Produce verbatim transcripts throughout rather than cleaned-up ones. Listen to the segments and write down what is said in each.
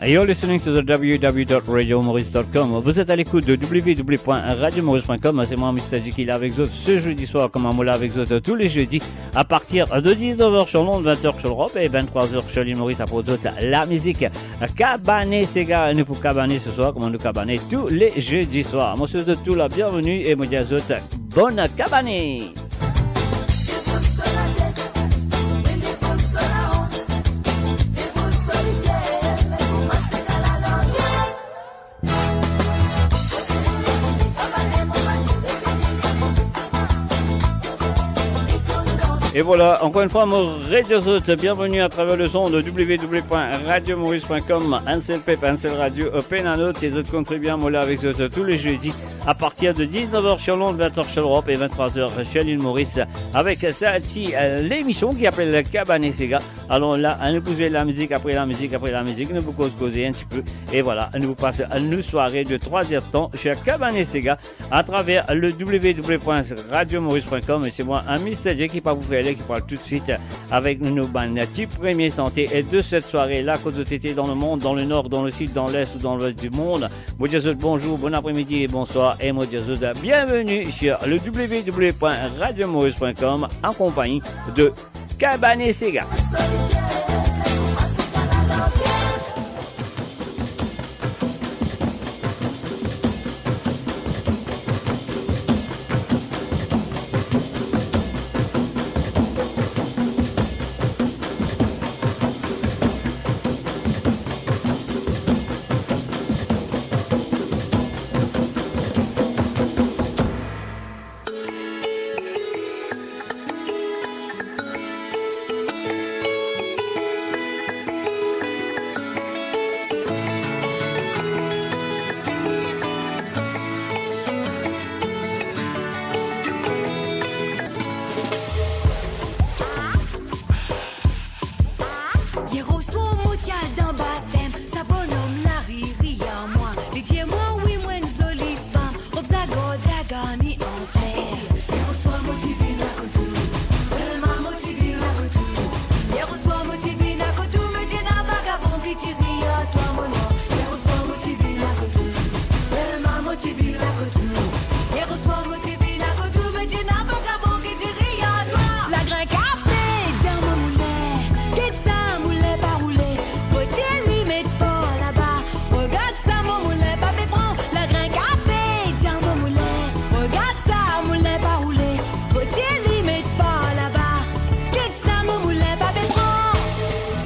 You're listening to the w w w dot radio maurice dot com. Vous êtes à l'écoute de w w w point radio maurice point com. C'est moi, Mister J, qui est là avec vous ce jeudi soir, comme on est là avec vous tous les jeudis, à partir de dix-neuf heures sur l'onde, vingt heures sur l'Europe et vingt-trois heures sur l'île Maurice, à propos de la musique. Kabane Sega, nou pou kabane ce soir, kouma nou kabane tou le jedi swar. Mo swet zot tou la bienveni e mo dir zot, bonn kabane. E vwala, ankor enn fwa, mo redir zot bienveni atraver le son de w w w point radio maurice point com. Enn sel pep, enn sel radio, pena lot, e zot konn tre bien, mo la avek zot tou le jedi, a partir de dix-neuf heures sur l'onde, vingt heures sur l'Europe et vingt-trois heures sur l'île Maurice, avek sa ti, euh, lemision ki apel Kabane Sega. Alor la, nou pou zwe lamizik apre lamizik apre lamizik, nou pou koz koze enn ti pe. E vwala, nou pou pas nou sware de trwa er de tan sur Kabane Sega atraver le w w w point radio maurice point com. E se mwa, Mister J, ki pa pou fer ler, ki pou al toutswit avek nou bann ti premie sante de set sware la, kot zot ete dan lemond, dan lenor, dan lesid, dan les ou dan lwes di mond. Mo dir zot bonzour, bon apremidi e bonswar, e mo dir zot bienveni sur le w w w point radio maurice point com, akonpagn de Kabane Sega. Yer oswar mo ti al dan batem, sa bonom la riri ar mwa, li dir mwa wi mo enn zoli fam. Rob zagor la garni an fler. Yer oswar mo ti vinn kot ou, telman mo ti vinn kot ou. Yer oswar mo ti vinn kot ou, me ti ena vagabon ki ti rir ar twa mo nwa. Yer oswar mo ti vinn kot ou, telman mo ti vinn kot ou. Yer oswar mo ti vinn kot ou, me ti ena vagabon ki ti rir ar twa. Lagrin kafe dan mo moulen, get sa moulen pa roule, mo ti li met for laba. Regard sa mo moulen pa pe pran, lagrin kafe dan mo moulen. Regard sa moulen pa roule, mo ti li met for laba. Get sa mo moulen pa pe pran.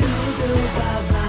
Doudou baba,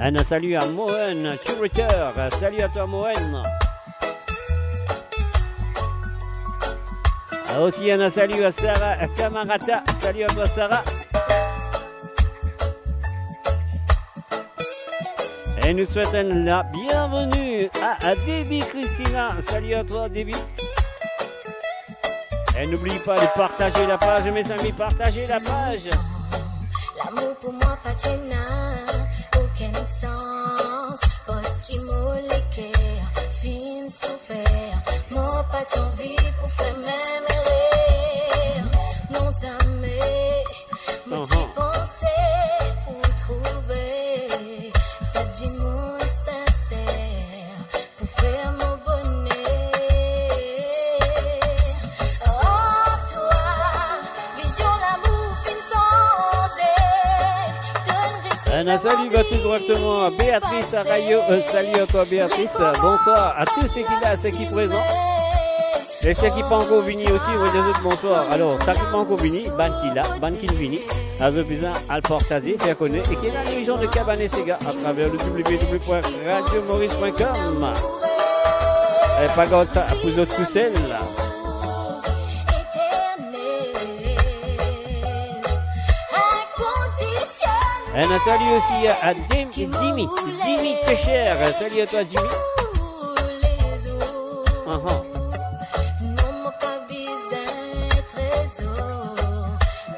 Un salut à Mohen, curateur. Salut à toi, Mohen. Aussi, un salut à Sarah Kamarata. Salut à toi, Sarah. Et nous souhaitons la bienvenue à, à Debbie Christina. Salut à toi, Debbie. Et n'oublie pas de partager la page, mes amis, partagez la page. Lamour pou mwa pa ti ena okenn sans, parski mo leker finn soufer. Mo pa ti anvi pou fer mem erer. Non, zame mo ti panse pou trouve sa dimoun sinser pou fer mo boner. Oh, twa, vizion lamour finn sanze. Un salut va tout directement à Béatrice Arayo. Un salut à toi, Béatrice. Bonsoir à tous ceux qui là, ceux qui présents. E seki pa ankor vini osi, nou dir zot bonswar. Alor, seki pa ankor vini, bann ki la, bann ki vini, zot bizin al partaze, fer kone, e ki ena lizan de Kabané Sega atraver le w w w point radio maurice point com. E pa gard sa pou zot tousel. Un salut aussi à, à Dim-, Jimmy, Jimmy Techer. Salut à toi, Jimmy. Aha. Non, mo pa bizin trezor,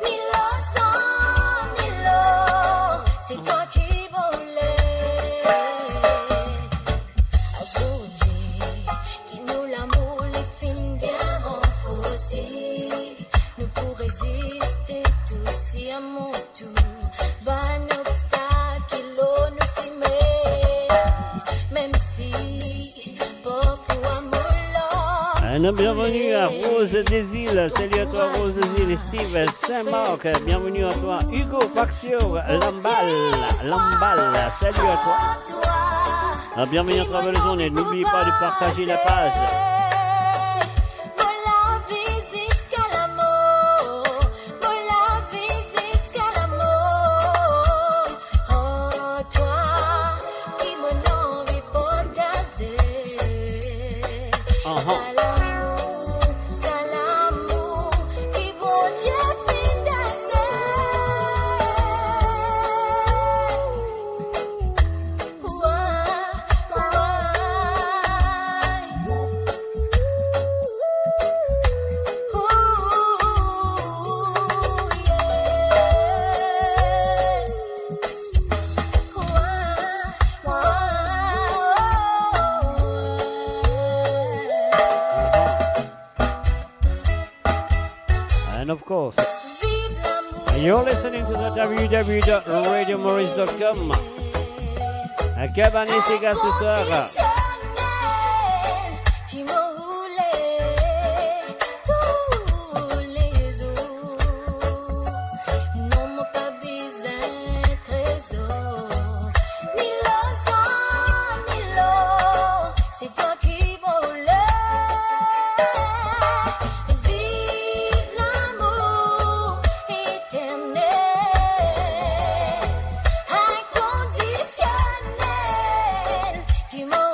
ni larzan, ni lor, se twa ki mo les. Azordi ki nou lamour li finn bien ranforse, nou pou reziste tou si amour tou bann obstak ki lor nou sime, mem si parfwa mo lor. Un bienvenue à Rose des Îles. Salut à toi, Rose des Îles. Steve Saint-Marc, bienvenue à toi. Hugo Paxio, Lambal, Lambal, salut à toi. Ah, bienvenue à travers le monde et n'oublie pas de partager la page. Mo lavi ziska lamor, mo lavi ziska lamor. Oh, twa ki mo anvi partaze. Aha. Sa lamour, sa lamour ki Bondie finn done. And of course, you're listening to the w w w dot radio maurice dot com. Kabané Sega ce soir. Se twa ki mo les. Viv lamour eternel, inkondisionel, ki mo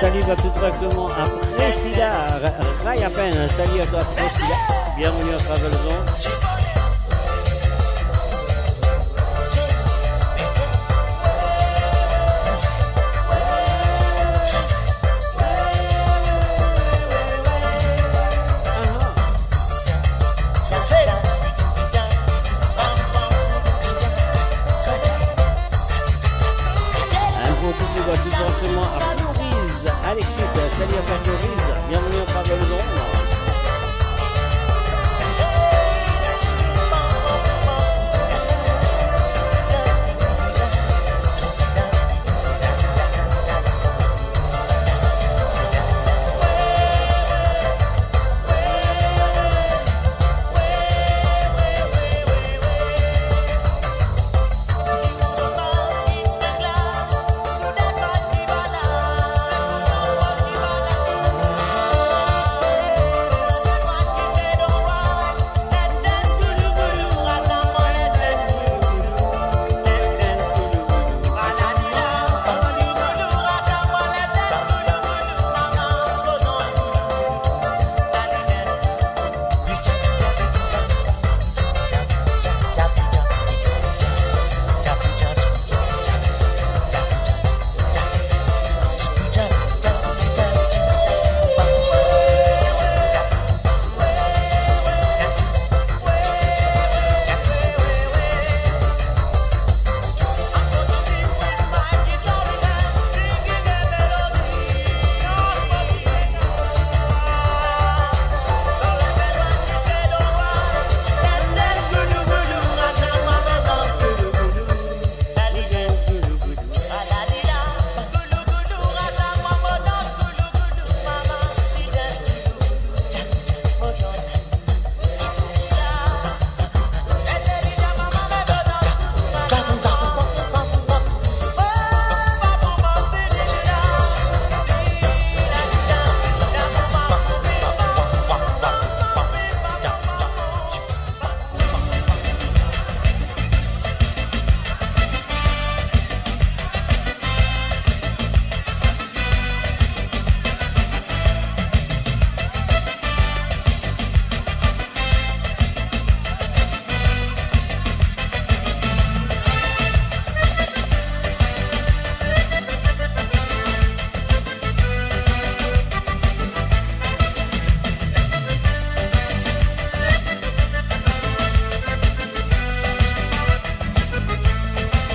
Salut à tout directement à Priscilla, Ra-, Rayapen. Salut à toi, Priscilla. Bienvenue à Travel Zone. Un gros coucou à tout forcément à Florise, Alexis, salut à toi Florise, bienvenue au Travel Zone.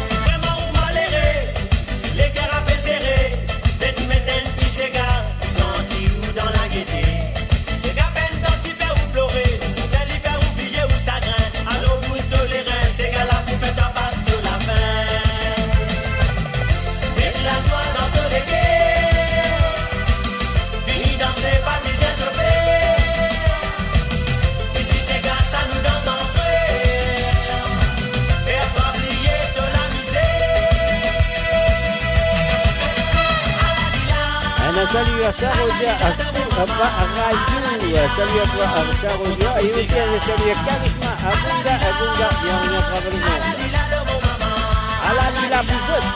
Si vreman ou malere, si leker ape sere, met, met enn ti sega, pou santi ou dan lagete. Sega pena ki fer ou plore, fer li fer ou bliye ou sagrin. Alor bouz to lerin, sega la pou fer twa pas to lafin. Met lazwa dan to leker. Vini danse, pa bizin sofe. Isi sega sa nou dans an frer. Fer twa bliye to lamizer. Un salut à Sarodia, à, à, à Rajou. Salut à toi, à Sarodia. Et aussi un salut à Karisma, à Bunga, à Bunga. Bienvenue à Travel Zone. Ala li la pou zot.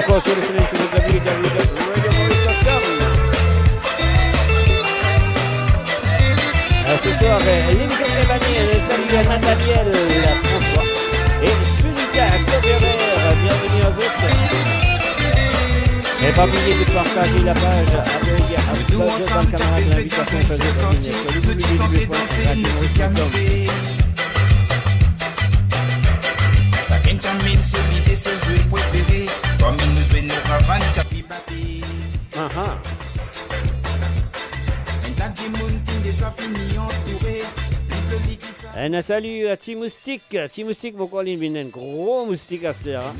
Encore sur le soleil sur le w w w point radio maurice point com. Euh, ce soir, euh, l'émission de l'année, euh, salut à Nathaniel François et Julita Cloderer, bienvenue à vous. Et pas oublier de partager la page avec, avec votre camarade, l'invitation faite sur le w w w point radio maurice point com. Sakenn ti amenn so lide, so zwe prefere. Kouma nou zwe nou ravann, ti ape bate. Aha. Enn ta dimoun ki deza fini antoure. Pli zoli ki sa. Enn salut à Ti Moustik. Ti Moustik, mo krwar li vinn enn gro moustik aster, hein.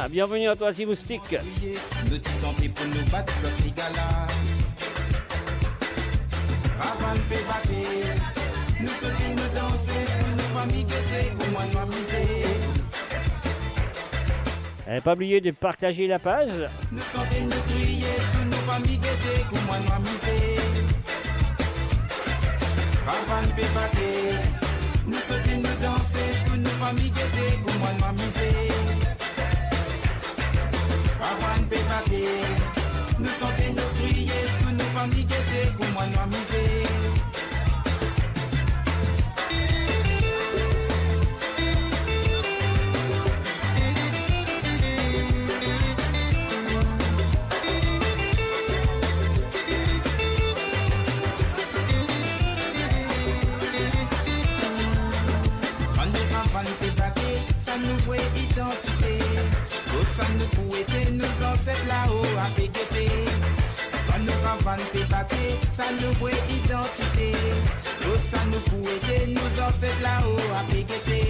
Bienvenue à toi, Ti Moustik. Nou ti sante pou nou bat sa sega la. Ravann pe bate, nou sote, nou danse, tou nou fami gete, kouma nou amize. Eh, pas oublier de partager la page. Nou sante, nou kriye, tou nou fami gete, kouma nou amize. Ravann pe bate, nou sote, nou danse, tou nou fami gete, kouma nou amize. Ravann pe bate, nou sante, nou kriye, tou nou fami gete, kouma nou amize. Kan nou ravann pe bate, sa nou vre idantite. Kot sa nou pou ete, nou zanset lao ape gete. Kan nou ravann pe bate, sa nou vre idantite. Kot sa nou pou ete, nou zanset lao ape gete.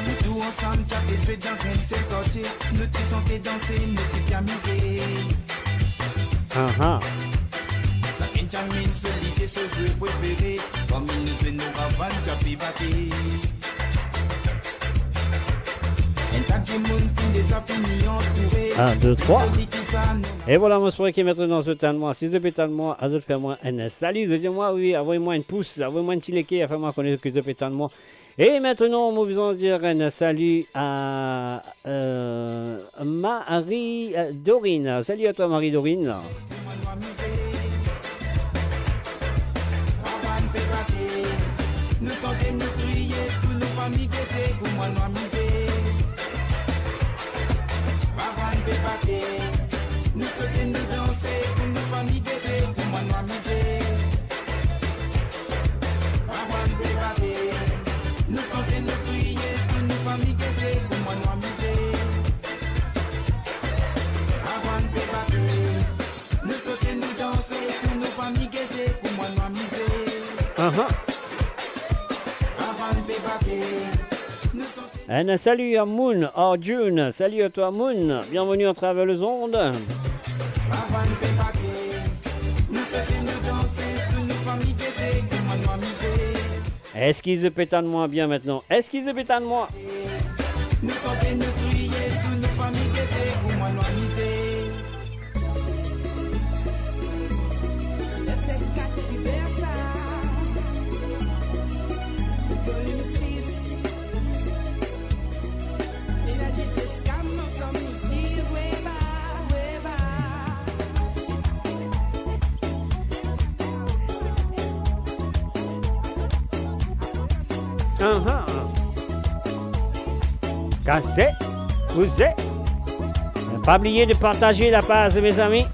Nou tou ansam ti ape zwe dan enn sel kartie. Nou ti sante, danse, nou ti pe amize. Aha. Sakenn ti amenn so lide, so zwe prefere. Kouma nou zwe nou ravann, ti ape bate. Enn ta dimoun ki deza fini antoure. Un, deux, trois. Pli zoli ki sa, nou. Et voilà, mo espere ki aster zot tann mwa. Si zot pe tann mwa, zot fer mwa enn salut. Zot dir mwa wi, avoy mwa enn pous, avoy mwa enn ti like, fer mwa kone ki zot pe tann mwa. Et maintenant, mo bizin dir enn salut à, euh, Marie, euh, Dorine. Salut à toi, Marie Dorine. Ravann pe bate, nou sante, nou kriye, tou nou fami gete, kouma nou amize. Ravann pe bate, nou sote, nou danse, tou nou fami gete, kouma nou amize. Ravann pe bate, nou sante, nou kriye, tou nou fami gete, kouma nou amize. Ravann pe bate, nou sote, nou danse, tou nou fami gete, kouma nou amize. Aha. Ravann pe bate, nou sante. Un salut à Moon, Arjun. Salut à toi, Moon. Bienvenue à travers les ondes. Ravann pe bate, nou sote, nou danse, tou nou fami gete, kouma nou amize. Eski zot pe tann mwa bien aster? Eski zot pe tann mwa? Nou sante, nou kriye, tou nou fami gete, kouma nou amize. Aha. Kase, kouze. Pa bliye de partaze lapaz, mezami.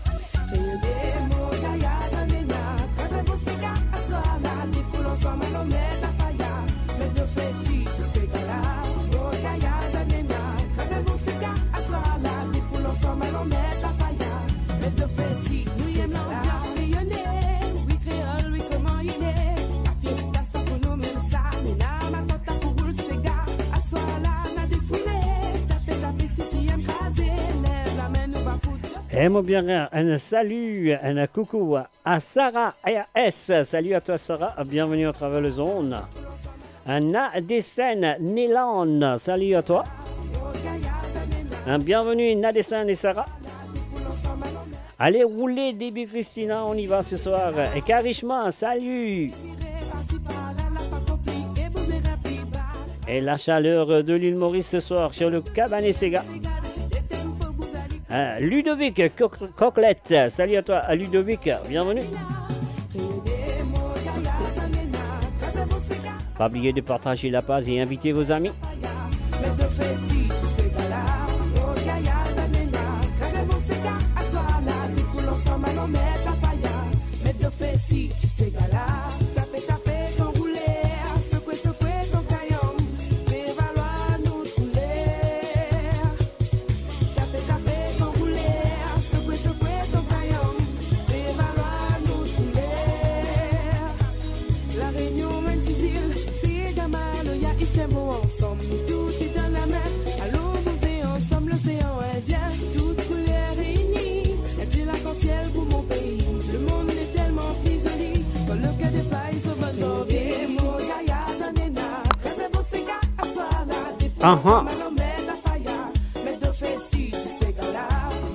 E mo bien, un salut, un coucou à Sarah R S. Salut à toi, Sarah. Bienvenue à travers les ondes. Nadesène Nelan, salut à toi. Bienvenue, Nadesène et Sarah. Allez, roulez, début Christina, on y va ce soir. Et Karishma, salut. Et la chaleur de l'île Maurice ce soir sur le Cabanet Séga. Euh, Ludovic Coq-, Coquelette, salut à toi, à Ludovic, bienvenue. Pas oublier de partager la page et inviter vos amis. Tape, tape, kan koule, sekwe, sekwe, kan kayanm, fer valwa nou kouler. Tape, tape, kan koule, sekwe, sekwe, kan kayanm, fer valwa nou kouler. La Réunion, enn ti zil, Sega, Maloya, Ityemo, ansanm nou tou ti tann lame. Alon bouze ansanm losean Indien, tout kouler reyini. Adye lakansiel pou mon pei, le monde est tellement plus joli. Kan le ker de play so bann zanvie, mo yaya Zanena, kaze boseka aswar la, defans Aha. Malome lafaya, met dofe si ti sega la,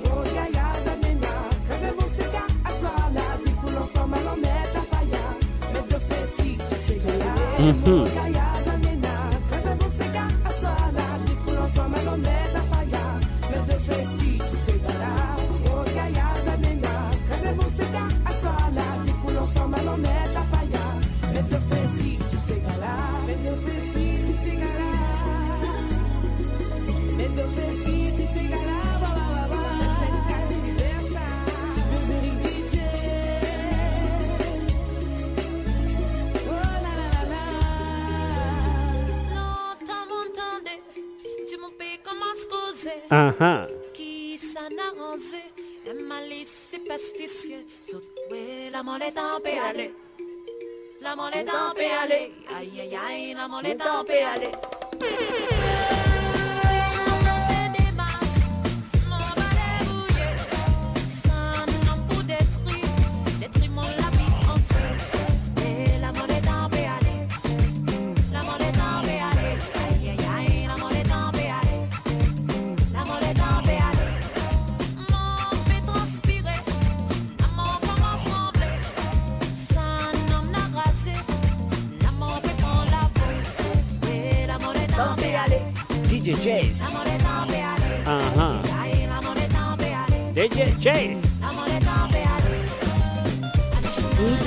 mo yaya Zanena, kaze boseka aswar la, difoul ansanm alon met lafaya, met dofe si ti sega la, Mhm. Mo yaya Zanena, kaze boseka aswar la, difoul ansanm alon met lafaya, met dofe si ti sega la, mo yaya Zanena, kaze boseka aswar la, difoul ansanm alon met lafaya, met dofe si ti sega la, met dofe si ti sega la, met dofe si ti sega la, ba, ba, ba, ba. Music D J. Oh, la, la, la, la. Lontan mo'nn tande, dimoun pe koumans koze. Aha. Ki sa naranze, enn malis siperstisie, zot kwe lamor letan pe ale. Lamor letan pe ale, ay, ay, ay, lamor letan pe ale. Lamor pe transpire, lamor koumans tranble, sa nom la raze, lamor pe pran lavo, e lamor letan pe ale. D J Jace. Lamor letan pe ale. Aha. Ay, lamor letan pe ale. D J Jace. Lamor letan pe ale. D J.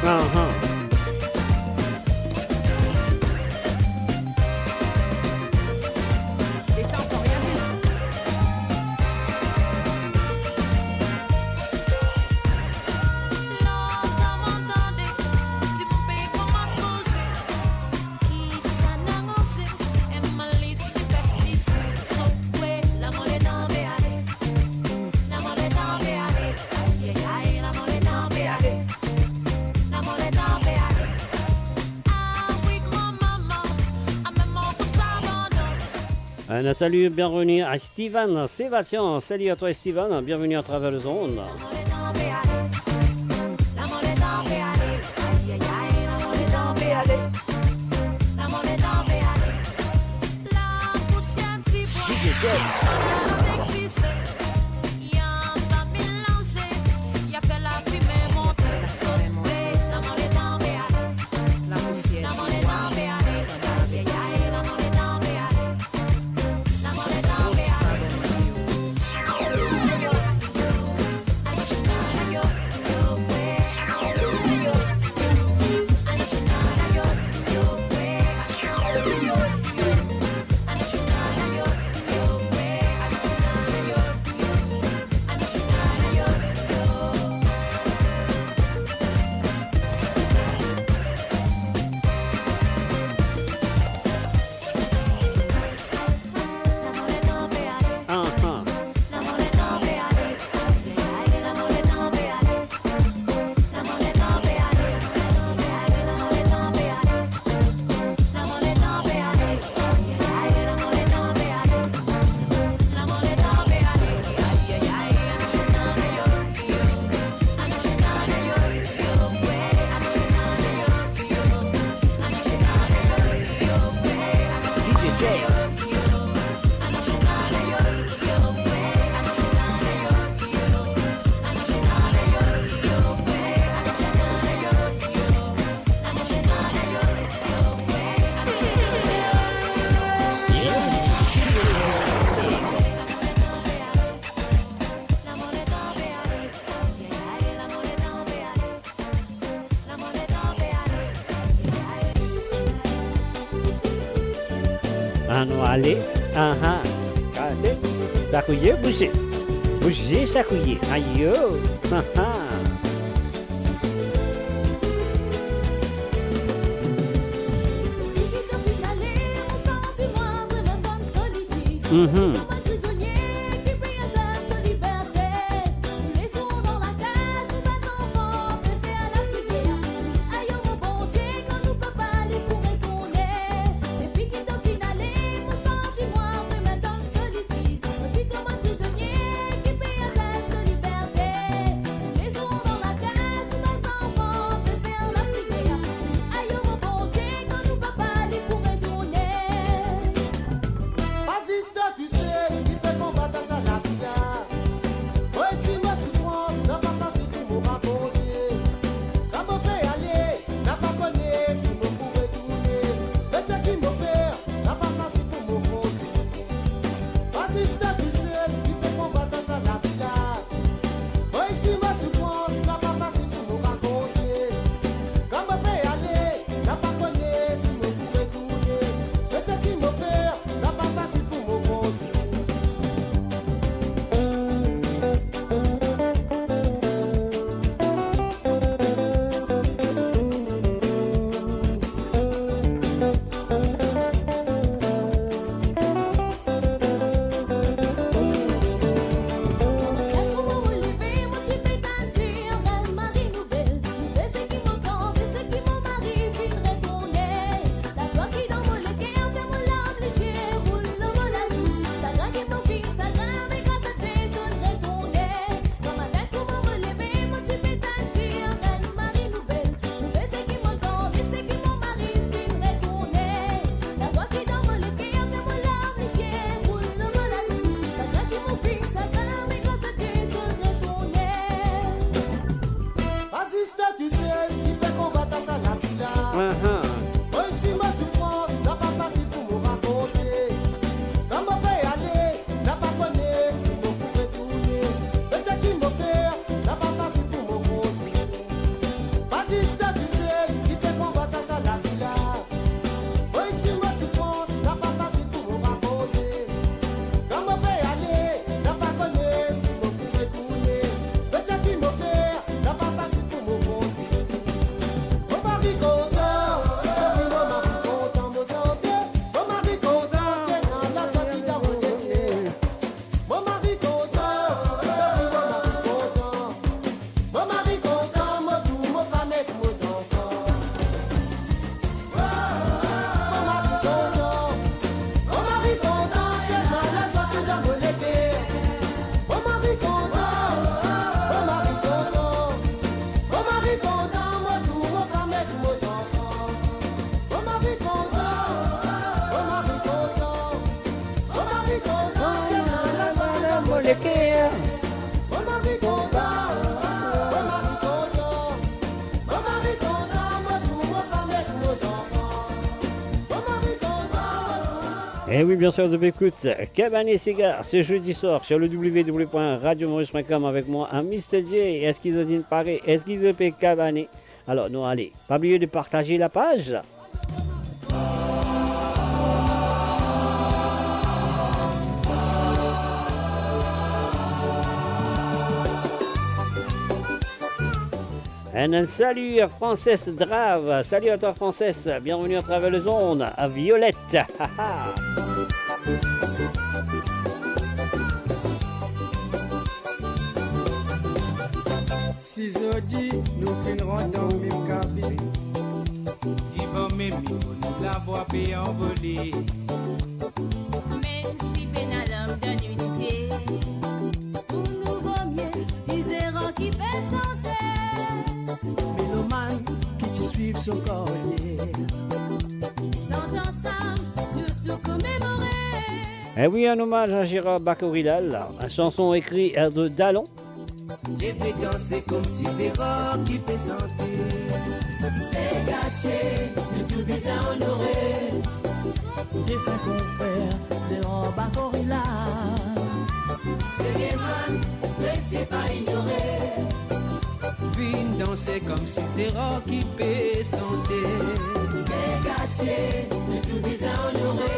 Aha. Un salut, bienvenue à Steven Sébastien. Salut à toi, Steven. Bienvenue à travers les ondes. D J Jace. Anou ale, aha. Gade, sa kouye bouse. Bouse sa kouye. Ayo, aha. Mhm. Pa zis to tousel ki pe konbat sa lavi la. Osi mo soufrans, napa fasil pou mo rakont. Kan mo pe ale, napa kone si mo pou retourne. Me seki mo fer, napa fasil pou mo kontinie. Pa zis to tousel ki pe konbat sa lavi la. Osi mo soufrans, napa fasil pou mo rakont. Kan mo pe ale, napa kone si mo pou retourne. Me seki mo fer, napa fasil pou mo kontinie. Pa zis to tousel ki pe konbat sa lavi la. Aha. Osi mo soufrans, napa fasil pou mo rakont. Kan mo pe ale, napa kone si mo pou retourne. Me seki mo fer, napa fasil pou mo kontinie. Pa zis to tousel ki pe konbat sa lavi la. Osi mo soufrans, napa fasil pou mo rakont. Kan mo pe ale, napa kone si mo pou retourne. Me seki mo fer, napa fasil pou mo kontinie. Mo mari kontan, mo mari kontan, mo sante. Mo mari kontan, ti ena lasanti dan mo lete. Mo mari kontan, mo mari kontan. Mo mari kontan, mo tou, mo fam ek mo zanfan. Mo mari kontan, mo mari kontan, ti ena lasanti dan mo lete. Mo mari kontan, mo mari kontan, mo mari kontan, mo tou, mo fam ek mo zanfan. Mo mari kontan, mo mari kontan. Mo mari kontan, ti ena lasanti dan mo leker. Mo mari kontan, mo mari kontan. Mo mari kontan, mo tou, mo fam ek mo zanfan. Mo mari kontan, mo tou. Eh oui, bien sûr, zot pe ekout Kabane Sigar ce jeudi soir sur le w w w point radio maurice point com avec moi, Mister J. Eski zot inn pare? Eski zot pe kabane? Alor, nou ale. Pa bliye de partaze lapaz. Un, un salut à Frances Drave. Salut à toi, Frances. Bienvenue à travers les ondes à Violette. Si zot dir nou finn rant dan mem kabine, divan mem mikro nou lavwa pe anvole. Mem si pena larm dan nou lizie, pou nou vomie ti Zeran ki pe sante. Melomann ki ti swiv so karyer. Sant ansam, nou tou komemore. Eh oui, un hommage à Gérard Bacorilal, une chanson écrite de Dalon. Leve danse koumsi Zeran ki pe sante. Se gatie, nou tou bizin onore. Defin konfrer Zeran Bacorilal. Se Geman, me se pa ignore. Vinn danse koumsi se Ror ki pe sante. Se Gatie, nou tou bizin onore.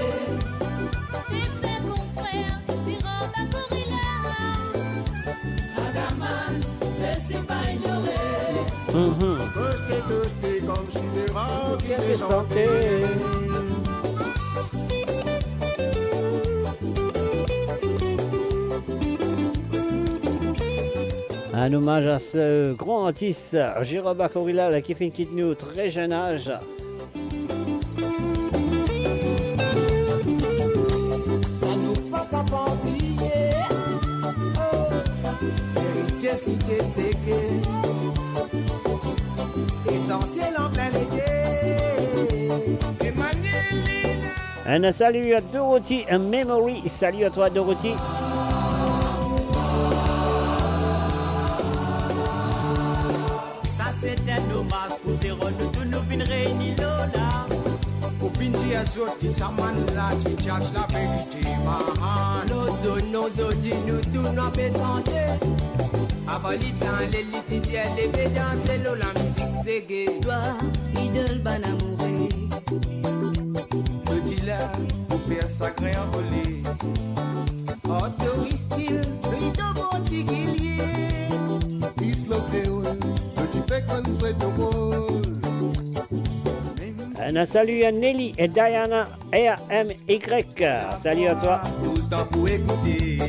Defen konfrer, se Ror Bakorila. Agaman, les li pa inore. Mhm. Toste, toste, koumsi se Ror ki pe sante. Un hommage à ce grand artiste, Gérard Bakorila, la, ki finn kit nou très jeune âge. Sa nou pa kapav bliye, oh, Eritie Site Seke, Esansiel an plin lete, Emmanuel Lina. Un salut à Dorothy, un memory. Salut à toi, Dorothy. Sa se enn omaz pou se Ror nou tou nou finn reyni la. Pou finn dir zot ki sa mann la ti kash laverite, man. Lor zot non, zot di nou tou nou pe sante. Avan li ti ale, li ti dir, leve danse lor lamizik sege. Twa, idol bann amoure. Petit la, pou fer sagrin anvole. Artoristil, rido partikilie. Islo Kreol, petit pe konn zwe to rol. Un salut à Nelly et Diana, R M Y. Salut à toi. Toultan pou ekoute.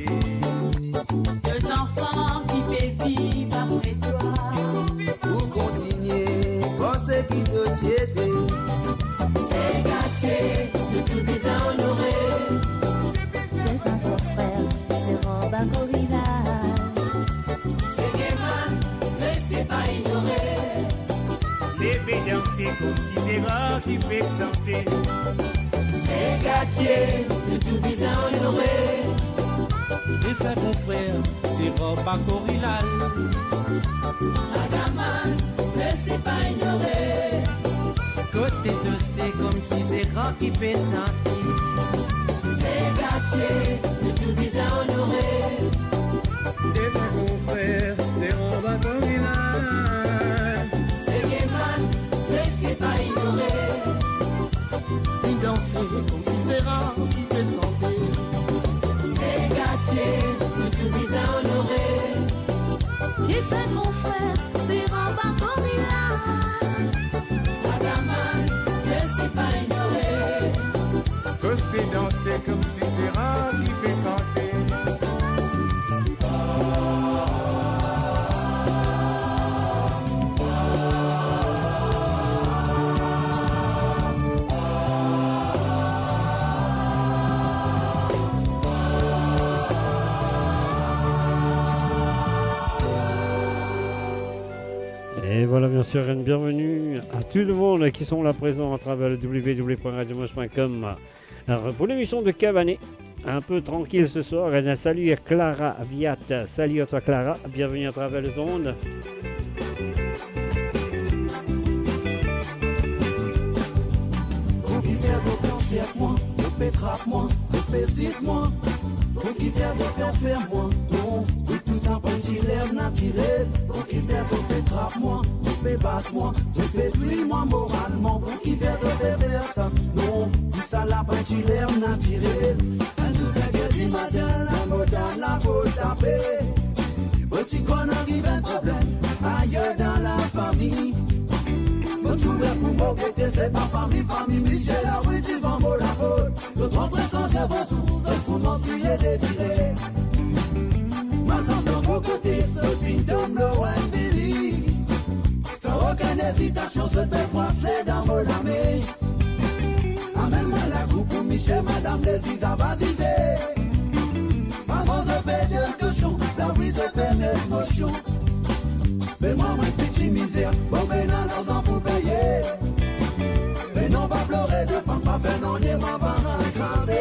De zanfan ki pe viv apre twa. Pou kontinie, panse ki to ti ete. Se Gatie, nou tou bizin onore. Defen konfrer, se Ror Bakorila. Sege man, les li pa inore. Leve danse koumsi se Ror ki pe sante. Se Gatie, nou tou bizin onore. Defen konfrer, se Ror Bakorila. Agaman, les li pa inore. Toste, toste, koumsi se Ror ki pe sante. Se Gatie, nou tou bizin onore. Defen konfrer, se Ror Bakorila. Sege man, les li pa inore. Vinn danse koumsi se Ror ki pe sante. Se Gatie, nou tou bizin onore. Defen konfrer, se Ror Bakorila. Agaman, les li pa inore. Toste, danse koumsi se Ror ki pe sante. Et voilà, bien sûr, une bienvenue à tout le monde qui sont là présents à travers le W W W point radio mosh point com. Alors, pour l'émission de Kabané, un peu tranquille ce soir, et un salut à Clara Viat. Salut à toi, Clara. Bienvenue à travers les ondes. Pou ki fer zot danse ek mwa, zot pe trap mwa, zot pe zis mwa. Pou ki fer zot pe anferm mwa, non, wi, tou sa pa enn ti lerb natirel. Pou ki fer zot pe trap mwa, zot pe bat mwa, zot pe twir mwa moralman. Pou ki fer zot pe fer sa, non, tou sa la pa enn ti lerb natirel. Enn zour sink er dimatin, lamor dan laport tape. Mo ti konn ariv enn problem ayer dan lafami. Mo ti ouver pou mo gete, se pa fami, fami Michel, a wi, divan mo laport. Zot rantre san dir bonzour, zot koumans kriye devire. Malsans dan mo kote, zot finn tom lor enn bili. San okenn ezitasion, zot met brasle dan mo lame. Amenn mwa lakour pou misie, madam leziz ava zize. Avan zot pe dir kosion, la wi, zot pe met mosion. Me mwa, mo piti mizer, mo pena larzan pou peye. Me non, pa plore devan, pa fer nanye, mwa pa kraze.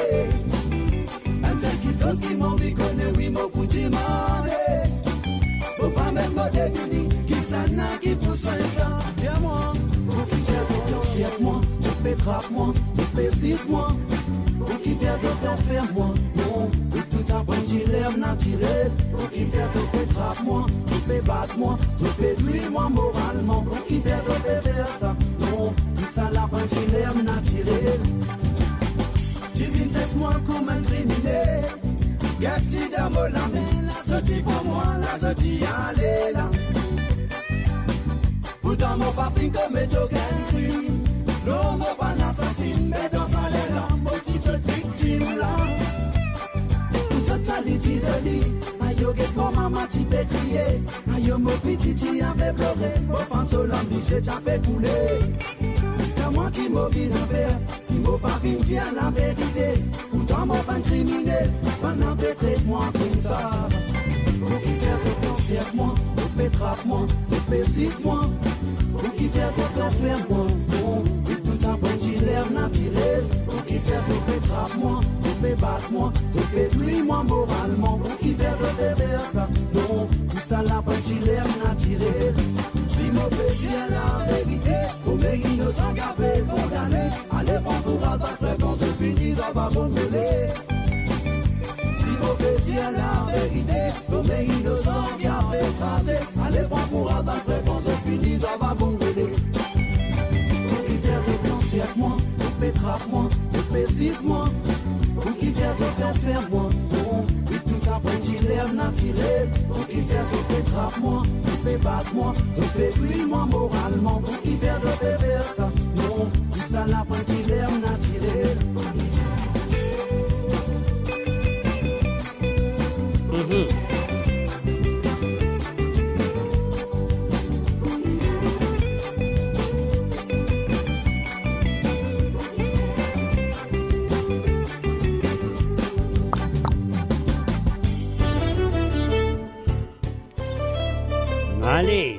Enn sel kiksoz ki mo anvi kone, wi, mo pou dimande. Mo fam ek mo de bini, kisannla ki pou swegn sa? Dir mwa, pou ki fer zot pe anferm mwa, zot pe trap mwa, zot pe zis mwa? Pou ki fer zot pe anferm mwa? Non, wi, tou Sa pa enn ti lerb natirel, pou kifer zot pe trap mwa, zot pe bat mwa, zot pe nwir mwa moralman, pou kifer zot pe fer sa? Non, sa la pa enn ti lerb natirel. Ti vinn ses mwa kouma enn kriminel. Get ki dan mo lame la, zot ti pran mwa la, zot ti ale la. Pourtan mo pa finn komet okenn krim. Non, mo pa enn asasin, me dan sa ler la, mo ti zot viktim la. Pou zot sa li ti zoli. Ayo, get kouma mama ti pe kriye. Ayo, mo piti ti inn pe plore. Mo fam so larm douze ti inn pe koule. Kan mwa ki mo bizin fer, si mo pa finn dir laverite? Pourtan mo pa enn kriminel, bann-la pe tret mwa koumsa. Pou kifer zot pe anserk mwa, zot pe trap mwa, zot pe ziz mwa? Pou kifer zot pe anferm mwa? Non, e tou sa pa enn ti lerb natirel. Pou kifer zot pe trap mwa, zot pe bat mwa, zot pe nwir mwa moralman? Pou kifer zot pe fer sa? Non, tou sa la pa enn ti lerb natirel. Si mo pe dir laverite, konbien inosan ki pe kondane? Ale pran kouraz, bann frer, kan zot fini, zot va bon mele. Si mo pe dir laverite, konbien inosan ki pe kraze? Ale pran kouraz, bann frer, kan zot fini, zot va bon mele. Pou kifer zot pe anserk mwa, zot pe trap mwa, zot pe ziz mwa? Pou kifer zot pe anferm mwa? Non, e tou sa pa enn ti lerb natirel. Pou kifer zot pe trap mwa, zot pe bat mwa, zot pe nwir mwa moralman? Pou kifer zot pe fer sa? Non, tou sa la pa enn ti lerb natirel. Mhm. Ale.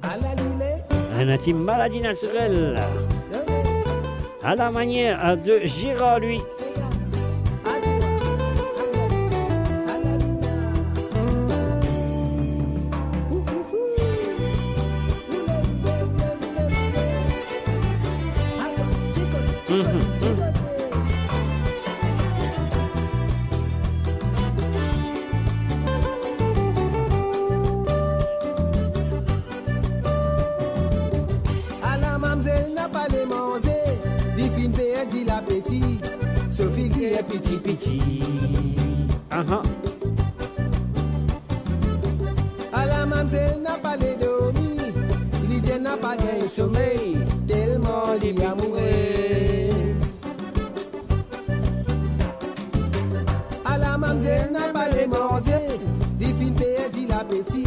Ala lile. Ena ti maladi natirel. Lele. A la manier de Gérard, lui. Sega. Ala. Ala. Ala lile. Ou, ou, ou. Lule, lule, lule, lule, lule. Ala, ti kote, ti kote, mhm, ti kote. Ala mamzel napa le manze, li finn perdi lapeti, so figir piti piti. Aha. Ala mamzel napa le dormi, li dir napa gagn somey, telman li amourez. Ala mamzel napa le manze, li finn perdi lapeti,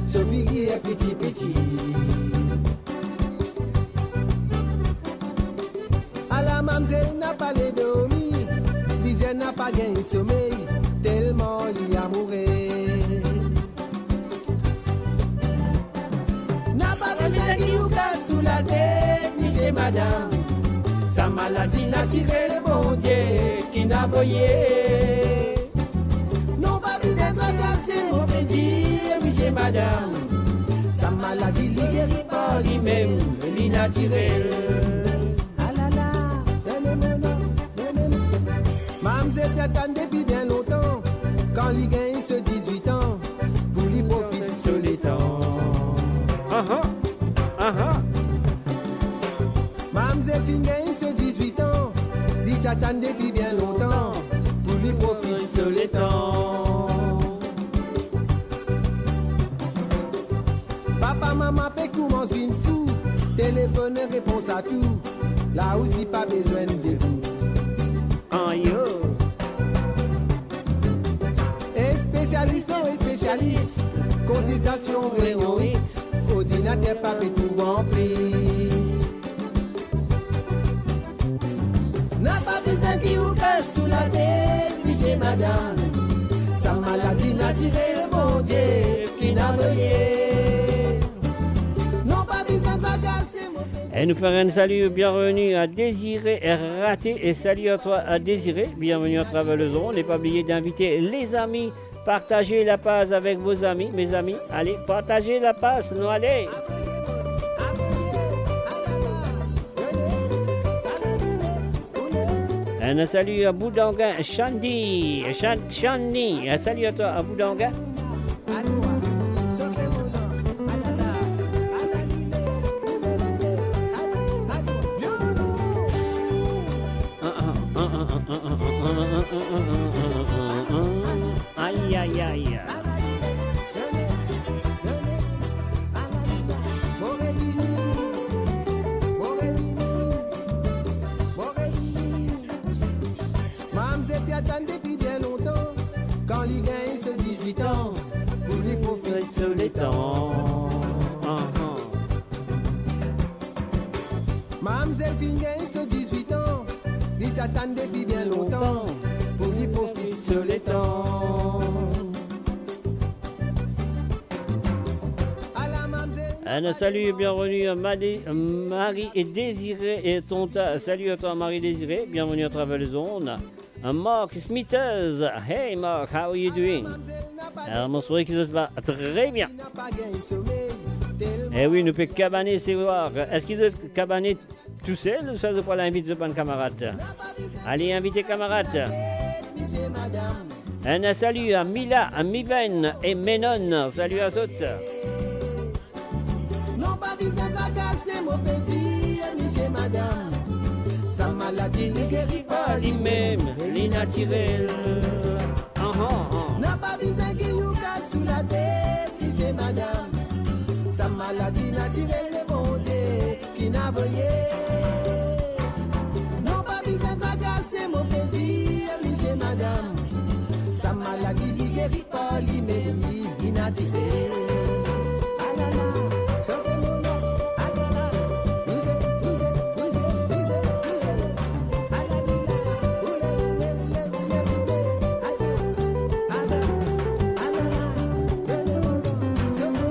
so figir piti piti. Ala mamzel napa le dormi, li dir napa gagn somey, telman li amourez. Napa bizin ki ou kas sou latet, misie madam. Sa maladi natirel Bondie ki inn avoye. Non, pa bizin trakase, mo pe dir, misie madam. Sa maladi li geri par limem, li natirel. Alala, done mo non, done mo. Mamzel ti atann depi bien lontan, kan li gagn so dizwit an, pou li profit so letan. Aha, aha. Mamzel finn gagn so dizwit an, li ti atann depi bien lontan, pou li profit so letan. Papa, mama pe koumans vinn fou, telefonn repons a tou, la osi pa bizin debout. Ayo. Espesialis, non espesialis, konsiltasion, reynion X, ordinater pa pe trouv anplis. Napa bizin ki ou kas sou latet, misie madam. Sa maladi natirel Bondie ki inn avoye. Non, pa bizin trakase, mo pe... E nou fer enn sali, bienveni a Désiré Raté, e sali a twa, a Désiré, bienveni a travers le monde, e pa bliye d'invite lezami. Partagez la page avec vos amis, mes amis. Allez, partagez la page, nou ale. Un salut à Boudanga, Shandy, Shan-, Shandy, un salut à toi à Boudanga. Aïe, aïe, aïe. Mamzel ti atann depi bien lontan, kan li gagn so dizwit an, pou li profit so letan. Ahan. Mamzel finn gagn so dizwit an, li ti atann depi bien lontan, pou li profit so letan. Ala mamzel. Un salut, bienvenue à Madi-, Marie et Désiré et Tonta. Salut à toi, Marie Désiré. Bienvenue à travers les ondes. Mark Smithers. Hey Mark, how are you doing? Euh, mo sware ki zot va très bien. Eh oui, nou pe kabane se swar. Eski zot kabane tousel ouswa zot pou al invit zot bann kamarad? Ale invit kamarad. Un salut à Mila, à Miven et Menon. Salut à zot. Non, pa bizin trakase, mo pe dir, misie, madam. Sa maladi, li geri par limem, li natirel. Ahan, ahan. Non, pa bizin gagn ou kas sou latet, misie, madam. Sa maladi natirel, le Bondie ki inn avoye. Non, pa bizin trakase, mo pe dir, misie, madam. Sa maladi, li geri par limem, li, li natirel. Alala, sof mo non, agala. Bouze, bouze, bouze, bouze, bouze. Aladila, boule, boule, boule, boule, boule. Agala, alala, alala. Sof mo non, sof mo.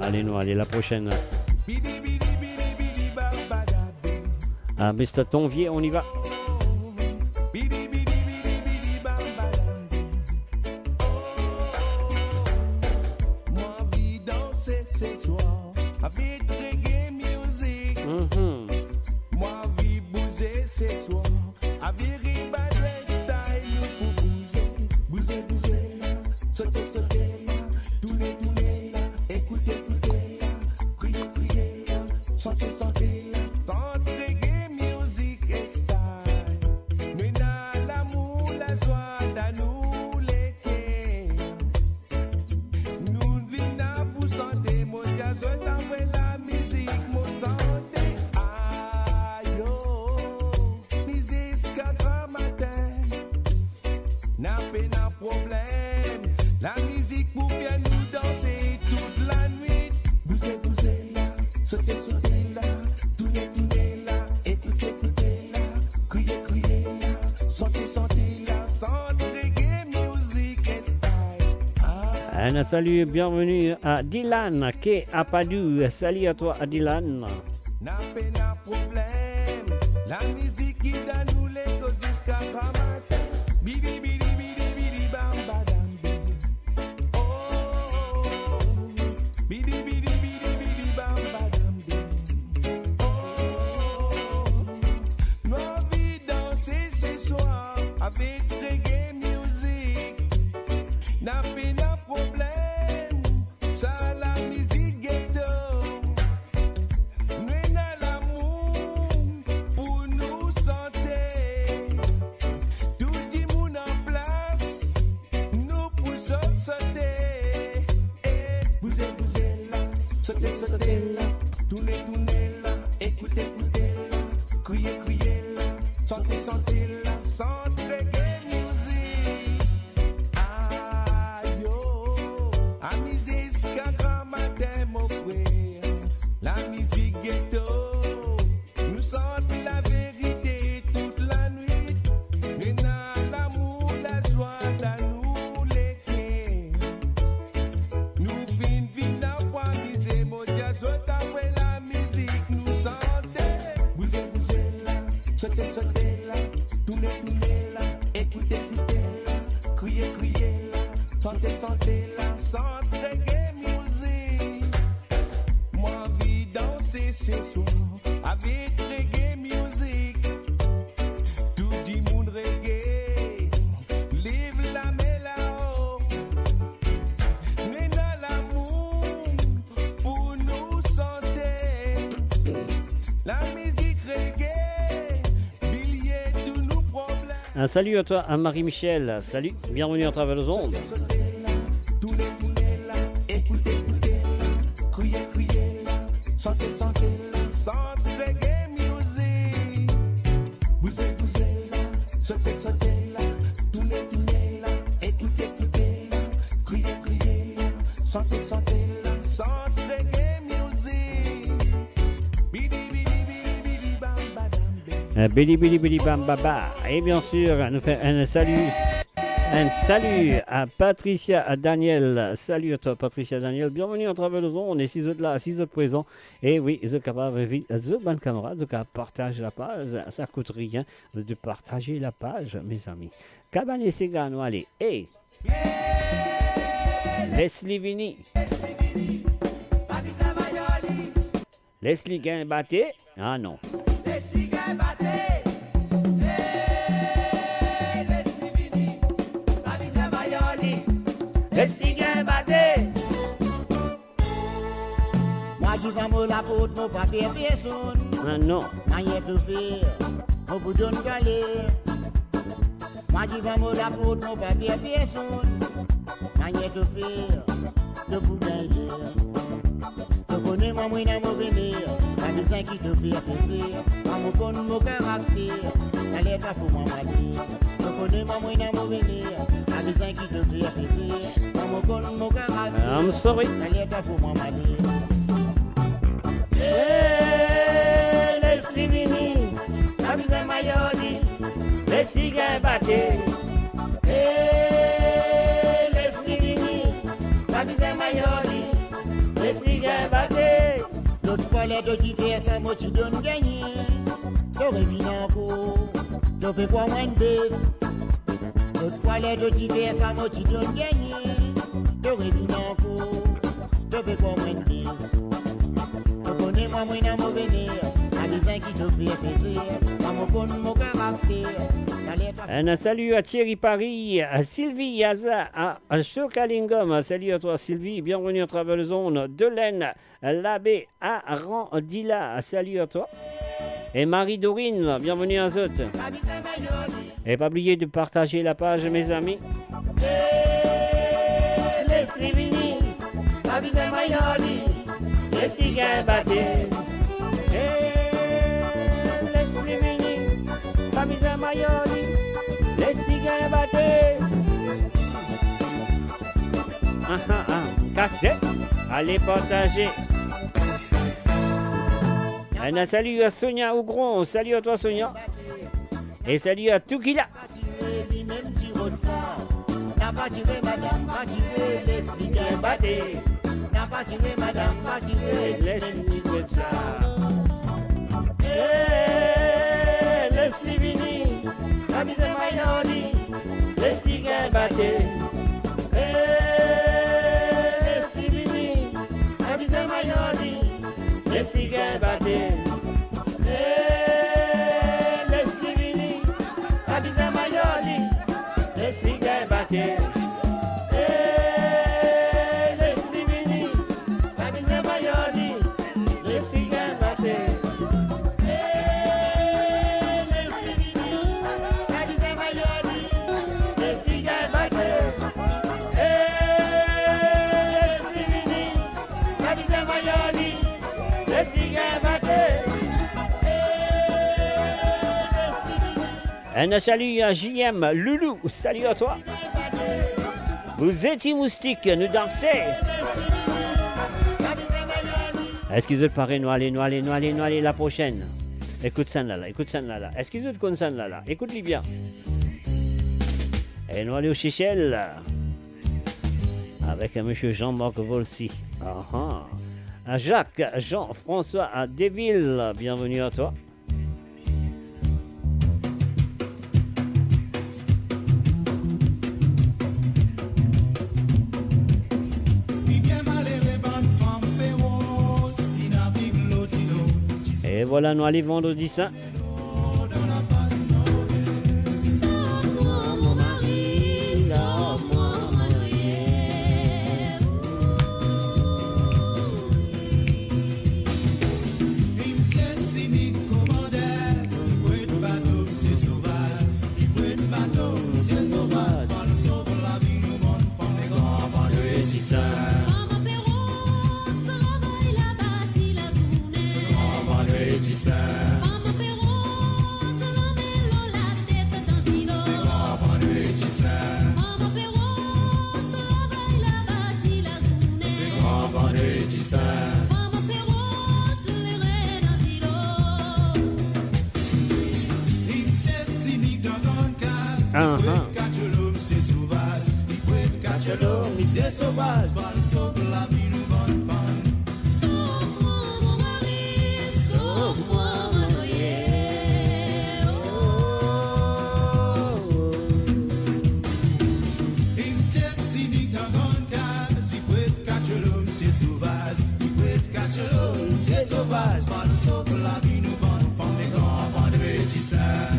Allez, nou ale, la prochaine. Bidi, bidi, bidi, bidi, bam, badam. Ah, Mister Tonvier, on y va. Mo anvi danse se swar avek reggae music. Mhm. Mo anvi bouze se swar avek Ribadway style, nou pou bouze, bouze, bouze la, sote, sote la, tourne, tourne la, ekoute, ekoute la, kriye, kriye la, sante, sante la, tant reggae music style. Nou ena lamour, lazwa dan nou leker. Nou vinn la pou sante, mo dir zot, anvoy lamizik, mo sante. Ayo, mi ziska gramatin. Na pena problem, lamizik pou fer nou danse tout lanwit. Bouze, bouze la, sote, sote la, tourne, tourne la, ekoute, ekoute la, kriye, kriye la, sante, sante la, sant reggae music style. Ah. Un salut, bienvenue à Dylan, qui est à Padoue. Salut à toi, à Dylan. Na pena problem, lamizik ki dan nou leker ziska gramatin. Bidi, bidi, bidi, bidi, bam, badam, bidi. Oh, bidi, bidi, bidi, bidi, bam, badam, bidi. Oh, nou anvi danse se swar avek reggae music. Na pena problem. Sa lamizik geto, nou ena lamour pou nou sante. Tou dimoun an plas, nou pou sot sote. Eh, bouze, bouze la, sote, sote la, tourne, tourne la, ekoute, ekoute la, kriye, kriye la, sante, sante la, sant reggae music. Ayo, amize ziska gramatin, mo frer. Lamizik geto, nou sant laverite tout lanwit. Nou ena lamour, lazwa dan nou leker. Nou finn vinn la pou amize, mo dir zot, anvoy lamizik, nou sante. Bouze, bouze la, sote, sote la, tourne, tourne la, ekoute, ekoute la, kriye, kriye la, sante, sante la, sant reggae music. Mo anvi danse se swar. Un salut à toi, à Marie-Michel. Salut, bienvenue à travers les ondes. Eh, bidi, bidi, bidi, bam, ba, ba. E bien sûr, nou fer un salut, un salut à Patricia, à Daniel. Salut à toi, Patricia, Daniel. Bienvenue à travers les ondes. E si zot la, si zot prezan, e wi, zot kapav invit zot bann kamarad, zot kapav partaz lapaz, sa kout rien de partager la page, mes amis. Kabann Sega, nou ale. E les li vini. Les li gagn bate. Ah non. Les li gagn bate. Mwa divan mo laport, mo pa per personn. Ah non. Nanye to fer, mo pou donn galer. Mwa divan mo laport, mo pa per personn. Nanye to fer, to pou gagn ler. To kone mwa, mwa ena move ner. Pa bizin ki to fer peser. Mwa mo konn mo karakter. Taler pa fou mwa male. To kone mwa, mwa ena move ner. Pa bizin ki to fer peser. Mwa mo konn mo karakter. I'm sorry. Taler pa fou mwa male. Eh, les li vini. Pa bizin mwa ar li. Les li gagn bate. Eh, les li vini. Pa bizin mwa ar li. Les li gagn bate. Lot fwa ler to ti fer sa, mo ti donn gagne. To revinn ankor. To pe krwar mwa enn bef. Lot fwa ler to ti fer sa, mo ti donn gagne. To revinn ankor. To pe krwar mwa enn bef. To kone mwa, mwa ena move ner. Pa bizin ki to fer peser. Mwa mo konn mo karakter. Taler pa... Un salut à Thierry Paris, à Sylvie Yaza, à, à Chokalingom. Salut à toi, Sylvie. Bienvenue à travers les ondes. Dolène Labé, Arandila, salut à toi. Et Marie-Dorine, bienvenue à zot. Et pas oublier de partager la page, mes amis. Eh, les li vini, pa bizin mwa ar li, les li gagn bate. Eh, les li vini, pa bizin mwa ar li, les li gagn bate. Ah, ah, ah, kase, ale partaze. Un salut à Sonia Ougron. Salut à toi, Sonia. Et salut à Toukila. Eh, les li vini, pa bizin mwa ar li, les li gagn bate. Eh, les li vini, pa bizin mwa ar li, les li gagn bate. Eh, les li vini, pa bizin mwa ar li, les li gagn bate. Eh, les li vini, pa bizin mwa ar li, les li gagn bate. Eh, les li vini, pa bizin mwa ar li, les li gagn bate. Eh, les li vini, pa bizin mwa ar li, les li gagn bate. Eh, les li vini. Un salut à J M Loulou, salut à toi. Vous étiez moustique, nous danser. Eski zot pare? Nou ale, nou ale, nou ale, nou ale la prochaine. Écoute ça là, écoute ça là. Eski zot konn sa la? Écoute li bien. E nou ale o Sesel avec monsieur Jean-Marc Volcy. Ah, ah. Jacques Jean-François à Deville, bienvenue à toi. E vwala, nou ale Vandredi Sin. Fanm feros, lanmen lor latet dan dilo. Gran Vandredi Sin. Fanm feros, travay labati lazourne. Gran Vandredi Sin. Fanm feros, lere dan dilo. Inn ses inik dan gran kaz, li pret katiolo, misie sovaz, li pret katiolo, misie sovaz, bann sov lavi nou bann fanm. Sov mwa mo mari, sov mwa mo loyer. Oh. Inn ses inik dan gran kaz, li pret katiolo, misie sovaz, li pret katiolo, misie sovaz, bann sov lavi nou bann fanm. Gran Vandredi Sin.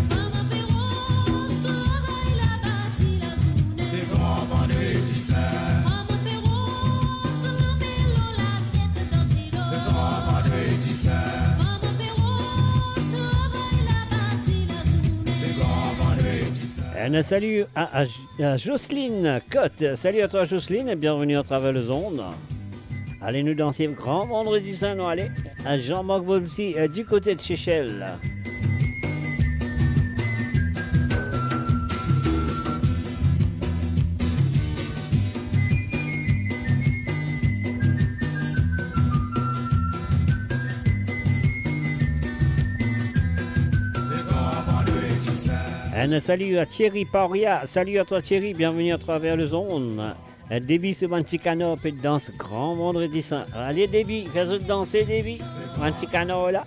Fanm feros, travay labati lazourne. Gran Vandredi Sin. Fanm feros, lanmen lor latet dan dilo. Gran Vandredi Sin. Fanm feros, travay labati lazourne. Gran Vandredi Sin. Un salut à, à, à Jocelyne Cotte. Salut à toi, Jocelyne, et bienvenue à travers les ondes. Allez, nou danse Gran Vandredi Sin, nou ale. Jean-Marc Volcy, euh, du côté de Seychelles. Un salut à Thierry Paria. Salut à toi, Thierry. Bienvenue à travers les ondes. Debi so bann ti kanar pe dans Gran Vandredi Sin. Ale, Debi, fer zot danse, Debi. Bann ti kanar la.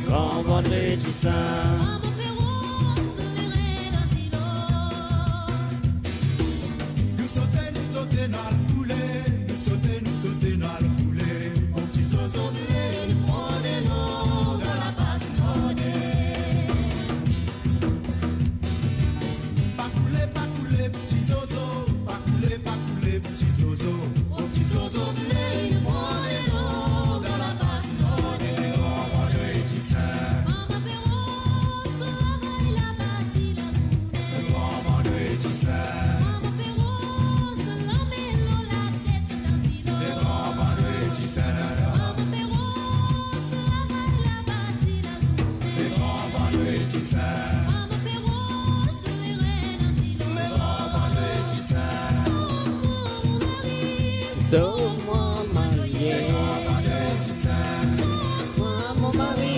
Gran Vandredi Sin. Nou sote, nou sote, nou al koule. Nou sote, nou sote, nou al koule. Mo ti zozo vini, li pran delo dan lapas Norde. Pa koule, pa koule, ti zozo. Pa koule, pa koule, ti zozo. Mo ti zozo vini, li pran delo dan lapas Norde. Gran Vandredi Sin. Fanm feros, travay labati lazourne. Gran Vandredi Sin. Fanm feros, lanmen lor latet dan dilo. Gran Vandredi Sin. Fanm feros, travay labati lazourne. Gran Vandredi Sin. Fanm feros, lere dan dilo. Gran Vandredi Sin. Sov mwa mo mari, sov mwa mo loyer. Sov mwa mo mari,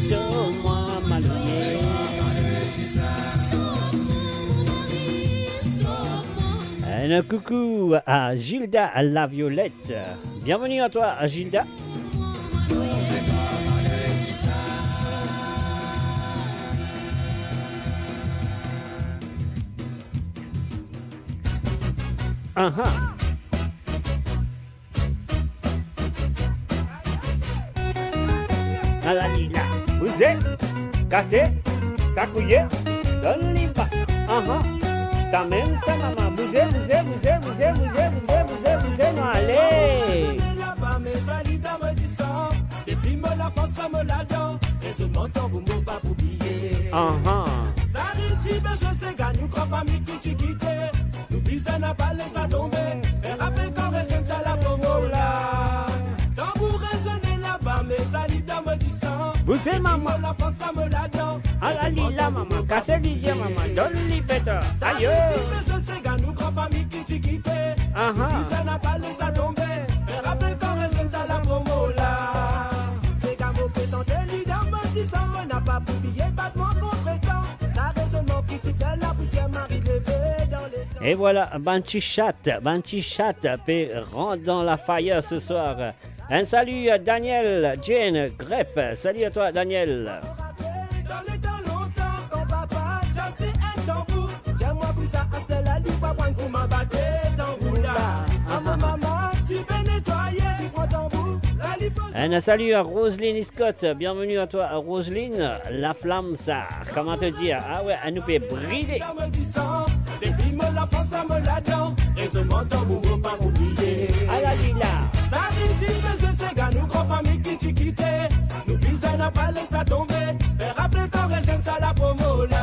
sov mwa mo loyer. Un coucou à Gilda Laviolette. Bienvenue à toi, Gilda. Aha. Ala li la. Bouze, kase, sakouye, donn li ba. Aha. Sa mem sa, mama. Bouze, bouze, bouze, nou ale. Depi mo lafans mo ladan, rezonnman tanbou mo pa pou bliye. Aha. Sa ki ti bezwin sega nou gran fami ki ti kite. Nou bizin pa les sa tonbe, fer rapel kan rezonn sa lapromo la. Tanbou rezone laba, me sa li dan mo disan. Bouze, mama. Depi mo lafans sa mo ladan. Ala li la, mama. Kase lizie, mama. Donn li peta. Ayo. Sa ki ti bezwin sega nou gran fami ki ti kite. Aha. Nou bizin pa les sa tonbe, fer rapel kan rezonn sa lapromo la. Sega mo pe tante li dan mo disan, mo napa pou bliye bat mwa kontretan. Sa rezonnman ki ti fer lapousier mari leve dan letan. Et voilà, bann ti chat, bann ti chat pe rant dan la fire ce soir. Un salut à Daniel, Jane, Grep. Salut à toi, Daniel. Dan letan lontan, kan papa ti aste enn tanbou, dir mwa koumsa, aster la, li pa pran kouma bat tanbou la. Ama mama ti pe netwaye, li pran tanbou la, li poze. Un salut à Roselyne Scott. Bienvenue à toi, Roselyne. La flamme, ça. Comment te dire ? Ah ouais, nou pe brile. Depi mo lafans sa mo ladan, rezonnman tanbou mo pa pou bliye. Ala li la. Sa ki ti bezwin sega nou gran fami ki ti kite. Nou bizin pa les sa tonbe, fer rapel kan rezonn sa lapromo la.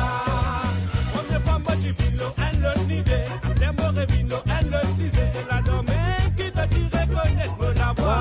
Premie fwa mo ti vinn lor enn lot nide, aster mo revinn lor enn lot size, se ladan mem ki to ti rekonet mo lavwa.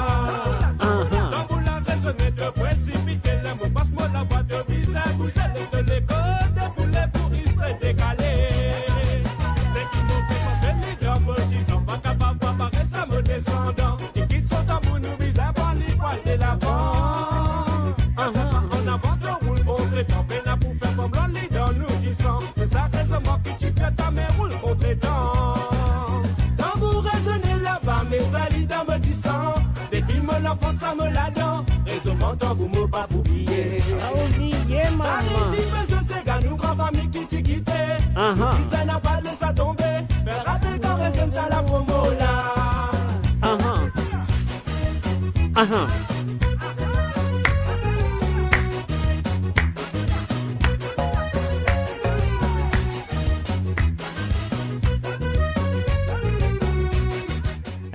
Lafanm sa mo ladan, rezonman tanbou mo pa pou bliye. Pa oubliye, mama. Sa ki ti bezwin sega nou gran fami ki ti kite. Aha. Ki sa na pa les sa tonbe, fer rapel kan rezonn sa la promo la. Aha. Aha.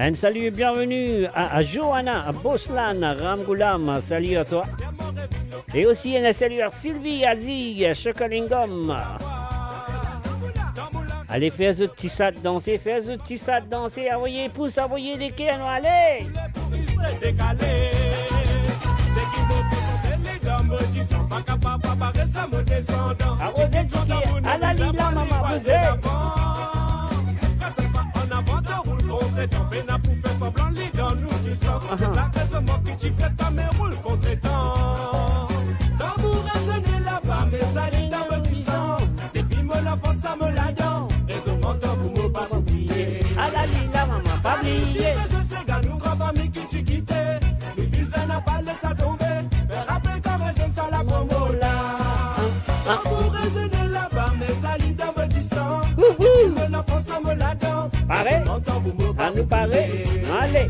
Enn sali e bienveni a, a Johanna, Boslan, Ramgoulam, sali a twa. E osi enn sali a Sylvie, Azi, Chokolingom. Ale fer zot ti sat danse, fer zot ti sat danse, avoye pous, avoye leker, nou ale. Aroze tike, ala li la, mama, bouze. Aha. Tanbou rezone laba, me sa li dan mo disan. Depi mo lanfans sa mo ladan, rezonman tanbou mo pa pou bliye. Ala li la, mama, pa bliye. Ti rezonn sega nou gran fami ki ti kite. Nou bizin na pa les sa tonbe. Fer rapel kan rezonn sa la promo la. Tanbou rezone laba, me sa li dan mo disan. Wouhou. Depi mo lanfans sa mo ladan. Pare? Rezonman tanbou mo pa pou bliye. Anou pare? Ale.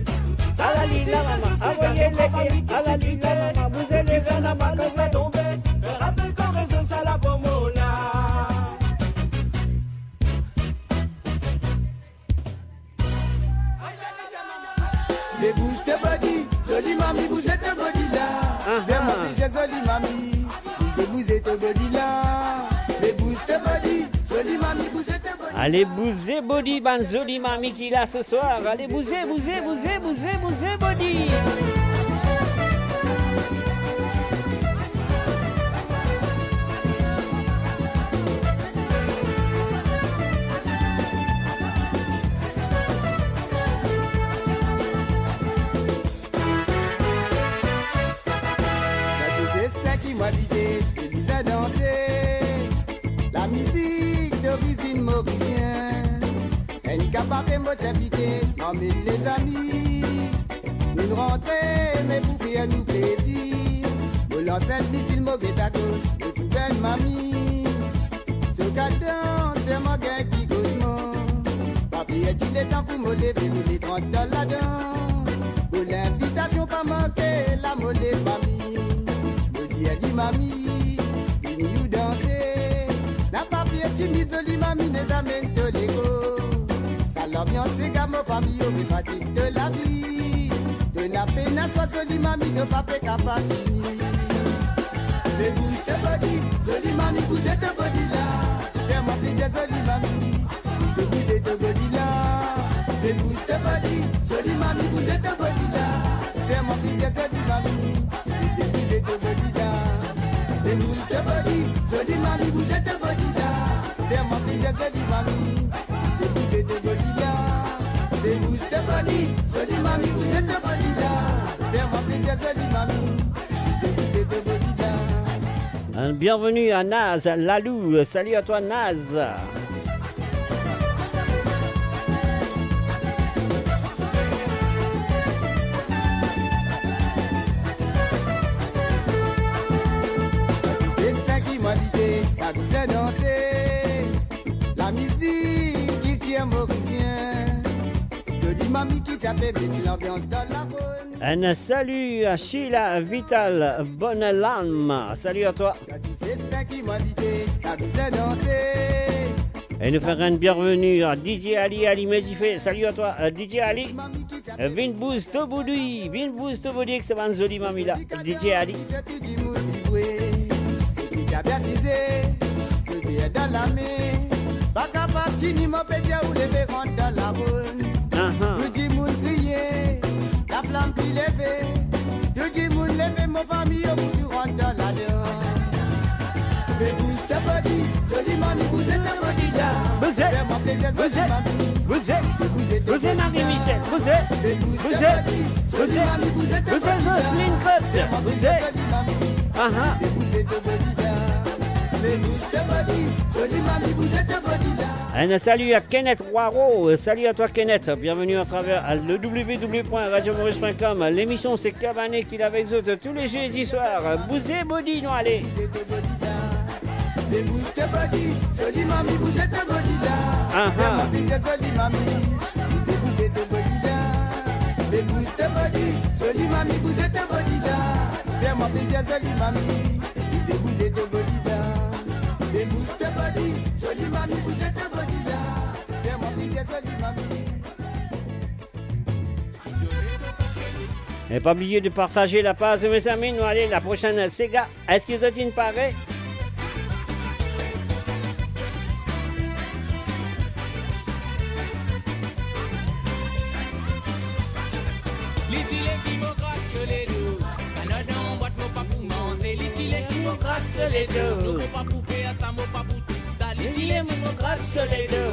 Ala li la, mama, avoye leker. Ala li la, mama, bouze leker, mama, bouze. Be bouze to body, zoli mami, bouze to body la. Aha. Fer mwa plizie, zoli mami. Bouze, bouze to body la. Be bouze to body, zoli mami, bouze to body. Ale bouze body, bann zoli mami ki la se swar. Ale bouze, bouze, bouze, bouze, bouze body. Dan tou festin ki mo invite, to bizin danse. Lamizik dorizinn morisien. Enn kabare mo ti invite, mo amenn lezami. Nou'nn rantre, me pou fer nou plezir. Mo lans enn misil, mo get agos, mo trouv enn mami. So kadan, fer mwa gagn ki gozman. Pa perdi letan pou mo leve, mo le rant dan ladans. Mo linvitasion pa manke, la mo lezami. Mo dir li, mami, vini nou danse. Na pa pie timid, zoli mami, nou amenn to lego. Sa lanbians sega mo fami, oubli fatig de lavi. To na pena swa, zoli mami, to pa pe kapav fini. Be bouze to body, zoli mami, bouze to body la. Fer mwa plizie, zoli mami. Bouze, bouze to body la. Be bouze to body, zoli mami, bouze to body la. Fer mwa plizie, zoli mami. Bouze, bouze to body la. Be bouze to body, zoli mami, bouze to body la. Fer mwa plizie, zoli mami. Bouze, bouze to body la. Be bouze to body, zoli mami, bouze to body la. Fer mwa plizie, zoli mami. Bouze, bouze to body la. Bienvenue à Naz Lalou. Salut à toi, Naz. Festin ki mo invite, sa bizin danse. Lamizik kiltir morisien. Zoli mami ki ti ape met lanbians dan laronn. Un salut à Sheila Vital, bonne larme. Salut à toi. Festin ki mo invite, sa bizin danse. E nou fer enn bienveni a D J Ali, Ali Medife. Salut à toi, euh, D J Ali. Euh, vinn bouz to body, vinn bouz to body ek sa bann zoli mami la. D J Ali. Aha. Tou dimoun kriye, laflam ki leve, tou dimoun leve, mo fami, pou tou rant dan ladans. Be bouz to body, zoli mami, bouze to body la. Bouze. Fer mwa plezir, zoli mami. Bouze. Bouze, bouze to body la. Marie Michel, bouze. Be bouz to body, zoli mami, bouze to body la. Bouze, Jocelyne Cotte. Fer mwa plezir, zoli mami. Aha. Bouze, bouze to body la. Be bouz to body, zoli mami, bouze to body la. Un salut à Kenneth Waro. Salut à toi, Kenneth. Bienvenue à travers le w w w point radio maurice point com. L'émission, c'est Kabané qui est avec vous tous les jeudis soirs. Bouzez body, nou ale. Bouze to body la. Bouze to body. Zoli mami, bouze to body la. Aha. Fè mwa plizir, zoli mami. Bouze, bouze to body la. Bouze to body. Zoli mami, bouze to body la. Fè mwa plizir, zoli mami. Bouze, bouze to body la. Bouze to body. Zoli mami, bouze to body la. Fè mwa plizir, zoli mami. E pa bliye de partaze lapaz, mezami. Nou ale, la prochaine sega. Eski zot inn pare? Li ti le ki mo gras so ledo. Kanard dan bwat mo pa pou manze. Li ti le ki mo gras so ledo. Non, mo pa pou fer sa, mo pa pou tousa. Li ti le ki mo gras so ledo.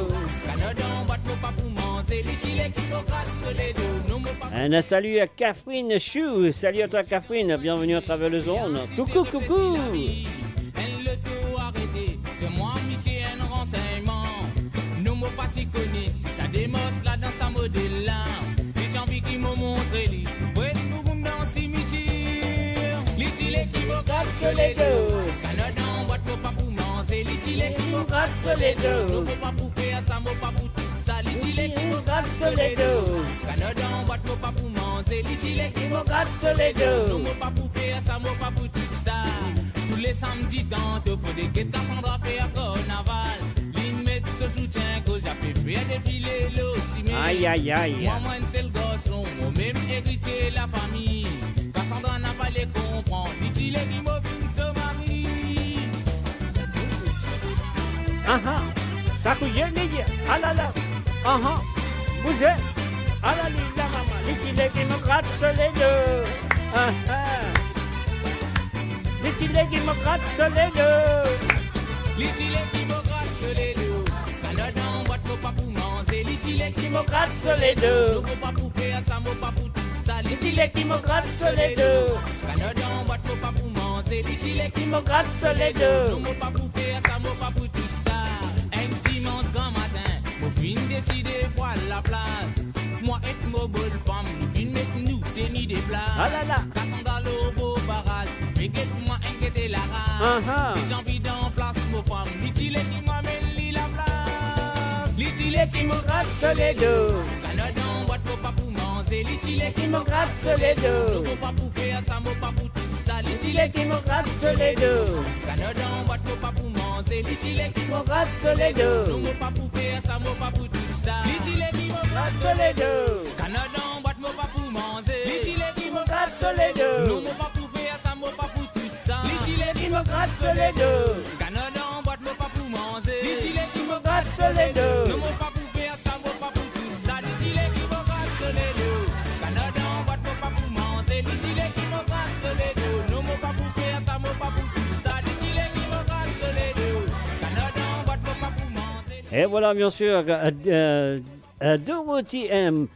Kanard dan bwat mo pa pou manze. Li ti le ki mo gras so ledo. Non, mo pa Un salut à Catherine Chou. Salut à toi, Catherine. Bienvenue à travers les ondes. Coucou, coucou. Enn loto arete, donn mwa misie enn ransegnman. Non, mo pa ti kone si sa demars la dan sa model la. Li ti anvi ki mo montre li. Vre nou boum dan simitier. Li ti le ki mo gras so ledo. Kanard dan bwat mo pa pou manze. Li ti le ki mo gras so ledo. Non, mo pa pou fer sa, mo pa pou tousa. Li ti le ki mo gras so ledo. Kanard dan bwat mo pa pou manze. Li ti le ki mo gras so ledo. Non, mo pa pou fer sa, mo pa pou tousa. Tou le samdi tanto pou de get Cassandra fer karnaval. Li met so soutien goz, li pe fer defile lor sime. Ay, ay, ay. Mwa, mwa enn sel garson, mo mem eritie lafami. Cassandra napa le konpran, li ti le ki mo vinn so mari. Aha. Sa kouye li, alala. Aha. Bouze. Alala, li la mama. Li ti le ki mo gras so ledo. Aha. Li ti le ki mo gras so ledo. Li ti le ki mo gras so ledo. Kanard dan bwat mo pa pou manze. Li ti le ki mo gras so ledo. Non, mo pa pou fer sa, mo pa pou tousa. Li ti le ki mo gras so ledo. Kanard dan bwat mo pa pou manze. Li ti le ki mo gras so ledo. Non, mo pa pou fer sa, mo pa pou tousa. Enn dimans gramatin, mo finn deside pou al laplaz. Mwa ek mo bel fam, nou finn met nou teni de plaz. Alala. Cassandra lor bor baraz, pe get mwa enn gete laraz. Aha. Li ti anvi dan plas mo fam, li ti le ki mo amenn li laplas. Li ti le ki mo gras so ledo. Kanard dan bwat mo pa pou manze. Li ti le ki mo gras so ledo. Non, mo pa pou fer sa, mo pa pou tousa. Li ti le ki mo gras so ledo. Kanard dan bwat mo pa pou manze. Li ti le ki mo gras so ledo. Non, mo pa pou fer sa, mo pa pou tousa. Li ti le ki mo gras so ledo. Kanard dan bwat mo pa pou manze. Li ti le ki mo gras so ledo. Non, mo pa pou fer sa, mo pa pou tousa. Li ti le ki mo gras so ledo. Kanard dan bwat mo pa pou manze. Li ti le ki mo gras so ledo. Non, mo pa pou fer sa, mo pa pou tousa. Li ti le ki mo gras so ledo. Kanard dan bwat mo pa pou manze. Li ti le ki mo gras so ledo. Non, mo pa pou fer sa, mo pa pou tousa. Li ti le ki mo gras so ledo. Kanard dan bwat mo pa pou manze. Et voilà, bien sûr, euh, euh, euh, Dorothy M,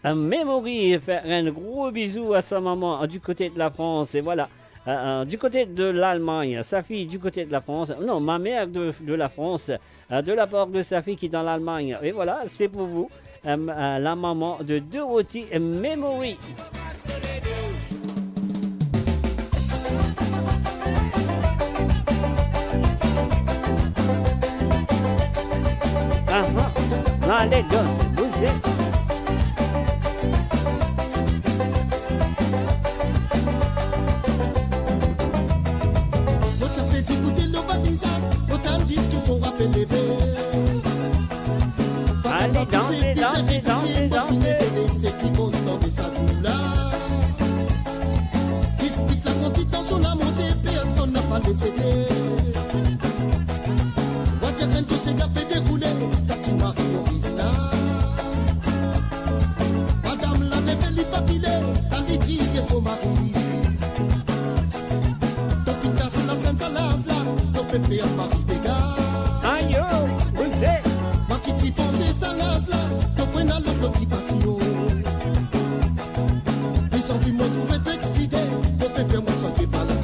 euh, Memory, faire un gros bisou à sa maman, euh, du côté de la France. Et voilà, euh, euh, du côté de l'Allemagne, sa fille du côté de la France, non, ma mère de, de la France, euh, de la part de sa fille qui est dans l'Allemagne. Et voilà, c'est pour vous, euh, euh, la maman de Dorothy Memory. Aha. Allez, go, bouzez. Mo ti pe dibout lor bann vizaz, mo tann diskisyon ape leve. Allez, dansez, dansez, dansez, dansez. Seki mo tande sa zour la. Dispit la, kan ti tansion la monte, personn napa le sede. Wa ti enn tou sega pe dekoule, sa ti mari orizina. Madam la leve, li pa pile, la li kriye so mari. To finn kas lasenn sa laz la, to pe fer mari dega. Ayo, bouzez. Mwa ki ti panse sa laz la, to pou ena lot, lot ki pas yo. Li sanble mo trouve to eksite, to pe fer mwa santi malad.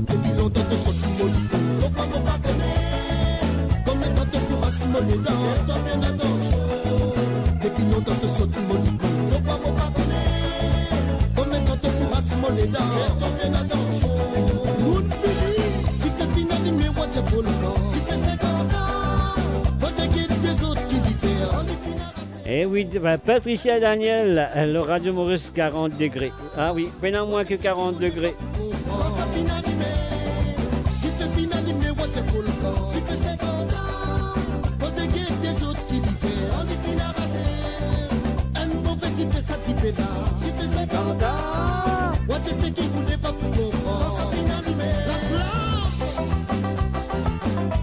Depi lontan to sot mo livo, mo pa, mo pa kone. Konbien tan to pou ras mo ledan. Mo likou, to pa mo pa kone. Konbien tan to pou ras mo ledan? Fer twa bien atansion. Nounn fini, dife finn alime, wa dir volkan. Dife sinkant an. Kot get dezot ki dife, an li finn arase. Eh oui, ben, Patricia Daniel, euh, le Radio Maurice, quarante degrés. Ah oui, pena mwin ke quarante degrés. Kan sa finn alime, dife finn alime, wa dir volkan. Dife sinkant an. Kot get dezot ki dife, an li finn arase. Enn move dife, sa dife la. Dife sinkant an. Wa dir seki roule pa pou konpran. Kan sa finn alime, laflam.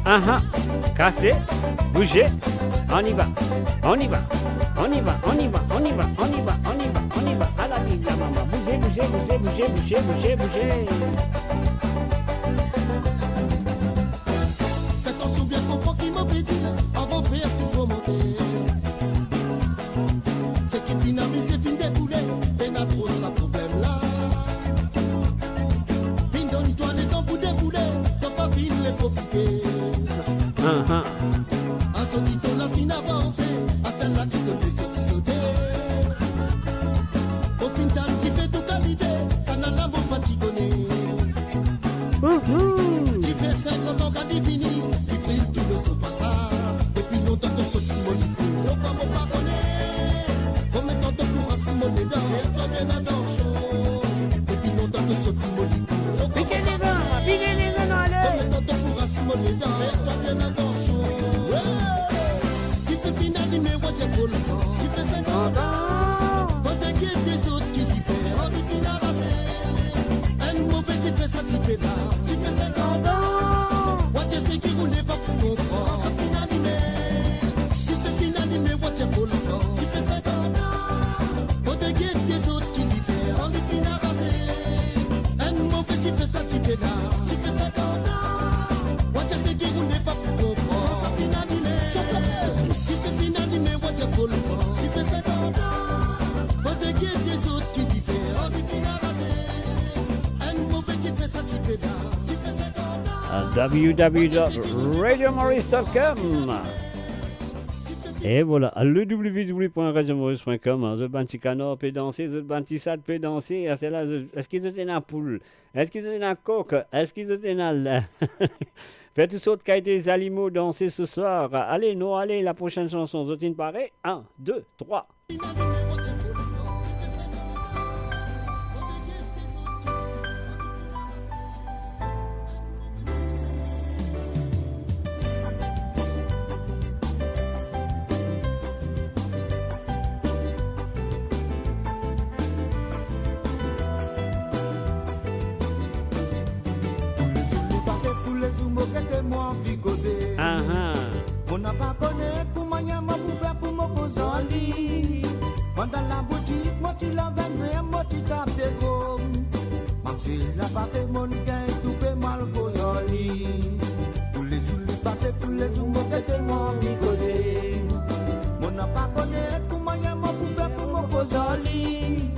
Aha, kase, bouze, on y va, on y va, on y va, on y va, on y va, on y va, on y va, on y va. Ala li la mama, bouze, bouze, bouze. Fer atansion, bien konpran ki mo pe dir, avan fer tou pou monte. Seki finn amize, finn dekoule, pena tro sa problem la. Finn donn twa letan pou dekoule, to pa finn le profite. Aha. Aster ki to la finn avanse, aster la ki to dezot sote. Mo finn tann dife tou kalite, sa nala mo pa ti kone. Uhum. Dife sinkant an, kan li fini, li bril tou le son pasa. Depi lontan to sot mo likou, to pa mo pa kone. Konbien tan to pou ras mo ledan? Fer twa bien atansion. Depi lontan to sot mo likou, to pa mo pa kone. Pike ledan, pike ledan, ale. Konbien tan to pou ras mo ledan? Fer twa bien atansion. Wey! Dife finn alime, wa dir volkan. Dife sinkant an. Kot get dezot ki dife, an li finn arase. Enn move dife, sa dife la. Dife sinkant an. Wa dir seki roule pa pou konpran. Sa finn alime. Dife finn alime, wa dir volkan. Dife sinkant an. Kot get dezot ki dife, an li finn arase. Enn move dife, sa dife la. Dife sinkant an. Wa dir seki roule pa pou konpran. Sa finn alime. Dife finn alime, wa dir volkan. Dife sinkant an. Kot get dezot ki dife, an li finn arase. Enn move dife, sa dife la. Dife sinkant an. W W W dot radio maurice dot com. E vwala, le w w w point radio maurice point com, zot bann ti kanar pe danse, zot bann ti sat pe danse, a sela, zot, eski zot ena poul? Eski zot ena kok? Eski zot ena l-, fer tou sort kalite zanimo danse se swar? Ale, nou ale, la prosenn sanson, zot inn pare? In, de, trwa. Toulezour li pase, toulezour mo gete, mo anvi koze. Aha. Mo napa kone ki mannyer mo pou fer pou mo koz ar li. Mo dan laboutik, mo ti lav enn ver, mo ti tap de gom. Manze la pase, mo gagn toupe, mo al koz ar li. Toulezour li pase, toulezour mo gete, mo anvi koze. Mo napa kone ki mannyer mo pou fer pou mo koz ar li.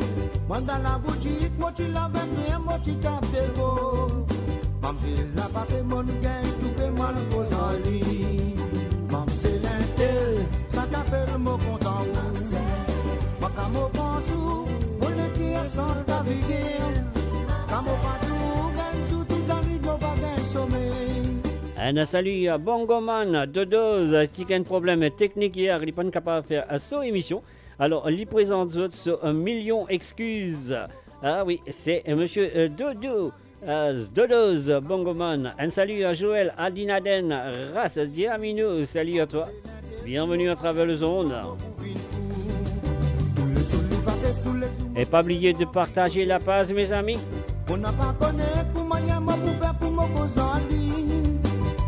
Mo dan laboutik, mo ti lav enn ver, mo ti tap de gom. Manze la pase, mo gagn toupe, mo al koz ar li. Manze lintel, sa ki fer mo kontan ou. Mwa kan mo pans ou, mo leker san ta vire. Kan mo pa trouv enn zour, tou lannwit mo pa gagn somey. Enn salu a Bongoman, Dodoz, ti gagn problem teknik yer, li pann kapav fer so emision. Alor, li prezant zot so, euh, Million Excuses. Ah oui, se, euh, Monsieur, euh, Dodo, euh, Dodoz, Bongoman. Enn salu a Joël, Adinaden, Ras, Diamino, salut à toi. Bienvenue à travers les ondes. Et pas oublier de partager la page, mes amis. Mo napa kone ki mannyer mo pou fer pou mo koz ar li.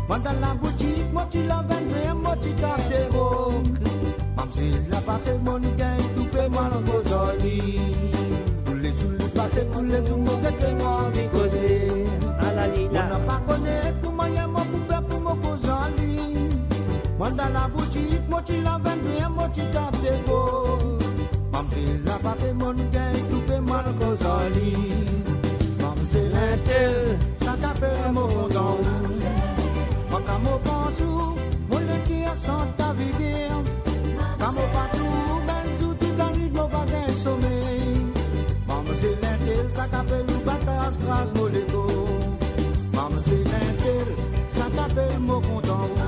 Mo dan laboutik, mo ti lav enn ver, mo ti tap de gom. Manze la pase, mo gagn toupe, mo al koz ar li. Toulezour li pase, toulezour mo gete, mo anvi koze. Ala li la. Mo napa kone ki mannyer mo pou fer pou mo koz ar li. Mo dan laboutik, mo ti lav enn ver, mo ti tap de gom. Manze la pase, mo gagn toupe, mo al koz ar li. Manze lintel, sa ki fer mo kontan ou. Mwa kan mo pans ou, mo leker san ta vire. Kan mo pa trouv enn zour, tou dan Mo leker, mamzel entel, sa ki apel mo kontan ou.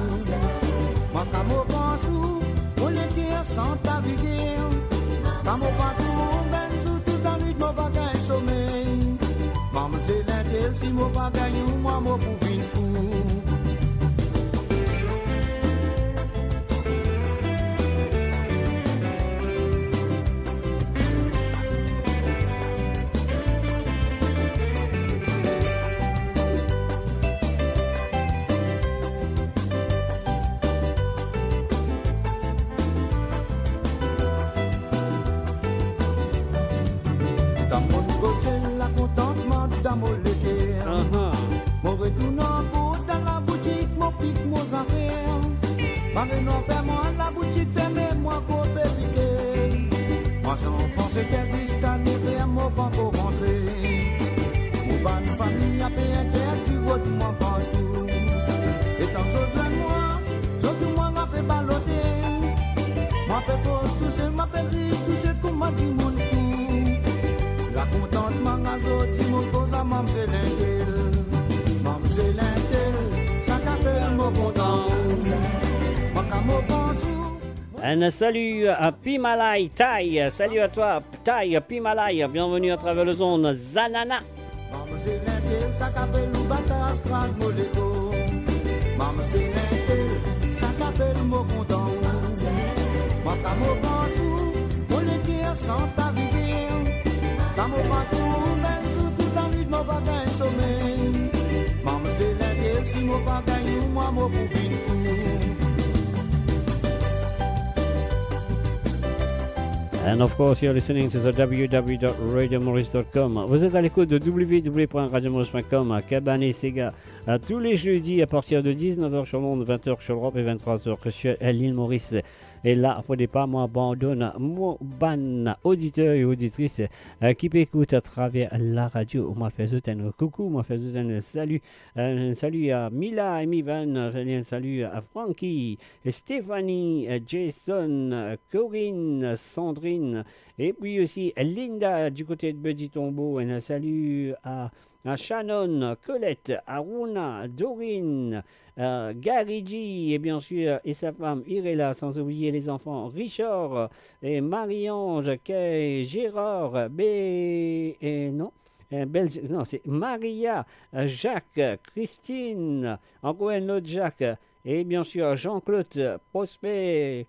Mwa kan mo pans ou, mo leker san ta vigil. Kan mo pa trouv ou, bann zour tou lanwit mo pa gagn somey. Mamzel entel, si mo pa gagn ou, mwa mo pou vinn fou. Tan mo koze lakontantman dan mo leker. Aha. Mo retourn ankor dan laboutik, mo pik mo zafer. Mari nwa ferme laboutik, ferme, mwa ankor pe pike. Mwa zanfan sete ziska nev er, mo pankor rantre. Mo bann fami ape interdi rod mwa partou. Letan zot zwenn mwa, zot dir mwa ape balote. Mwa pe koz tousel, mwa pe ri tousel kouma dimoun fou. Lakontantman a zot, mo koz a mamzel entel. Mamzel entel, sa ki apel mo kontan ou. Mwa kan mo pans ou. Un salut à Pimalay Tay. Salut à toi, Tay Pimalay. Bienvenue à travers le zone Zanana. Mamzel entel, sa ki apel ou batas kraz mo leker. Mamzel entel, sa ki apel mo kontan ou. Mwa kan mo pans ou, mo leker san ta vigil. Kan mo pa trouv ou, bann zour tou lanwit mo pa gagn somey. Mamzel entel, si mo pa gagn ou, mwa mo pou vinn fou. And of course, you're listening to the w w w dot radio maurice dot com. Vous êtes à l'écoute de w w w point radio maurice point com, Kabané Sega, euh, tous les jeudis à partir de dix-neuf heures sur l'onde, vingt heures sur l'Europe et vingt-trois heures sur, euh, l'île Maurice. E la, pou depa, mo abandonn mo bann oditer e oditris, euh, ki pe ekout atraver laradio. Mo fer zot enn koukou, mo fer zot enn sali. Euh, enn sali a Mila e Mivan, euh, enn sali a Francky, Stéphanie, euh, Jason, euh, Corinne, Sandrine, et puis aussi Linda du côté de Petit Tombeau. Un salut à, à Shannon, Colette, Aruna, Dorine, euh, Gary G, et bien sûr, et sa femme Irela, sans oublier les enfants Richard et Marie-Ange, Kay, Gérard, B, et non, euh, Bel-, non, c'est Maria, euh, Jacques, Christine, encore un autre Jacques, et bien sûr Jean-Claude, Prosper,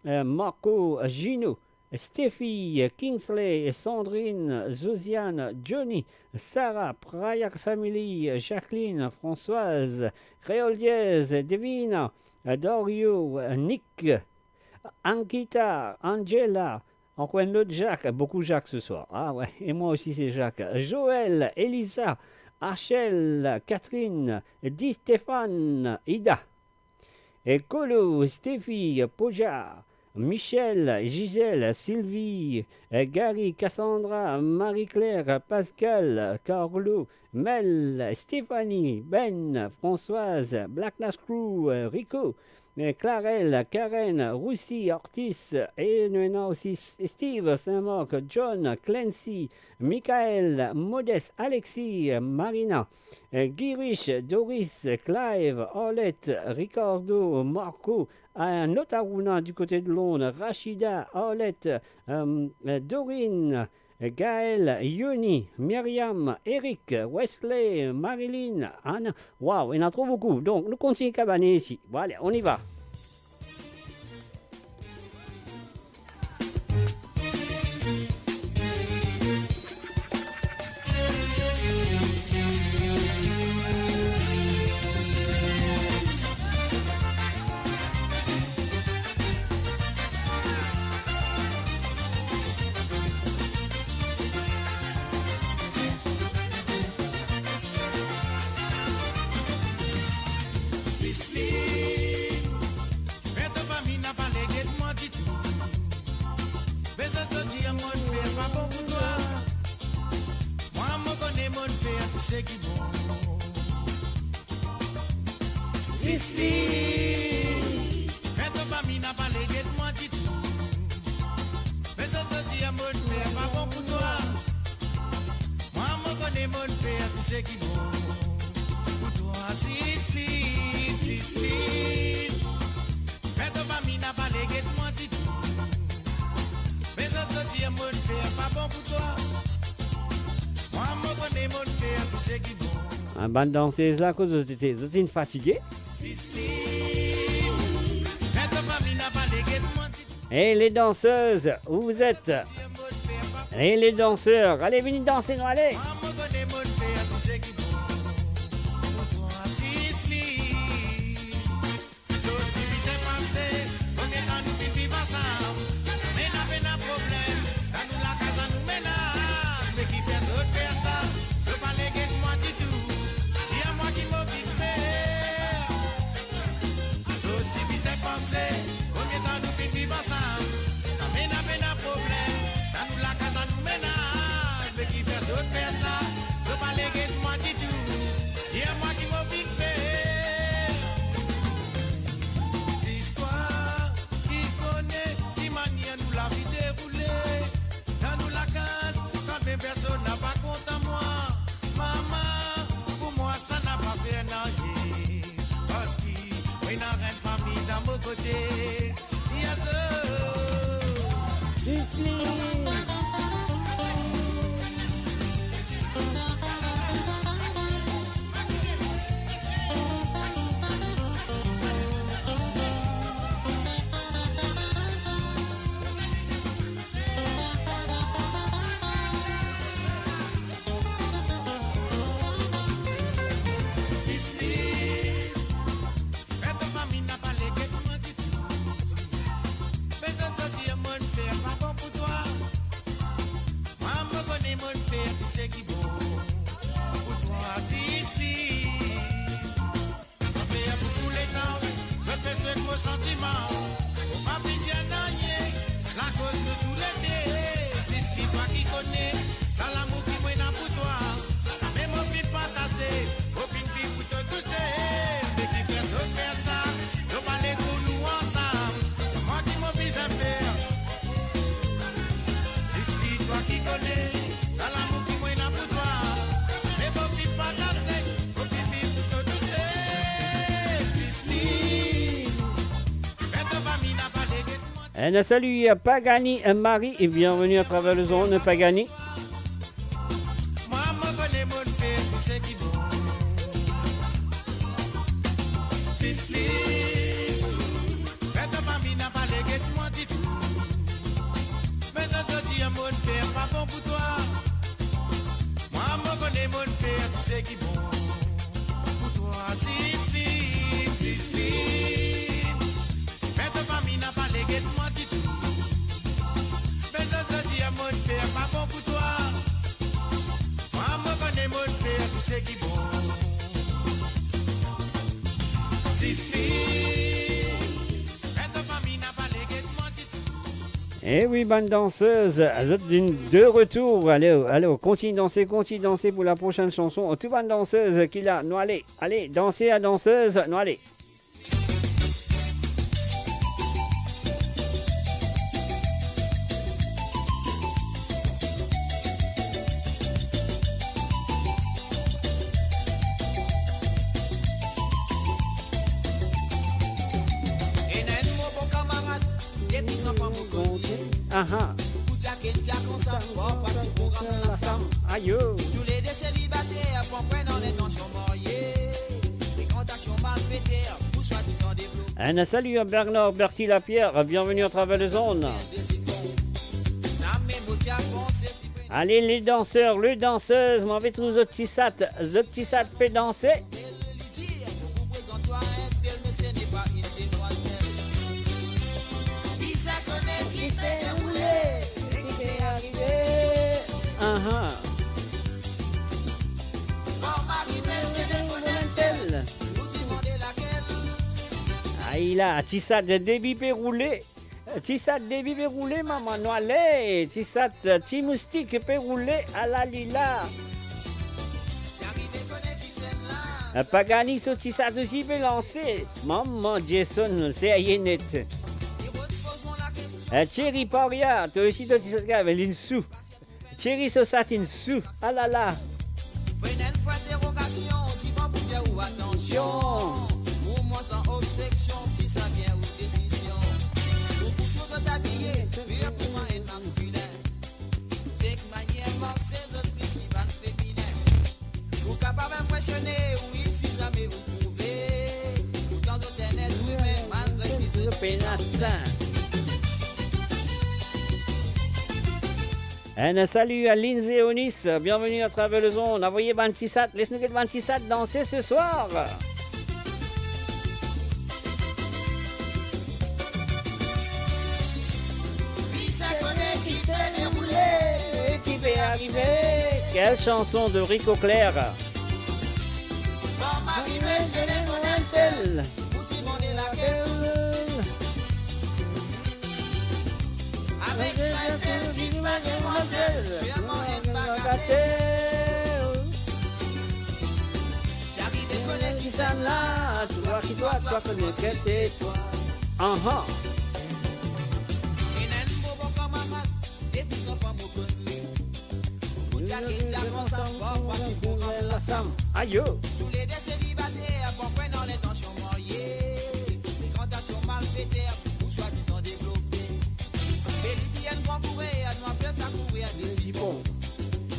euh, Marco, Gino, Stéphie, Kingsley, Sandrine, Josiane, Johnny, Sarah, Prayak Family, Jacqueline, Françoise, Créole Diaz, Davina, Dario, Nick, Ankita, Angela, encore un autre Jacques, beaucoup Jacques ce soir. Ah ouais, et moi aussi c'est Jacques. Joël, Elisa, Achel, Catherine, Di Stéphane, Ida. Ekolo, Stéphie, Pooja, Michel, Gisèle, Sylvie, Gary, Cassandra, Marie-Claire, Pascal, Carlo, Mel, Stéphanie, Ben, Françoise, Black Nas Crew, Rico, Clarel, Karen, Roussy, Ortis, et nous avons aussi Steve, Saint-Marc, John, Clancy, Michael, Modeste, Alexis, Marina, euh, Girish, Doris, Clive, Arlette, Ricardo, Marco, euh, Notaruna du côté de Londres, Rachida, Arlette, euh, euh, Dorine, Gaël, Yoni, Myriam, Eric, Wesley, Marilyn, Anna. Waouh, il y en a trop beaucoup. Donc, nous continuons Kabané ici. Bon, allez, on y va. Fer to fami napa le get mwa ditou. Be zot dir monn fer pa bon pou twa. Mwa, mo kone monn fer tou seki bon. Sisli, fer to fami napa le get mwa ditou. Be zot dir monn fer pa bon pou twa. Mwa, mo kone monn fer tou Seki bon pou twa, zis li, zis li. Fer to fami napa le get mwa ditou. Me zot, zot dir mo'nn fer pa bon pou twa. Mwa, mo kone mo'nn fer tou seki bon. Ah, bann dansez la, kot zot ete? Zot inn fatige? Zis li. Fer to fami napa le get mwa ditou. Et les danseuses, où vous êtes? Et les danseurs, allez, vini danse, nou ale. Zot ti bizin panse, konbien tan nou finn viv ansam, sa pena, pena problem. Dan nou lakaz, dan nou mennaz, me kifer zot fer sa? Zot pa le get mwa ditou. Dir mwa ki mo finn fer. Zis twa ki kone ki manier nou lavi deroule. Dan nou lakaz, kan mem personn napa kontan mwa. Mama, pou mwa sa napa fer nanye. Parski mo ena enn fami dan mo kote. Ti azo. Zis li. Zot fer zot mo santiman, mo pa finn dir nanye, lakoz nou toulede. Zis li twa ki kone, sa lamour ki mo ena pou twa. Sa mem mo finn partaze, mo finn viv pou to touse. Me kifer zot fer sa? Zot pa le trouv nou ansam. Mwa ki mo bizin fer. Zis li twa ki kone, sa lamour ki mo ena pou twa. Me mo finn partaze, mo finn viv pou to touse. Zis li. Enn salut à Pagani, euh, Marie, et bienvenue à travers les ondes, Pagani. Me to fami napa le get mwa ditou. Me zot, zot dir mo'nn fer pa bon pou twa. Mwa, mo kone mo'nn fer tou seki bon. Zis li. Me to fami napa le get mwa ditou. Eh oui, bann dansez, zot vinn de retour. Allez, allez, kontign danse, kontign danse pou la prochaine chanson. Tou bann dansez ki la, nou ale, ale, danse a dansez, nou ale. Ena enn mo bon kamarad, depi zanfan mo konn li. Aha. Pou ti akenn ti akonsa, parfwa ti pou ram lasam. Ayo. Toulede selibater, pran pwin dan lintansion marye. Frekantasion malfeter, pou swadizan devlope. Un salut à Bernard Berti Lapierre, bienvenue à travers les ondes. Allez, les danseurs, les danseuses, mo anvi trouv zot ti sat, zot ti sat pe danse. Aha. Ay la, ti sat debi pe roule. Ti sat debi pe roule, mama, nou ale. Ti sat, ti moustik pe roule, ala li la. Pagani so ti sat osi pe lanse. Mama, Jason, serye net. Eh, Thierry Paria, to osi to ti sat, linn sou. Thierry so sat inn sou. Alala. Penas la. Enn sali a Lindsay Onis, bienvenue à travers le zone. Avoye bann ti sat, les nou get bann ti sat danse ce soir. Ki sa kone ki pe deroule, ki pe arive? Quelle chanson de Rico Clair? Mama, li met telefonn entel. Pou ti mande lakel. Avek sa entel ki pa demwazel, sirman enn bagatel. Sa ki pe kone kisannla, twa ki twa, twa kone kete twa. Aha. Ena enn bobo kamarad, depi zanfan mo konn li. Pou dir ke ti avans ansam, parfwa ti pou rann lasam. Ayo. Toulede selibater, pa pran dan lintansion marye. Frekwantasion malfeter, pou swadizan devlope. Me li ti enn gran kourer, nou apel sa kourer de sipon.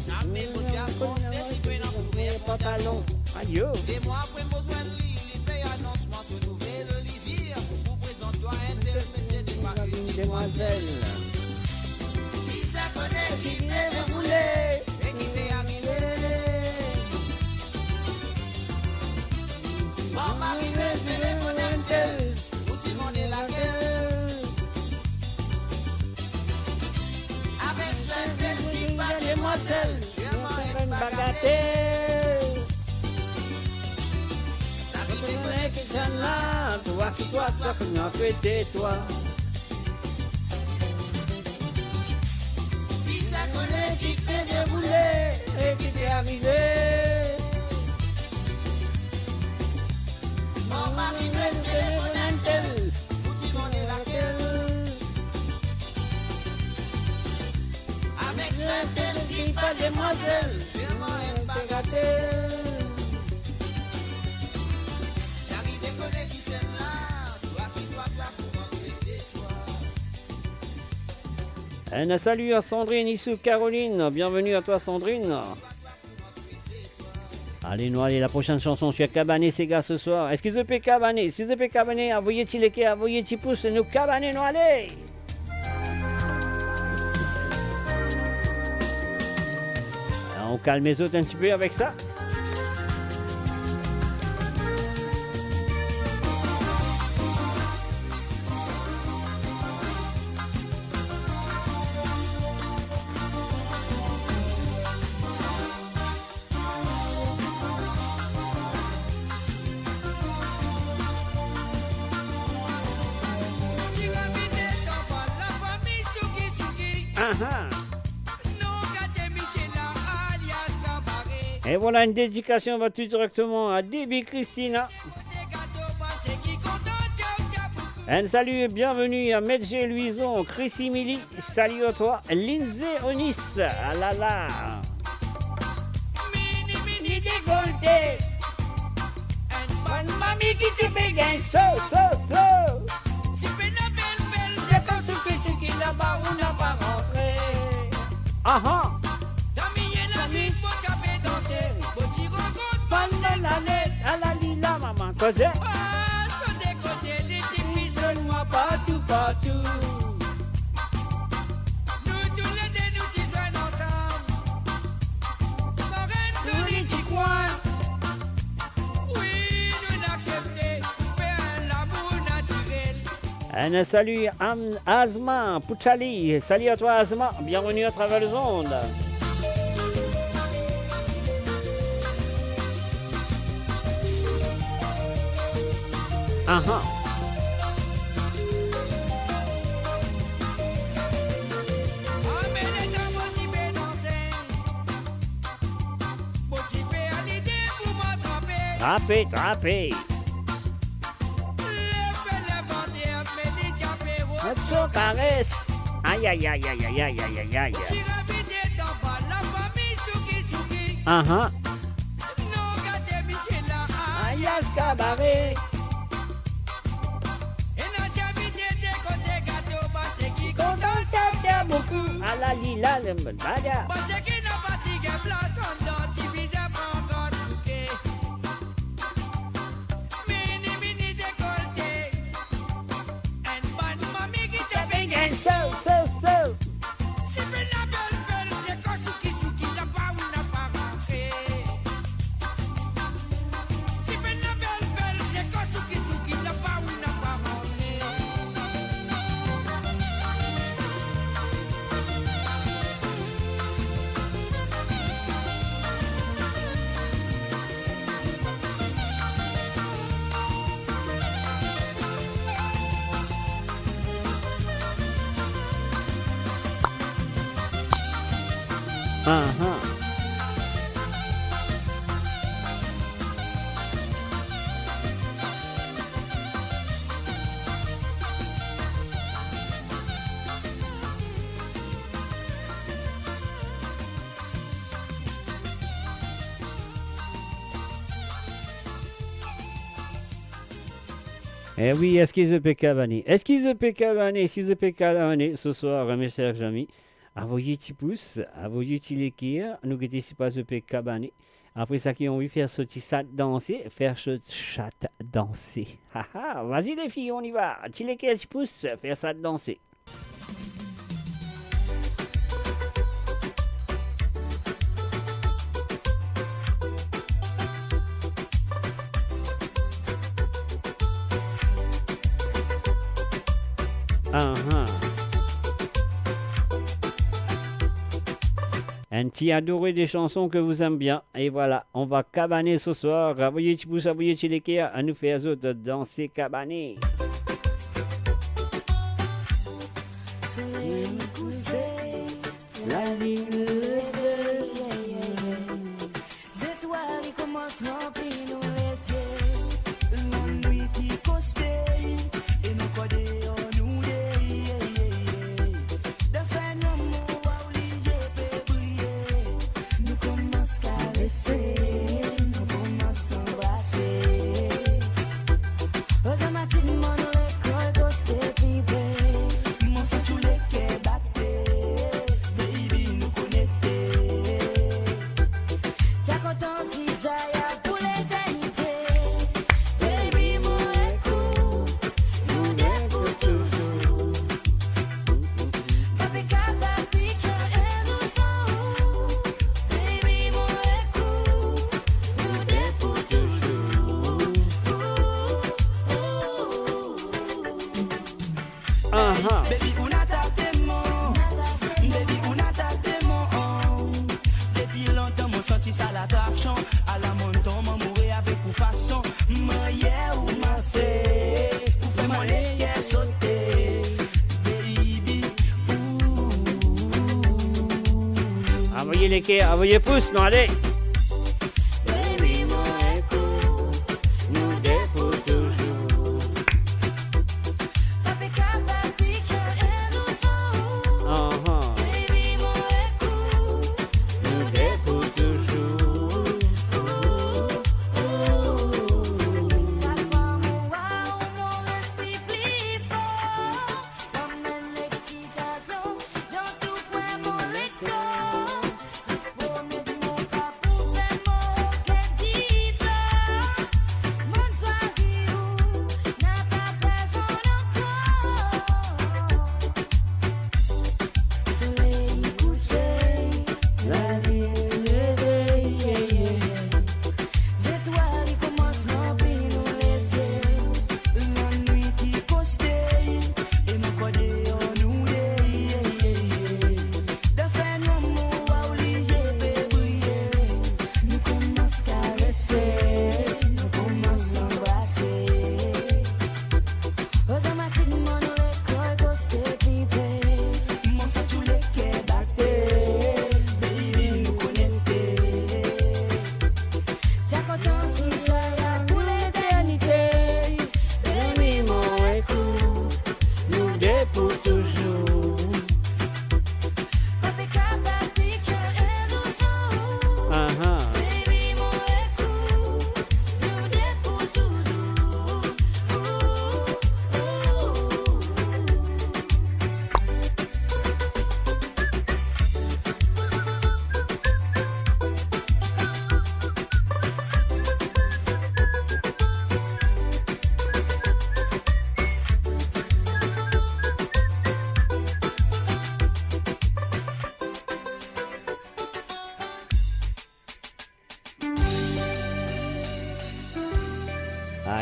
Zame mo ti avans, si pe ena kourer pantalon. Ayo. De mwa apre mo zwenn li, li pe anons mwa so nouvel, li dir, pou prezant twa entel, me se ne pa enn demwazel. Ki sa kone ki pe deroule e ki pe arive? Mama, li met telefonn entel, pou ti mande lakel. Avek sa entel ki pa demwazel, sirman enn bagatel. Sa ki pe kone kisannla, twa ki twa, twa kone kete twa. Ki sa kone ki pe deroule e ki pe arive? Mo mari met telefonn entel, pou ti mande lakel. Avek sa entel ki pa demwazel, sirman enn bagatel. Sa ki pe kone kisannla, twa ki twa, twa kone kete twa. Un salut à Sandrine, ici Caroline. Bienvenue à toi, Sandrine. Allez, nou ale, la prochaine chanson, tu as cabané, ces gars, ce soir. Est-ce que zot pe kabane? Si zot pe kabane, avoye ti like, avoye ti pous, nou kabane, nou ale. Alors, on calme les autres un petit peu avec ça. Aha. Et voilà une dédication, on va tout directement à Debbie Christina. Un salut et bienvenue à Medjay Louison, Chrissy Milly, salut à toi, Lindsay Onis, ah là là. Mini, mini dekolte, enn bann mami ki ti pe gagn so, so, so. Si pena bel, bel, se kan souki, souki laba ou napa rantre. Aha. Dan milie lanwit, mo ti pe danse, mo ti rankont bann sel ale, ala lila, mama, koze. Ah, so dekolte, li ti fizonn mwa partou, partou. Nou toulede, nou ti zwenn ansam. Parenn tou li ti krwar. Wi, nou aksepte fer lamour natirel. Un salut à Azma Pouchali. Salut à toi, Azma. Bienvenue à travers les ondes. Aha. Trape, trape. Met so kares. Ay, ay, ay. Aha. Ayas kabare. Ala lila, le bada. Mini, mini dekolte, enn Sew, sew, sew. Si pe na bel, bel, se kan souki, souki, la pa ou na pa rantre. Si pe na bel, bel, se kan souki, souki, la pa ou na pa rantre. Aha. Eh wi, eski zot pe kabane? Eski zot pe kabane? Si zot pe kabane, se swar, mes chers amis, avoy ti pous, avoy ti leker, nou gete si pa zot pe kabane. Apre sa ki anvi fer so ti sat danse, fer so ti sat danse. Ha, ha, vas-y les filles, on y va. Ti leker, ti pous, fer sat danse. Aha. Enn ti adore de chanson que vous aimez bien. Et voilà, on va kabaner ce soir. Avoy ti pous, avoy ti leker, anou fer zot danse, kabane. Soley kouse, lalinn leve, zetwal li koumans ranpli nou lesie. Lannwit li koste, e nou kor deor nou de. Dan fenwa mo wa ou lizie pe briye. Nou koumans karese, nou koumans anbrase. Otomatikman nou lekor koste pli pre. Mo santi ou leker bate, baby, nou konekte. Ti a kontan si sa ya pou leternite. Baby, mo ek ou, nou de pou touzour. Pa pe kapav pike enn zour san ou. Baby, mo ek ou, nou de pou touzour. Aha. Baby, ou na ta telman. Baby, ou na ta telman. Depi lontan, mo santi sa latraksion. Ala mo tonm amoure avek ou fason. Mannyer ou mase, ou fer mo leker sote. Baby, ooh. Avoy leker, avoy pous, nou ale. Baby, mo ek ou, nou de pou touzour. Pa pe kapav pike enn zour san ou. Aha. Baby, mo ek ou, nou de pou touzour. Sa fwa mo wa ou, mo lespri pli for. Amenn lexitasion dan tou kwin mo lekor. Zis promet mo pa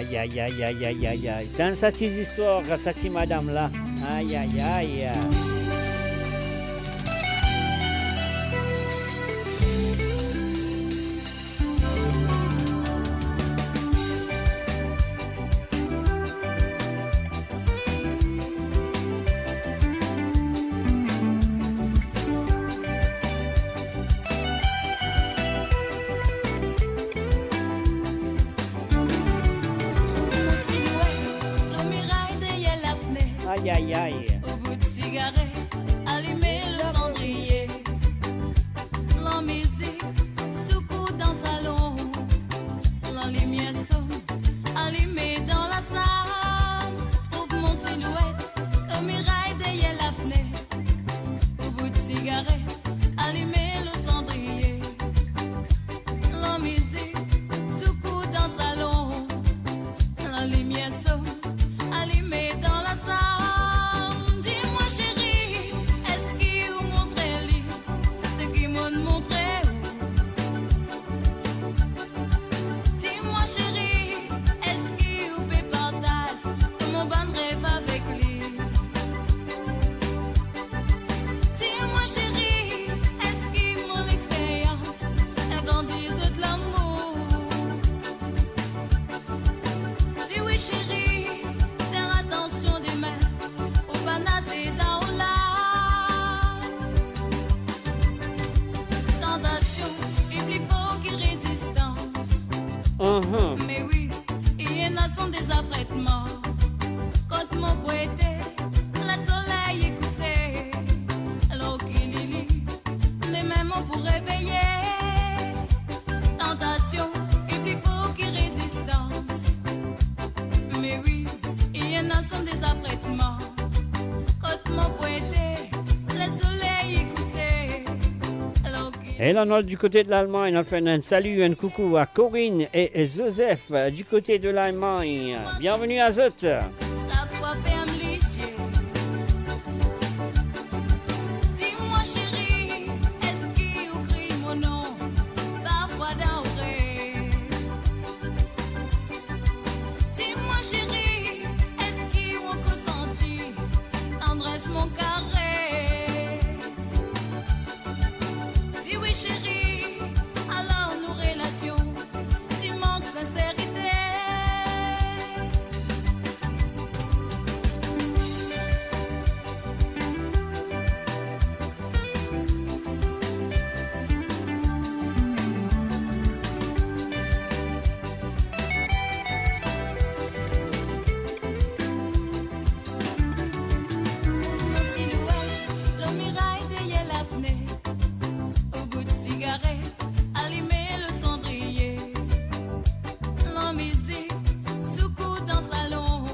Ay, ay, ay, ay, ay, ay, ay. Tann sa ti zistwar, sa ti madam la. Ay, ay, ay. Trouv mo silouet lor miray deryer lafnet. Ay, ay, ay. Ou bout sigaret, alime lor sandriye. Lamizik soukou dan salon. Lalimier son, alime dan lasal. Trouv mo silouet lor miray deryer lafnet. Ou bout sigaret, alime lor sandriye. Lamizik soukou dan salon. Lalimier son, alime dan lasal. Di mwa seri, eski ou montre li seki mo'nn montre ou? Di mwa seri, eski ou pe partaz tou mo bann rev avek li? Di mwa seri, eski mo lexperyans agrandi zot lamour? Si wi seri, fer atansion demin, ou pa naze dan lav. Tantasion e pli for ki rezistans. Mhm. Me wi, ena son dezapretman. Kot mo pou ete, lasoley e kouse. Lor ki lili, demin mo pou reveye. Tantasion e pli for ki rezistans. Me wi, ena son dezapretman. Kot mo pou ete, lasoley e kouse. Lor ki... E la nou al du kote de Lalmagn, nou al fer enn sali, enn koukou a Corinne e, e Joseph, euh, du kote de Lalmagn. Bienvenue à zot. Sa kwa fer mwa lizie. Di mwa seri, eski ou kriy mo nom parfwa dan ou rev? Di mwa seri, eski ou ankor santi tandres mo kares? Si wi seri, alor nou relasion ti mank sinserite. Mo silouet lor miray deryer lafnet, ou bout sigaret, alime lor sandriye. Lamizik soukou dan salon.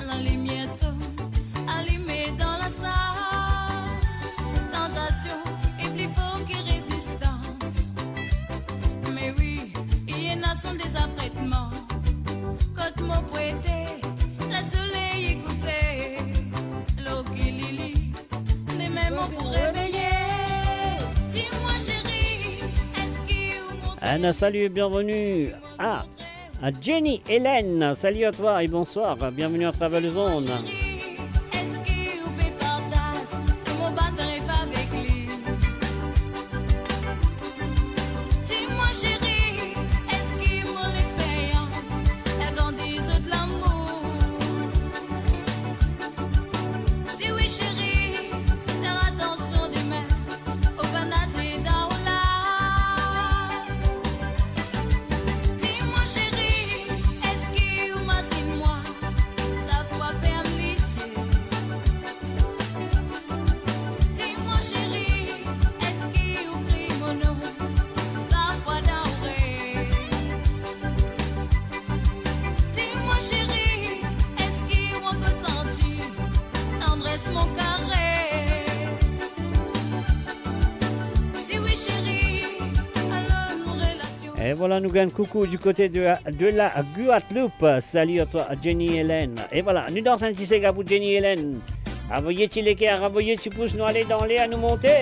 Lalimier son, alime dan lasal. Tantasion e pli for ki rezistans. Me wi, ena son dezapretman. Kot mo pou ete, lasoley e kouse. Lor ki lili, demin mo pou reveye. Di mwa seri, eski ou montre... Un salut et bienvenue à, à Jenny Hélène. Salut à toi et bonsoir. Bienvenue à travers le monde. Di mwa seri, eski ou pe partaz tou mo bann rev avek li? Di mwa seri, eski mo lexperyans agrandi zot lamour? Si wi seri, fer atansion demin, ou pa naze dan lav. Di mwa seri, eski ou mazinn mwa, sa kwa fer mwa lizie? Di mwa seri, eski ou kriy mo nom parfwa dan ou rev? Di mwa seri, eski ou ankor santi tandres mo kares? Si wi seri, alor nou relasion... E vwala, nou gagn koukou du kote de, de la Guadeloupe. Salut à toi, Jenny Hélène. E vwala, nou dans enn ti sega pou Jenny Hélène. Avoy ti leker, avoy ti pous, nou ale dan ler, nou monte.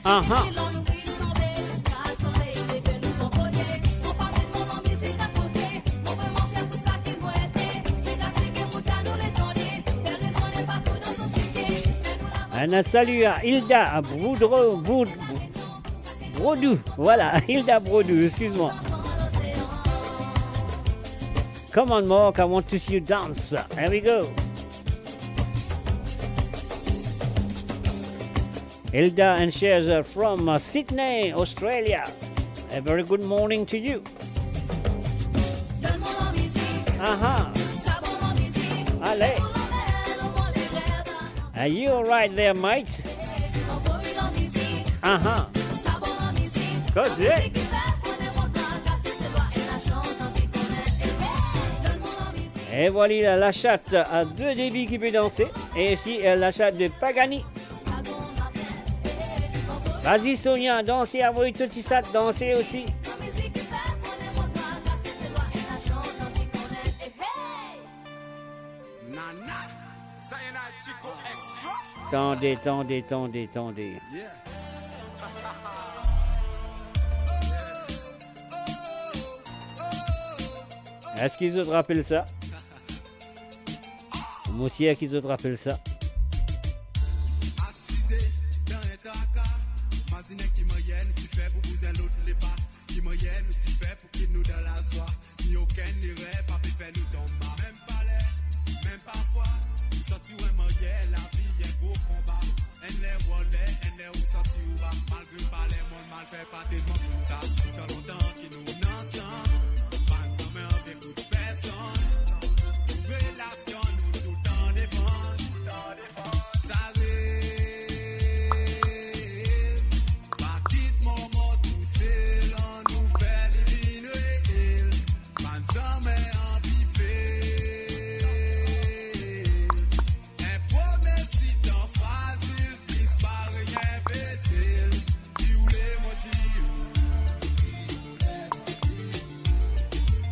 Aha. Un salut à Hilda Broudreau, Broud-, Brodou. Voilà, Hilda Brodou, excuse-moi. Come on, Mark, I want to see you dance. Here we go. Hilda and shares, uh, from, uh, Sydney, Australia. A very good morning to you. Aha. Allez. Are you all right there, mate? Aha. Good, yeah. E vwala, la, la chat a de debi ki pe danse, e osi, eh, la chat de Pagani. Vas-y, Sonia, danse, avoy to ti sat danse osi. Nana, sa ena Chico Extra. Tande, tande, tande, tande. Yeah. Eski zot rapel sa? Mo sir ki zot rapel sa. Asize dan enn traka, mazinn ki mannyer nou ti fer pou bouze lot lepa, ki mannyer nou ti fer pou kit nou dan lazwa. Ni okenn lerer pa pe fer nou tonbe. Mem pa ler, mem pa fwa, nou santi ou enn mannyer, lavi enn gro konba. Enn ler ou anler, enn ler ou santi ou ba. Malgre pa ler monn mal fer pa telman koumsa. Sitan lontan ki nou ansanm, pa zame anvi ekout personn. Nou relasion nou toultan devan. Sa rev, pa kit moman tousel, annou fer li vinn reel. Pa zame anvi fel. Enn promes sitan frazil, zis parey enbesil. Ki oule mo dir ou.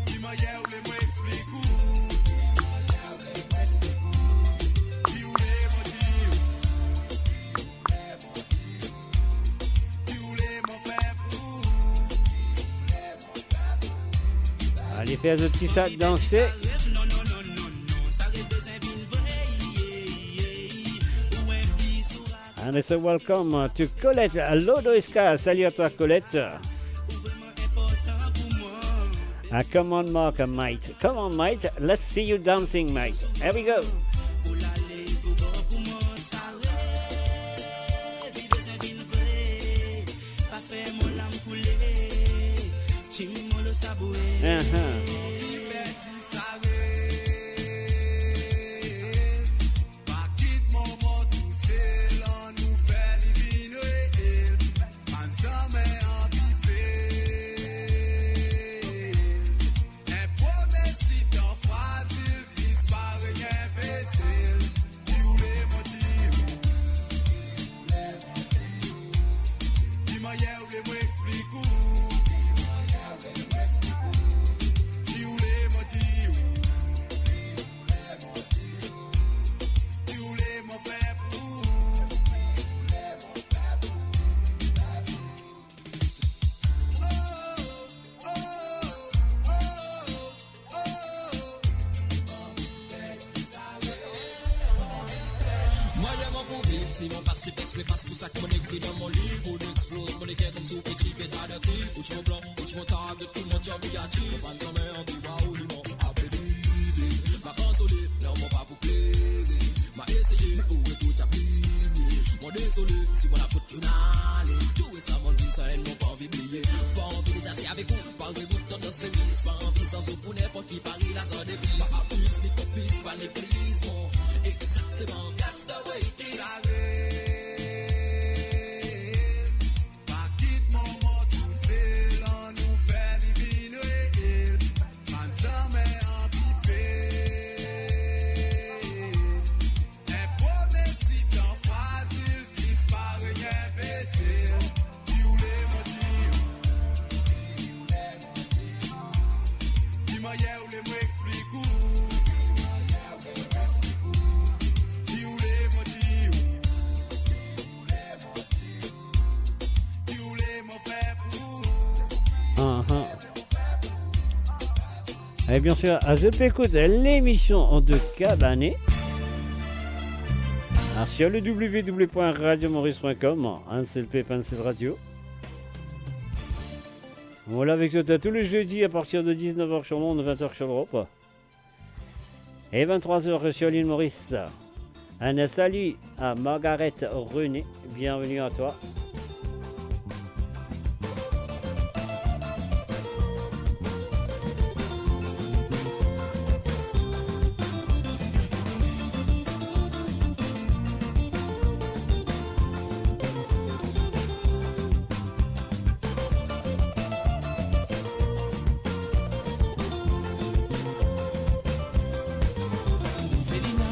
Ki mannyer oule mo explik ou. Ki oule mo dir ou. Ki oule mo fer pou ou. Ale fer zot ti sat danse. And so welcome, uh, to Colette, uh, Lodo Esca. Salut à toi, Colette. Ah, come on, Mark, uh, mate. Come on, mate. Let's see you dancing, mate. Here we go. Uh-huh. Pa kit moman tousel, annou fer li vinn reel. Pa zame anvi fel. Enn promes sitan frazil, zis parey enbesil. Ki oule mo dir ou. Ki mannyer oule mo explik ou. Ki oule mo dir ou. Ki oule mo fer pou ou. Mwa, mo pou viv, si mo pas ki teks, me pas tou sa ki mo ekri dan mo liv. Ou exploz mo leker koumsi ou pe tire peta dan ki. Ou ti mo plan, ou ti mo target, tou mo ti anvi atir. Mo pa zame anvi war ou li mo apel lide. Ma konsole, non mo pa pou plere. Ma eseye, me ou tou ti a pliye. Mo dezole, si mo la fot tou nale. Tou sa mo vinn sa enn mo pa anvi bliye. Pa anvi detase avek ou, pa rebout tandans feminis. Pa anvi san ou pou ninport ki pari lazar de plis. Pa abis, ni konplis, pa negliz, mo. Exactement, that's the way it is. Pa kit moman tousel, annou fer li vinn reel. Pa zame anvi fel. Enn promes sitan frazil, zis parey enbesil. Et bien sûr, zot pe ekout lemision de Kabané. Ah, sur le w w w point radio maurice point com, enn sel pep, enn sel radio. Voilà, avec zot tous les jeudis à partir de dix-neuf heures sur l'onde, vingt heures sur l'Europe. Et vingt-trois heures sur l'île Maurice. Un salut à Margaret René. Bienvenue à toi. Selina,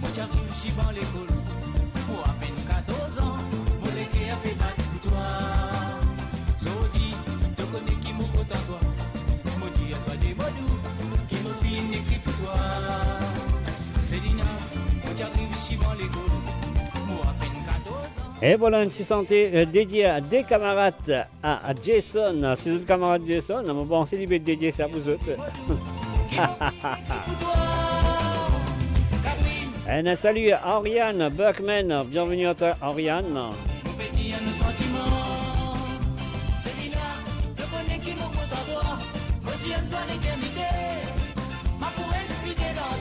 mo ti ariv sibor lekol, mo apenn katorz an, mo leker pe bat pou twa. Zordi, to kone ki mo kontan twa, mo dir twa de mo dou, ki mo finn ekrir pou twa. Selina, mo ti ariv sibor lekol, mo apenn katorz an. Et voilà, enn ti sante, euh, dédié à des camarades. Ah, ah, Jason, si zot kamarad Jason, mo panse li pe dedie sa pou zot. Un salut à Oriane Buckman, bienvenue à toi, Oriane. Mo pe dir mo santiman. Selina, to kone ki mo kontan twa. Mo dir twa leternite, mo pou res fidel ar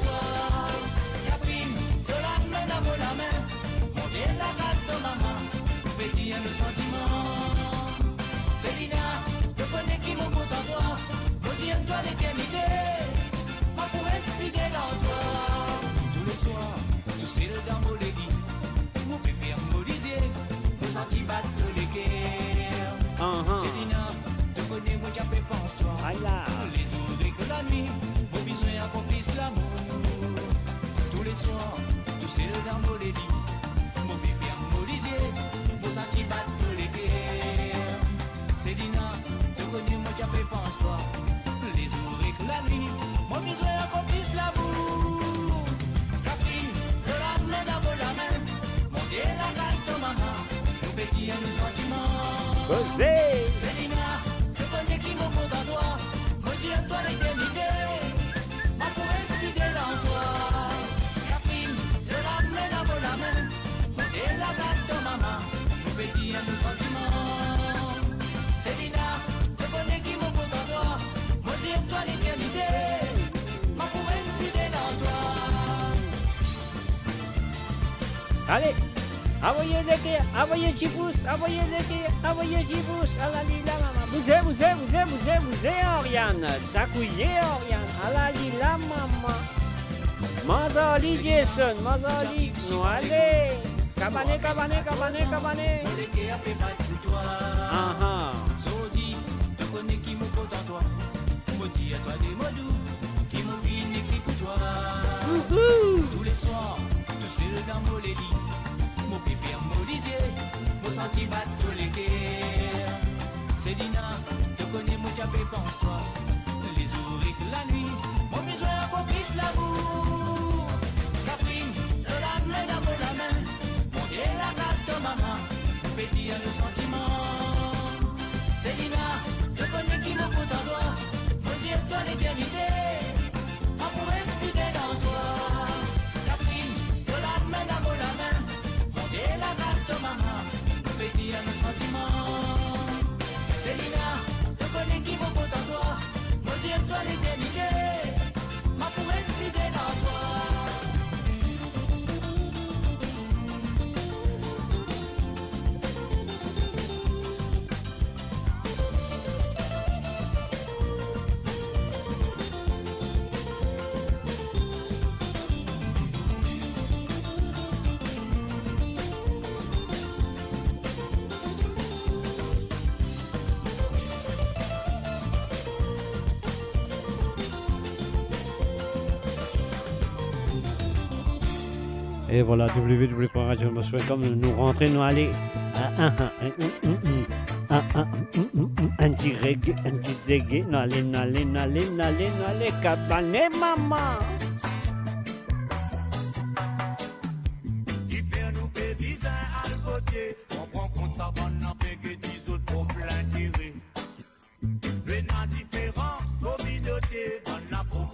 twa. Tou le swar, tousel dan mo leti, mo pe ferm mo lizie, mo santi bat to leker. Ahan. Selina, to kone mo ti pe pans twa. Ala. Lezour ek lanwit, mo bizin ankor plis lamour. Tou le swar, tousel dan mo leti, mo pe ferm mo lizie, mo santi bat to leker. Selina, to kone mo ti pe pans twa. Lezour ek lanwit, mo bizin ankor plis lamour. Katrinn, to lame dan mo lame, monte lakaz to mama, nou pe dir nou santiman. Koze! Selina, to kone ki mo kontan twa, mo dir twa leternite, mo pou res fidel ar twa. Katrinn, to lame dan mo lame, monte lakaz to mama, nou pe dir nou santiman. Selina, to kone ki mo kontan twa, mo dir twa leternite, mo pou res fidel ar twa. Ale, avoye leker, avoye ti pous, avoye leker, avoye ti pous. Ala li la, mama. Bouze, bouze, bouze, bouze, bouze, Oriane. Zakouye, Oriane. Ala li la, mama. Manz ar li, Jason, manz ar li. Nou ale. Kabane, kabane, kabane, kabane. Ahan. Mo dir twa de mo dou, ki mo finn ekrir pou twa. Ouhou! Tou le swar, tousel dan mo leti, mo pe ferm mo lizie, mo santi bat to leker. Selina, to kone mo ti pe pans twa. Lezour ek lanwit, mo bizin ankor plis lamour. Katrinn, to lame dan mo lame, monte lakaz to mama, nou pe dir nou santiman. Selina, to kone ki mo kontan twa, mo dir twa leternite, mo pou res fidel ar twa. Katrinn, to lame dan mo lame, monte lakaz to mama, nou pe dir nou santiman. Selina, to kone ki mo kontan twa, mo dir twa leternite, mo pou res fidel ar twa. E vwala, w w w pwen radio maurice pwen com, nou rantre, nou ale. Ah, ah, ah, mm, mm, mm. Ah, ah, mm, mm, mm. Enn ti reggae, enn ti reggae. Nou ale, nou ale, nou ale, nou ale, nou ale. Kabane, mama. Kifer nou pe bizin al vote? Pran kont sa bann-la pe get zot prop lintere. Pena diferan kominote, bann-la pou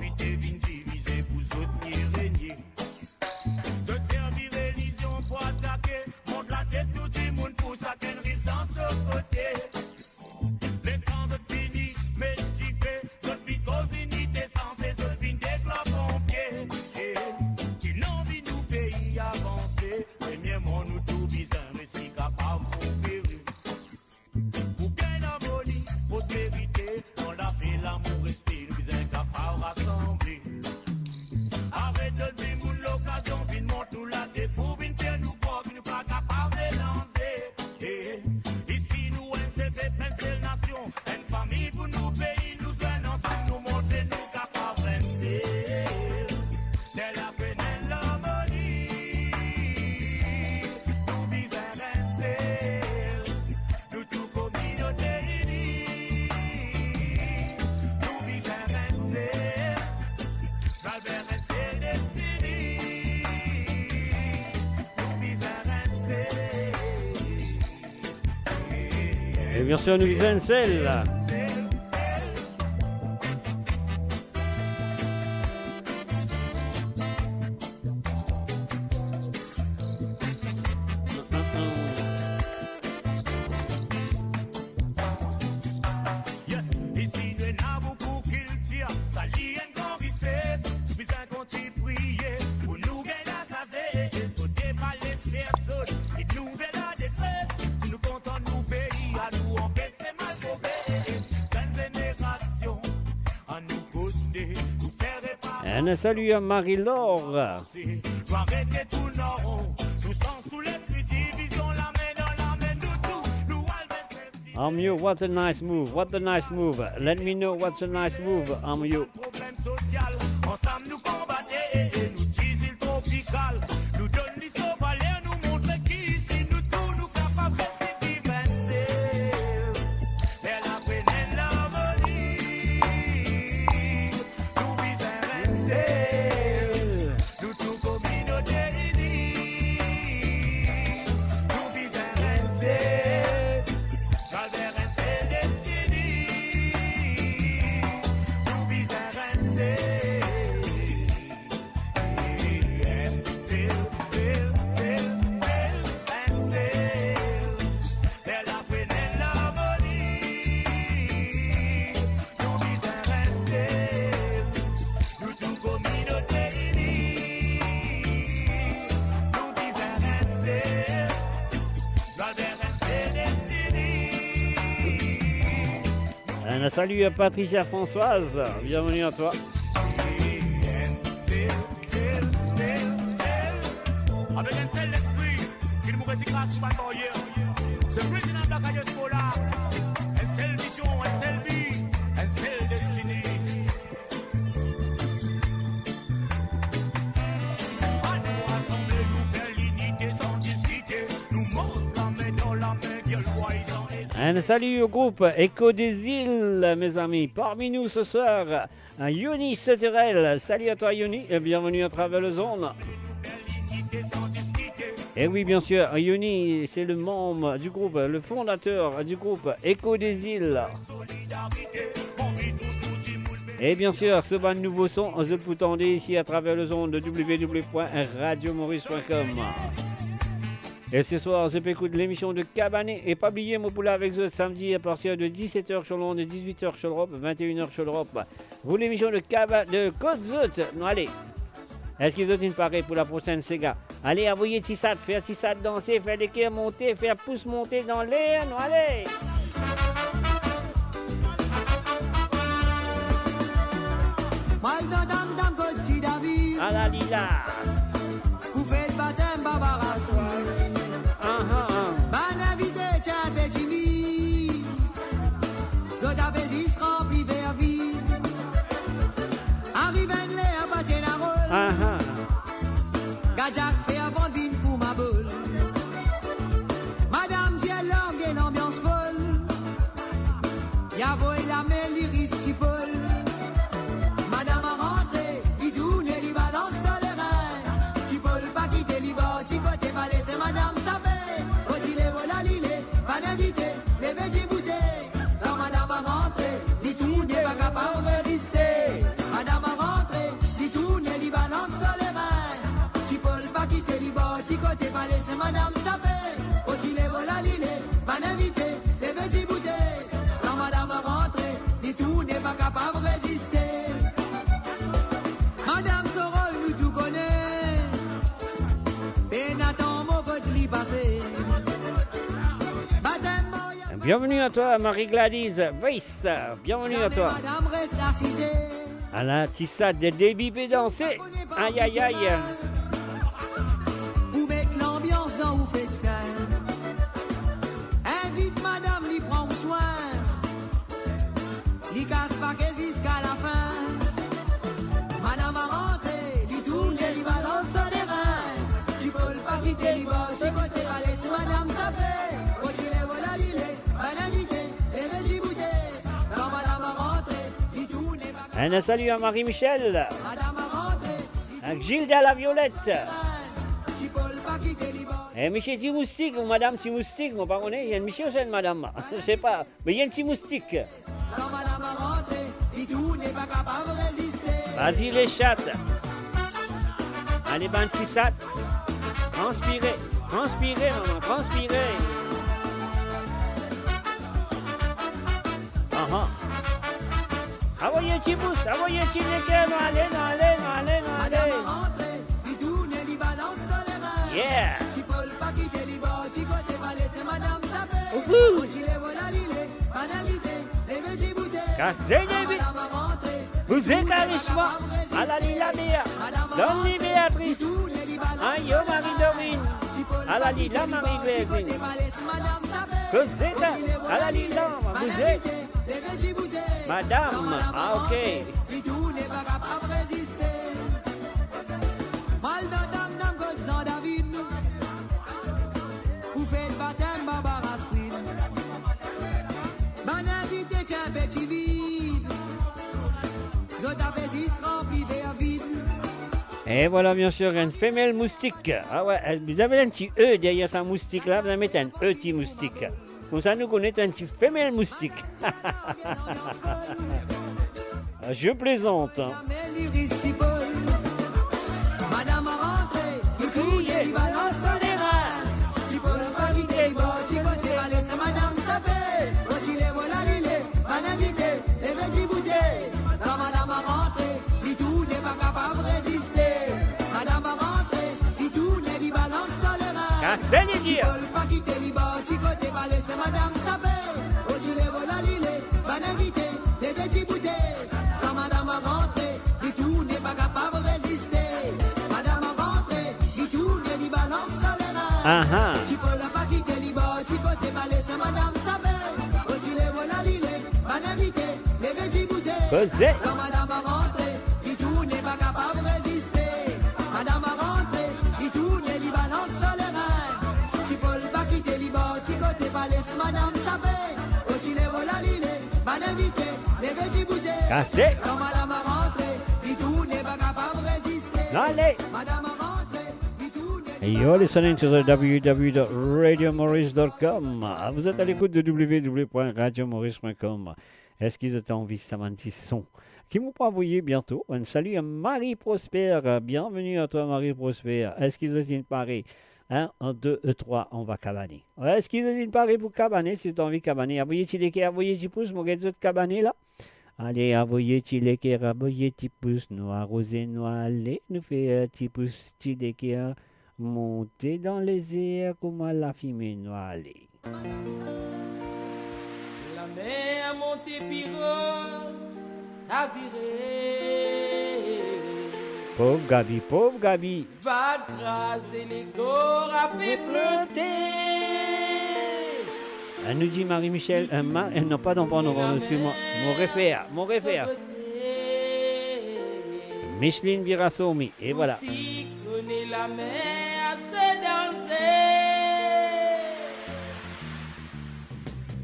E bien sir, nou bizin enn sel. Yes, isi nou ena boukou kiltir, sa li enn gran rises. Bizin kontign priye pou nou gagn lasazes, pou depale personn e nou gagn ladres. Si nou kontan nou pei, anou anpes mal move. Zenn zenerasion, annou koze pou fer repar. Enn sali a Marie-Laure. Nou arete tourn an ron, nou sanz tou lespri divizion, lame dan lame nou tou, nou al vinn sel. Amyo, what a nice move, what a nice move. Let me know what's a nice move, Amyo. Problem sosial, ansam nou konbat, e, e, e, nou ti zil tropikal. Nou donn li so valer, nou montre ki isi nou tou nou kapav res ki vinn sel. Fer lape, enn larmoni. Nou bizin enn sel. Nou tou kominote ini. Nou bizin enn sel. Al ver enn sel destini. Nou bizin enn sel. Enn sel, sel, sel, sel, enn sel. Fer lape, enn larmoni. Nou bizin enn sel. Nou tou kominote ini. Nou bizin enn sel. Nou al ver enn sel destini. Enn sali a Patricia Françoise, bienvenue à toi. Avek enn sel lespri, ki nou resi gras pou bann marye. Se Regina Black Eyes Paula. Enn sel vizion, enn sel vi, enn sel destini. Annou rasanble, nou fer linite san diskite. Nou mars lame dan lame, girl, boys, an Enn sali o group Echo des Îles, mes amis. Parmi nous ce soir, Yoni Soterel. Salut à toi, Yoni, et bienvenue à travers les ondes. Et oui, bien sûr, Yoni, c'est le membre du groupe, le fondateur du groupe Echo des Îles. Et bien sûr, so bann nouvo son, zot pou tande isi à travers les ondes de w w w point radio maurice point com. E se swar, zot pe ekout lemision de Kabané. E pa bliye, mo pou la avek zot samdi a partir de diset er sur l'onde, dizuit er sur l'Europe, vinte et une heures sur l'Europe. Pour lemision de Kaba-, de Kot Zot. Nou ale. Eski zot inn pare pou la prosenn sega? Ale, avoy ti sat, fer ti sat danse, fer leker monte, fer pous monte dan ler, nou ale. Mal dan dam, dam kot ti David. Ala li la. Pou fer batem, baba Rastri. Aha, aha. Bann invite ti inpe timid. Zot ave zis ranpli ver vid. Ariv enn ler, pa ti ena rol. Aha. Gazak fer avan vinn kouma bol. Madam dir lor gagn lanbians fol. Li avoy lame, li ris Ti Pol. Madam rantre, li tourne, li balans so lerin. Ti Pol pa kite li bor ti kote, pa les madam sape. Kot ti lev o la li le, bann invite, leve ti boute. Kan madam rantre, li tourne, pa kapav reziste. Madam rantre, li tourne, li balans so lerin. Ti Pol pa kite li bor ti kote, pa les madam sape. Kot ti lev o la li le, bann invite, leve ti boute. Kan madam rantre, li tourne, pa kapav reziste. Madam so rol nou tou kone. Pena tan mo kot li pase. Batem, maryaz. Bienvenue à toi, Marie-Gladys Weiss. Bienvenue à toi. Zame madam res asize. Ala ti sat de debi pe danse. Ay, ay, ay. Pou met lanbians dan ou festin. Invit madam, li pran ou swin. Li kas pake ziska lafin. Madam rantre, li tourne, li balans so lerin. Ti Pol pa kite li bor ti kote, pa les madam sape. Kot ti lev o la li le, bann invite, leve ti boute. Kan madam rantre, li tourne, pa... Enn sali a Marie-Michel. Madam rantre, li... Ak Gilda Laviolette. Ti Pol pa kite li bor Eh, misie Ti Moustik, ou madam Ti Moustik, mo pa kone, enn misie ouswa enn madam, mo pa kone, me enn Ti Moustik. Vas-y, les chats. Ale, bann ti sat. Transpire, transpire, mama, transpire. Aha. Avoy ti pous, avoy ti leker, nou ale, nou ale, nou ale, nou ale. Yeah. Ouhou. Kase li vit. Bouze karisma. Ala li la, Béa. Donn li, Béatrice. Ayo, Marie-Dorine. Ala li la, Marie-Verdine. Bouze ta-, ala li la, bouze. Madam, ah, ok. Mal dan dam dam kot Zan David. Pou fet batem Barbara Street. Bann invite ti inpe ti vid. Zot ave zis ranpli ver vid. E vwala, bien sir, enn femel moustik. Ah we, bizin met enn ti E deryer sa moustik la, bizin met enn E, Ti Moustik. Koumsa nou kone to enn ti femel moustik. Je plaisante, hein. Madam rantre, li tourne, li balans so lame. Ti pol pa kite li bor ti kote, pa les madam sape. Kot li le, vwala li le, bann invite, leve ti boute. Kan madam rantre, li tourne, pa kapav reziste. Madam rantre, li tourne, li balans so lame. Kase li dir. Ti pol pa kite li bor ti kote, pa les madam sape. Kot li le, vwala li le, bann invite, leve ti boute. Kan madam rantre, li tourne, pa kapav reziste. Madam rantre, li tourne, li balans so lame. Aha. Ti pol pa kite li bor ti kote, pa les madam sape. Kot li le, vwala li le, bann invite, leve ti boute. Koze. Kan madam rantre, li tourne, pa kapav reziste. Madam rantre, li tourne, li balans so lame. Ti pol pa kite li bor ti kote, pa les madam sape. Kot li le, vwala li le, bann invite, leve ti boute. Kase. Kan madam rantre, li tourne, pa kapav reziste. Lale. Madam rantre, li tourne, li... You're listening to the w w w dot radio maurice dot com. Vous êtes à l'écoute de w w w point radio maurice point com. Eski zot anvi sa bann ti son ki mo pou avoye biento? Enn sali a Marie Prosper. Bienvenue à toi, Marie Prosper. Eski zot inn pare? Enn, de, trwa, on va kabane. Eski zot inn pare pou kabane? Si zot anvi kabane, avoye ti leker, avoye ti pous, mo get zot kabane la. Ale, avoye ti leker, avoye ti pous, nou aroze, nou ale, nou fer ti pous, ti leker monte dan lezer kouma lafime, nou ale. Lamer monte piro, sa vire. Pov Gaby, pov Gaby. Vag kraze, lekor ape flote. Ah, nou dir Marie Michel, euh, Ma-, euh, non, pardon, pardon, pardon, excuse-moi. Mo refer, mo refer. Micheline Virasomi, et voilà. Osi kone lamer ase danze.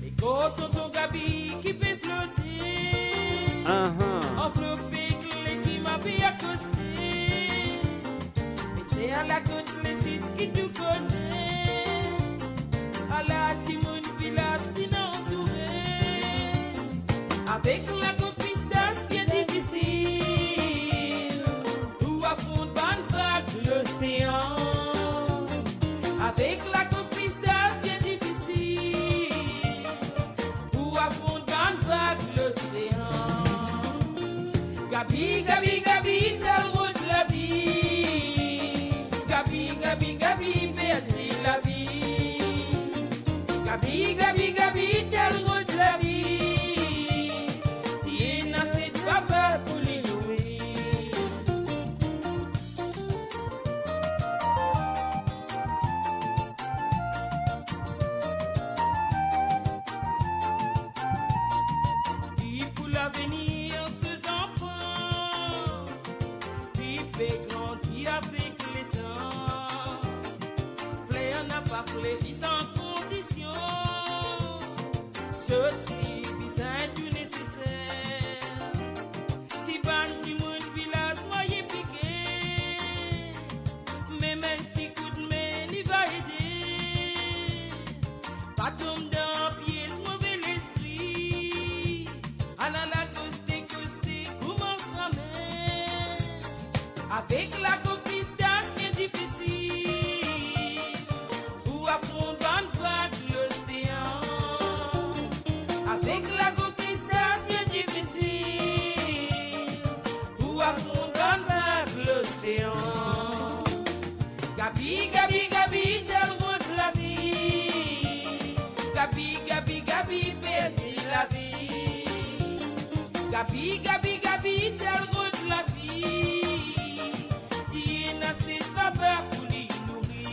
Lekor tonton Gaby ki pe flote. Aha. Anvlop ek lekim ape akoste. Me se ala kot lesit ki tou kone. Ala dimoun vilaz finn antoure. Avek lakou pistas bien difisil pou afront bann vag losean. Avek lakou pistas bien difisil pou afront bann vag losean. Gaby, Gaby, Gaby, tel rod lavi. Gaby, Gaby, Gaby, perdi lavi. Gaby, Gaby, Gaby, tel rod lavi. Ti ena set papa pou li loue. Ki pou lavenir se zanfan ki pe grandi avek letan. Fler napa fleri san kondision. Sot si bizin tou neseser. Si bann dimoun vilaz mwaye pike, mem enn ti koudme li va ede. Avek lago kristas, bien difisil pou afront bann vag losean. Avek lago kristas, bien difisil pou afront bann vag losean. Gaby, Gaby, Gaby, tel rod lavi. Gaby, Gaby, Gaby, perdi lavi. Gaby, Gaby, Gaby, tel rod lavi. Ti ena set baba pou li nouri.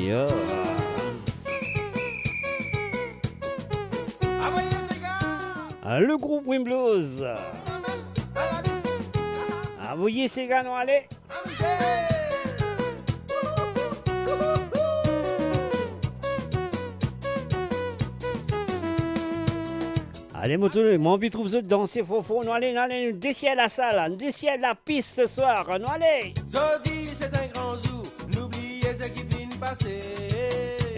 Yo. Ah, le groupe Wimblows. Avoye sega, nou ale. Ale, mo tou, mo anvi trouv zot danse for for. Nou ale, nou ale, nou desir lasal, nou desir lapis se swar. Nou ale. Zordi se enn gran zour, nou bliye seki finn pase.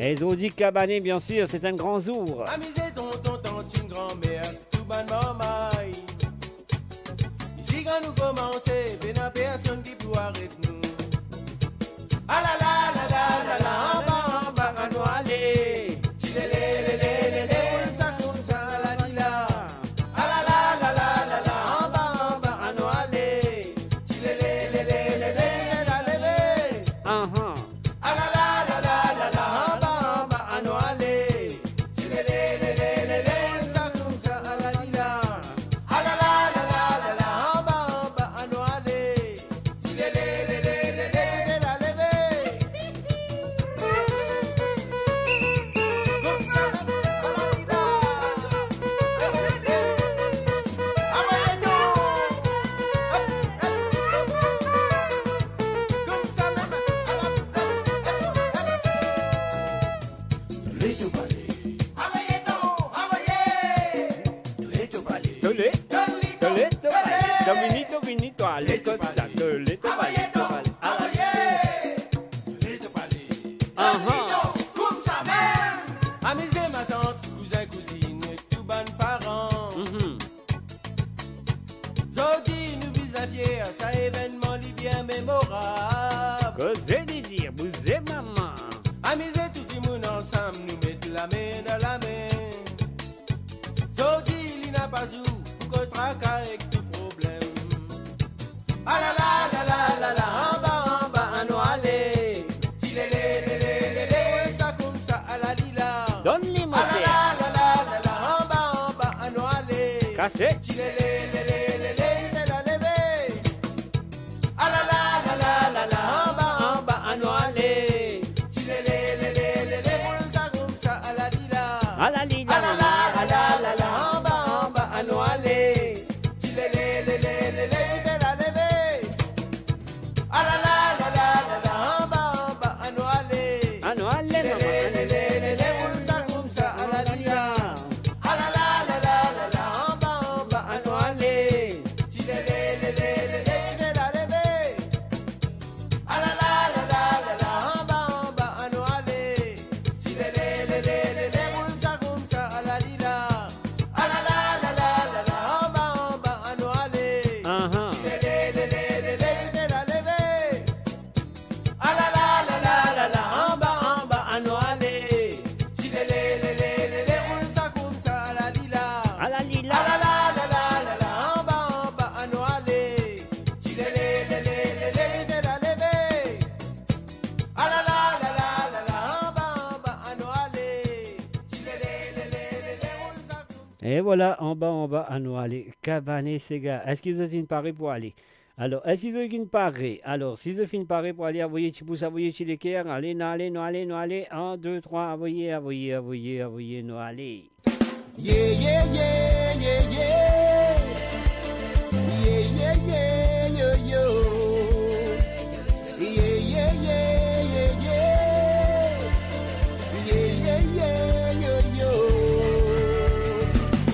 E zordi Kabané, bien sir, se enn gran zour. Amize tonton, tantin, granmer, tou bann marmay. Isi kan nou koumanse, pena personn ki pou aret nou. Alala, lala, lala, anba, anba, anou ale. Ti lele, lele, lele, koumsa, koumsa, alali la. Alala, lala, lala, anba, anba, anou ale. Ti lele, lele, lele, leve la, leve. Ahan. Alala, lala, lala, anba, anba, anou ale. Ti lele, lele, lele, koumsa, koumsa, alali la. Alala, lala, lala, anba, anba, anou ale. Ti lele, lele, lele, leve la, leve. Koumsa, alali la. Avoye nou. Koumsa mem, alali la. Tole to pale. Avoye to, avoye. Tole to pale. Tole, tole to pale. To vini, to vini, to ale, to sa, tole to pale, to pale. Avoye. Tole to pale. Ahan. Koumsa mem. Amize matant, kouzin, kouzinn, tou bann paran. Mhm. Zordi nou bizin fier, sa evennman li bien memorab. Koze li dir, bouze mama. Amize tou dimoun ansam, nou met lame dan lame. Zordi li napa zour pou koz traka ek tou problem. Alala, lala, lala, anba, anba, anou ale. Ti lele, lele, lele, sa koumsa, alali la. Donn li, mo ser. Alala, lala, lala, anba, anba, anou ale. Kase. Ti lele, lele, lele, leve la, leve. Alala, lala, lala, anba, anba, anou ale. Ti lele, lele, lele, koumsa, koumsa, alali la. Alali la. Alala, lala, lala, anba, anba, anou ale. Ti lele, lele, lele, leve la, leve. Alala, lala, lala, anba, anba, anou ale. Anou ale, mama, anou ale. Ti lele, lele, lele, koumsa, koumsa, alali la. Alala, lala, lala, anba, anba, anou ale. Ti lele, lele, lele, leve la, leve. Alala, lala, lala, anba, anba, anou ale. Ti lele, lele, lele, koumsa, koumsa, alali la. Alala, lala, lala, anba, anba, anou ale. Ahan. Ti lele, lele, lele, leve la, leve. Alala, lala, lala, anba, anba, anou ale. Ti lele, lele, lele, koumsa, koumsa, alali la. Alali la. Alala, lala, lala, anba, anba, anou ale. Ti lele, lele, lele, leve la, leve. Alala, lala, lala, anba, anba, anou ale. Ti lele, lele, lele, koumsa, koumsa. E vwala, anba, anba, anou ale. Kabané, sega. Eski zot inn pare pou ale? Alor, eski zot finn pare? Alor, si zot finn pare pou ale, avoye ti pous, avoye ti leker, ale, nou ale, nou ale, nou ale. Un, deux, trois, avoye, avoye, avoye, avoye, nou ale. Yeah, yeah, yeah, yeah, yeah. Yeah, yeah, yeah, yeah, yeah. Yeah, yeah, yeah, yeah, yeah. Yeah, yeah, yeah, yeah, yeah. Yeah, yeah, yeah, yeah, yeah.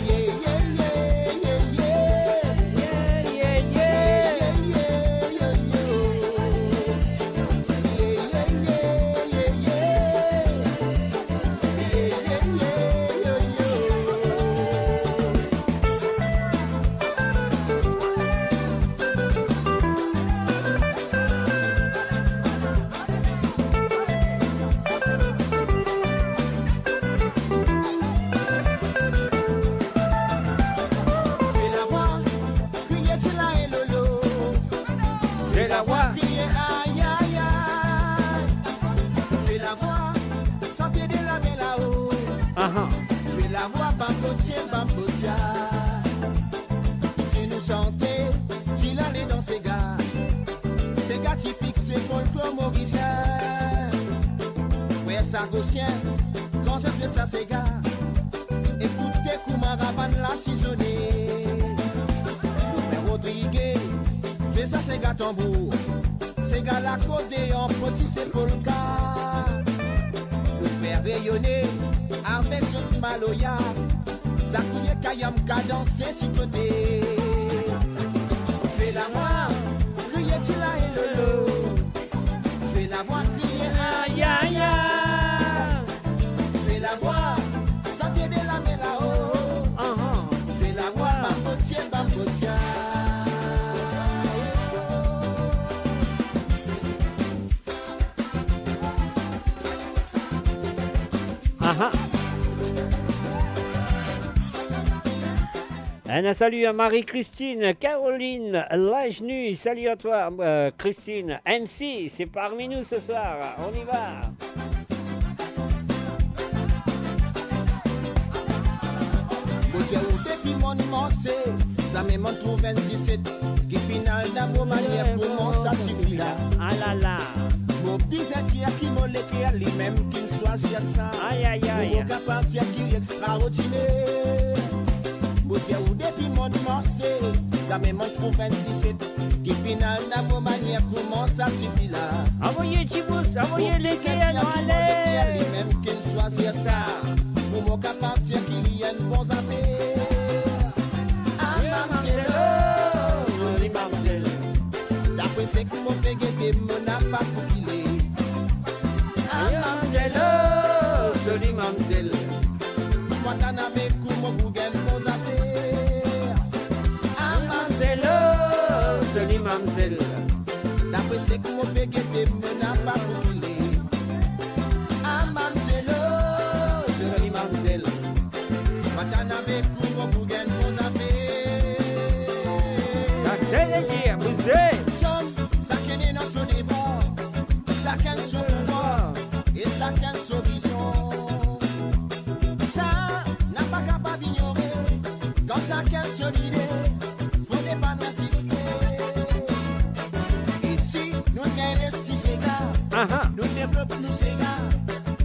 Yeah, yeah, yeah. Yeah, yeah, yeah, yeah, yeah. Fela vwa, kriye ti la e lolo. Fela vwa, kriye ay, ay, ay. Fela vwa, sante de lame lao. Aha. Fela vwa, bambotie, bambotia. Si nou sante, ti la le dan sega. Sega tipik, se folklor morisien. Frer Sagosien, kan zot zwe sa sega, ekoute kouma ravann la sizone. Frer Rodrigue, zwe sa sega tanbour. Sega lakode an poti se polka. Frer Reyone avek zot maloya. Sa kriye kayam kadanse ti kote. Fela vwa, kriye ti la e lolo. Fela vwa, kriye ay, ay, ay. Fela vwa, sante de lame lao. Aha. Fela vwa, bambotie, bambotia. Aha. Un salut à Marie-Christine, Caroline, Lajnu, salut à toi, euh, Christine. M C, c'est parmi nous ce soir, on y va. Mo dir ou depi monn manse, zame monn trouv enn diset ki finn al dan mo manier kouma sa tifi la. Ah la la. Mo bizin dir ki mo leker limem ki swazir sa. Ay, ay, ay. Mo kapav dir ki li extraordiner. Mo dir ou depi monn manse, zame monn trouv enn diset ki finn al dan mo manier kouma sa tifi la. Avoye ti pous, avoye leker, nou ale. Limem ki swazir sa, pou mo kapav dir ki li enn bon zafer. Ah, mamzel, oh, zoli mamzel. Dapre seki mo pe gete, mo napa pou ki le. Ah, mamzel, oh, zoli mamzel. Mwa tann avek ou, mo pou gagn bon zafer. Ah, mamzel, oh, zoli mamzel. Dapre seki mo pe gete, mo napa pou ki le. Ah, mamzel, oh, zoli mamzel. Mwa tann avek ou, mo pou gagn bon zafer. Sa se le dir, bouze. Zom, sakenn ena so devoir, sakenn so pouvwar e sakenn so vizion. Sa, napa kapav ignore, kan sakenn so lide, fode pa nou asiste. E si nou gagn lespri sega, aha, nou devlop nou sega,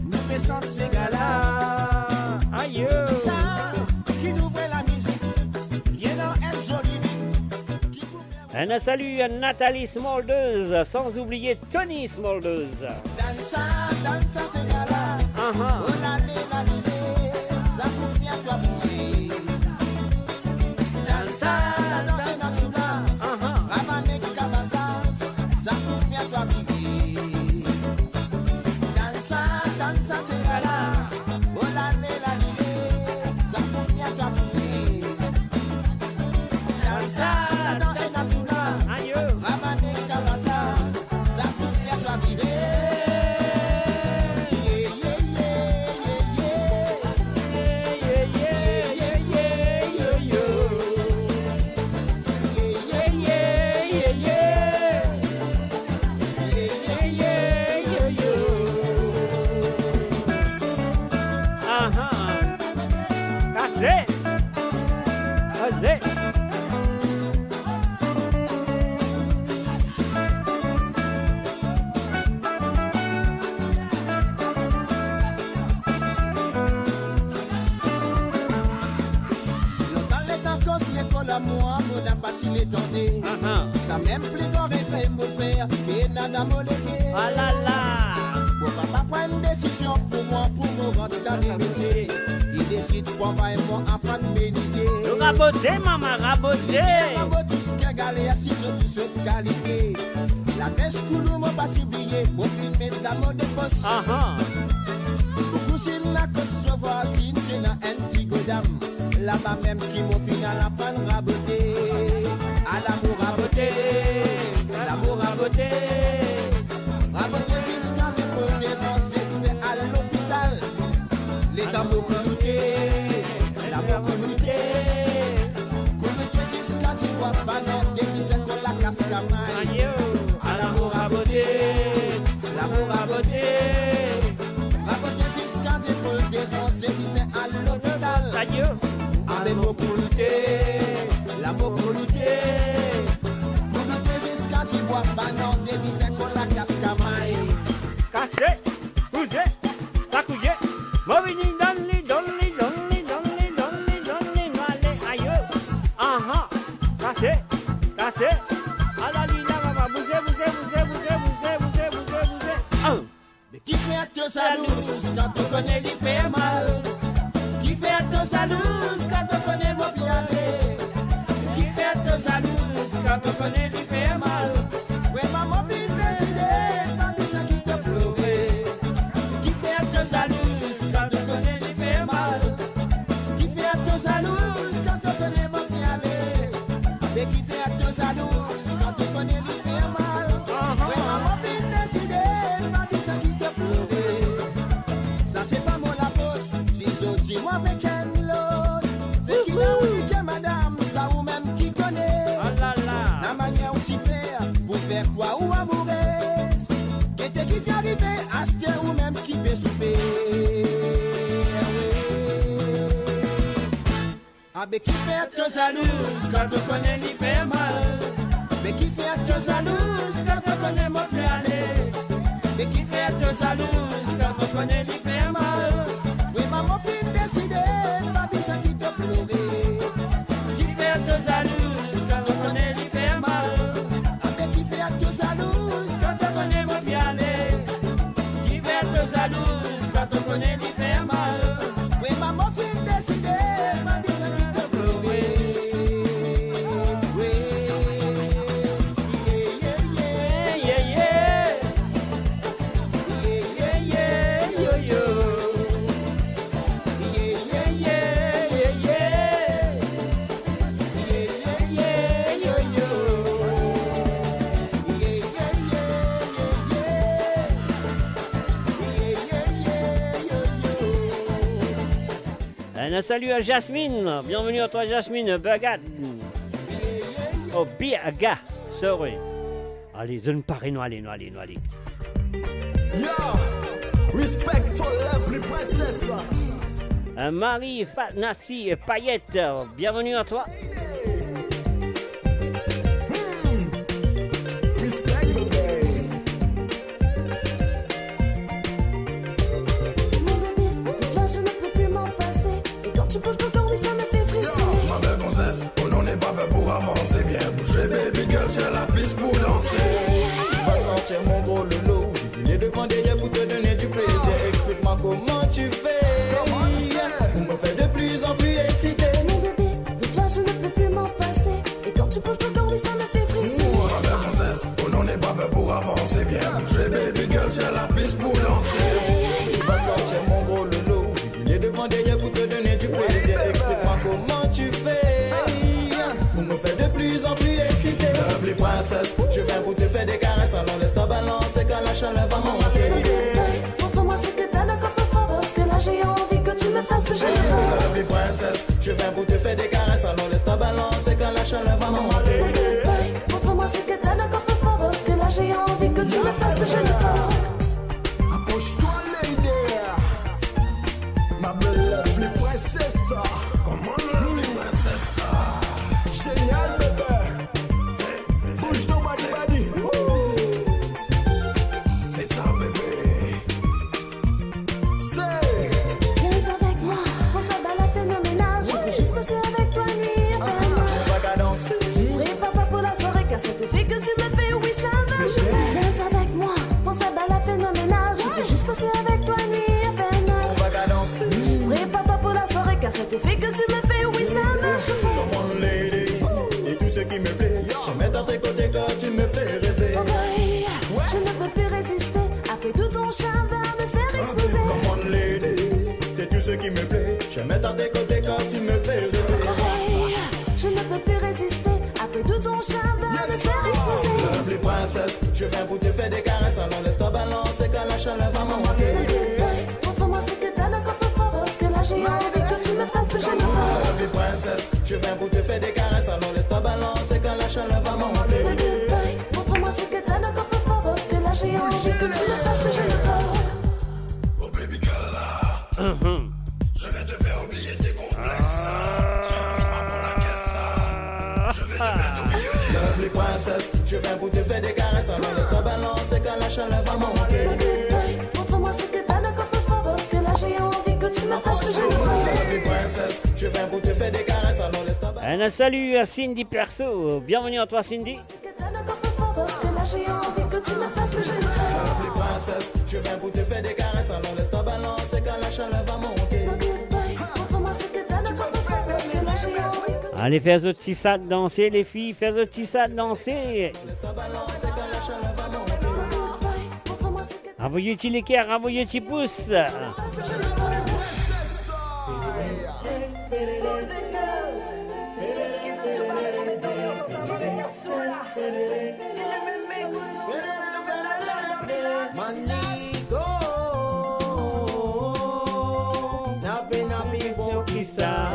nou pe sant sega la. Ayo. Sa, ki nou vre lamizik, li ena enn zoli ritm ki pou Un salut à Nathalie Smolders, sans oublier Tony Smolders. Dansa, dansa, sega la. Aha. Oh la la la la, sa pou fer twa bouze. Dansa, dansa, dansa la. Aha. Ramane kabasa, sa pou fer twa bouze. Dansa, dansa, sega la. Oh la la la la, sa pou fer twa bouze. Dansa, dansa, dansa la. Ayo. Ramane kabasa, sa pou fer twa vire. Tande, ahan, samem pli gran revey mo fer, ke nana mo leve. Ah la la. Mo papa pran enn desizion pou mwa, pou mo rant dan lemetie. Li desid pou anvway mwa aprann menizie. Nou rabote, mama, rabote. Li fer rabot ziska gale a sizo tou sot kalite. Lames koulou mo pa ti bliye, mo finn met lamo de pos. Ahan. Mo kouzinn lakot so vwazinn, ti ena enn ti godam. Laba mem ki mo finn al aprann rabote. Ala mo rabote, lamo rabote. Rabote ziska ziska mo devan, se, se al lopital. Letan mo kouloute, lamo kouloute. Kouloute ziska dibwa banan, depi zot kol lakas kamay. Ayo. Ala mo rabote, lamo rabote. Rabote ziska depoz devan, se bizin al lopital. Ayo. Ame mo kouloute, lamo kouloute. Kouloute ziska dibwa banan, depi zot kol lakas kamay. Kase, kouze, sakouye. Mo vini donn li, donn li, donn li, donn li, donn li, donn li, nou ale, ayo. Ahan, kase, kase. Ala li la, mama, bouze, bouze, bouze. Ah. Me kifer to zalouz kan to kone li fer mal? Kifer to zalouz kan to kone mo pe ale? Kifer to zalouz kan to kone li fer mal? Vremem mo finn deside, pa bizin ki to plore. Kifer to zalouz kan to kone li fer mal? Kifer to zalouz kan to kone mo pe ale? Abe kifer to zalouz kan to kone li fer mal? Ahan. Vremem mo finn deside, pa bizin ki to plore. Sa se pa mo lafot, si zot dir mwa avek enn lot. Se ki dan wi ke madam, sa ou mem ki kone. Ah la la. Lamanier ou ti fer pou fer krwar ou amourez. Gete ki pe arive, aster ou mem ki pe soufer. Abe kifer to zalouz kan to kone li fer mal? Be kifer to zalouz kan to kone mo pe ale? Be kifer to zalouz kan to kone li fer mal? Vremem mo finn deside, pa bizin ki to plore. Kifer to zalouz kan to kone li fer mal? Abe kifer to zalouz kan to kone mo pe ale? Kifer to zalouz kan to kone li fer mal? Vremem mo finn deside, pa bizin ki to plore. Wi. Yeah, yeah, yeah. Yeah, yeah, yeah, yo, yo. Yeah, yeah, yeah, yeah, yeah. Yeah, yeah, yeah, yo, yo. Yeah, yeah, yeah, yeah, yeah. Yeah, yeah, yeah, yo, yo. Un salut à Jasmine. Bienvenue à toi, Jasmine. Bergad. Oh, Birga. Sorry. Ale, zot pare, nou ale, nou ale, nou ale. Yo, respect to lovely princess. Euh, Marie Fatnassi Payet, euh, bienvenue à toi. Hmm. Respect, bébé. Mon bébé, de toi je ne peux plus m'en passer. Et quand tu bouges ton corps, oui, ça me fait frisson. Yo, ma belle gonzesse, oh non, n'est pas fait pour avancer. Bien bouger, baby girl, c'est la piste pour danser. Tu vas sentir mon gros loulou. Je viens devant derrière pour te donner du plaisir. Explique-moi comment tu fais pour me faire de plus en plus excité. Mon bébé, de toi je ne peux plus m'en passer. Et quand tu bouges ton corps, oui, ça me fait frisson. Ma belle gonzesse, oh non, n'est pas fait pour avancer. Bien bouger, baby girl, c'est la piste pour danser. Tu vas sentir mon gros loulou. Je viens devant derrière pour te donner du plaisir. Explique-moi comment tu fais pour me faire de plus en plus excité. Lovely princess, je viens pour te faire des caresses. Alors laisse-toi balancer quand la chaleur va monter. Montre-moi ce que t'as dans le coffre-fort, parce que là j'ai envie que tu me fasses bouger le corps. Lovely princess, je viens pour te faire des caresses. Alors laisse-toi balancer quand la chaleur va monter. Montre-moi ce que t'as dans le coffre-fort, parce que là j'ai envie que tu me fasses bouger le corps. Approche-toi, lady. Ma belle lovely princess. Come on, lovely princess. Génial, bébé. Bouge ton body, body. Wouh. C'est ça, bébé. C'est... Viens avec moi, on s'emballe phénoménal. Je veux juste passer avec toi, nuit infernale. Prépare Cet effet que tu me fais, oui, ça marche. Come on, lady, t'es tout ce qui me plaît. Je mets dans tes côtés quand tu me fais rêver. Oh boy, je ne peux plus résister. Après tout, ton charme va me faire exploser. Come on, lady, t'es tout ce qui me plaît. Je mets dans tes côtés quand tu me fais rêver. Oh boy, je ne peux plus résister. Après tout, ton charme va me faire exploser. Lovely princess, je viens pour te faire des caresses. Alors laisse-toi balancer quand la chaleur va monter. Montre-moi ce que t'as dans le coffre-fort, parce que là j'ai envie que tu me fasses bouger le corps. Lovely princess, je viens pour te faire des caresses. Alors laisse-toi balancer quand la chaleur va monter. Montre-moi ce que t'as dans le coffre-fort, parce que là j'ai envie que tu me fasses bouger le corps. Oh baby girl, là. Mhm. Je vais te faire oublier tes complexes. Tu as mis ma peau la caisse. Je vais te faire oublier. Lovely princess, je viens pour te faire des caresses. Alors laisse-toi balancer quand la chaleur va monter. Montre-moi ce que t'as dans le coffre-fort, parce que là j'ai envie que tu me fasses bouger le corps. Lovely princess, je viens pour te faire des caresses. Alors laisse-toi balancer. Un salut à Cindy Perso. Bienvenue à toi, Cindy. Allez, fais zot ti sa danse, les filles, fais zot ti sa danse. Avoy ti liker, avoy ti pous. Manigo, na pena pi bon ki sa.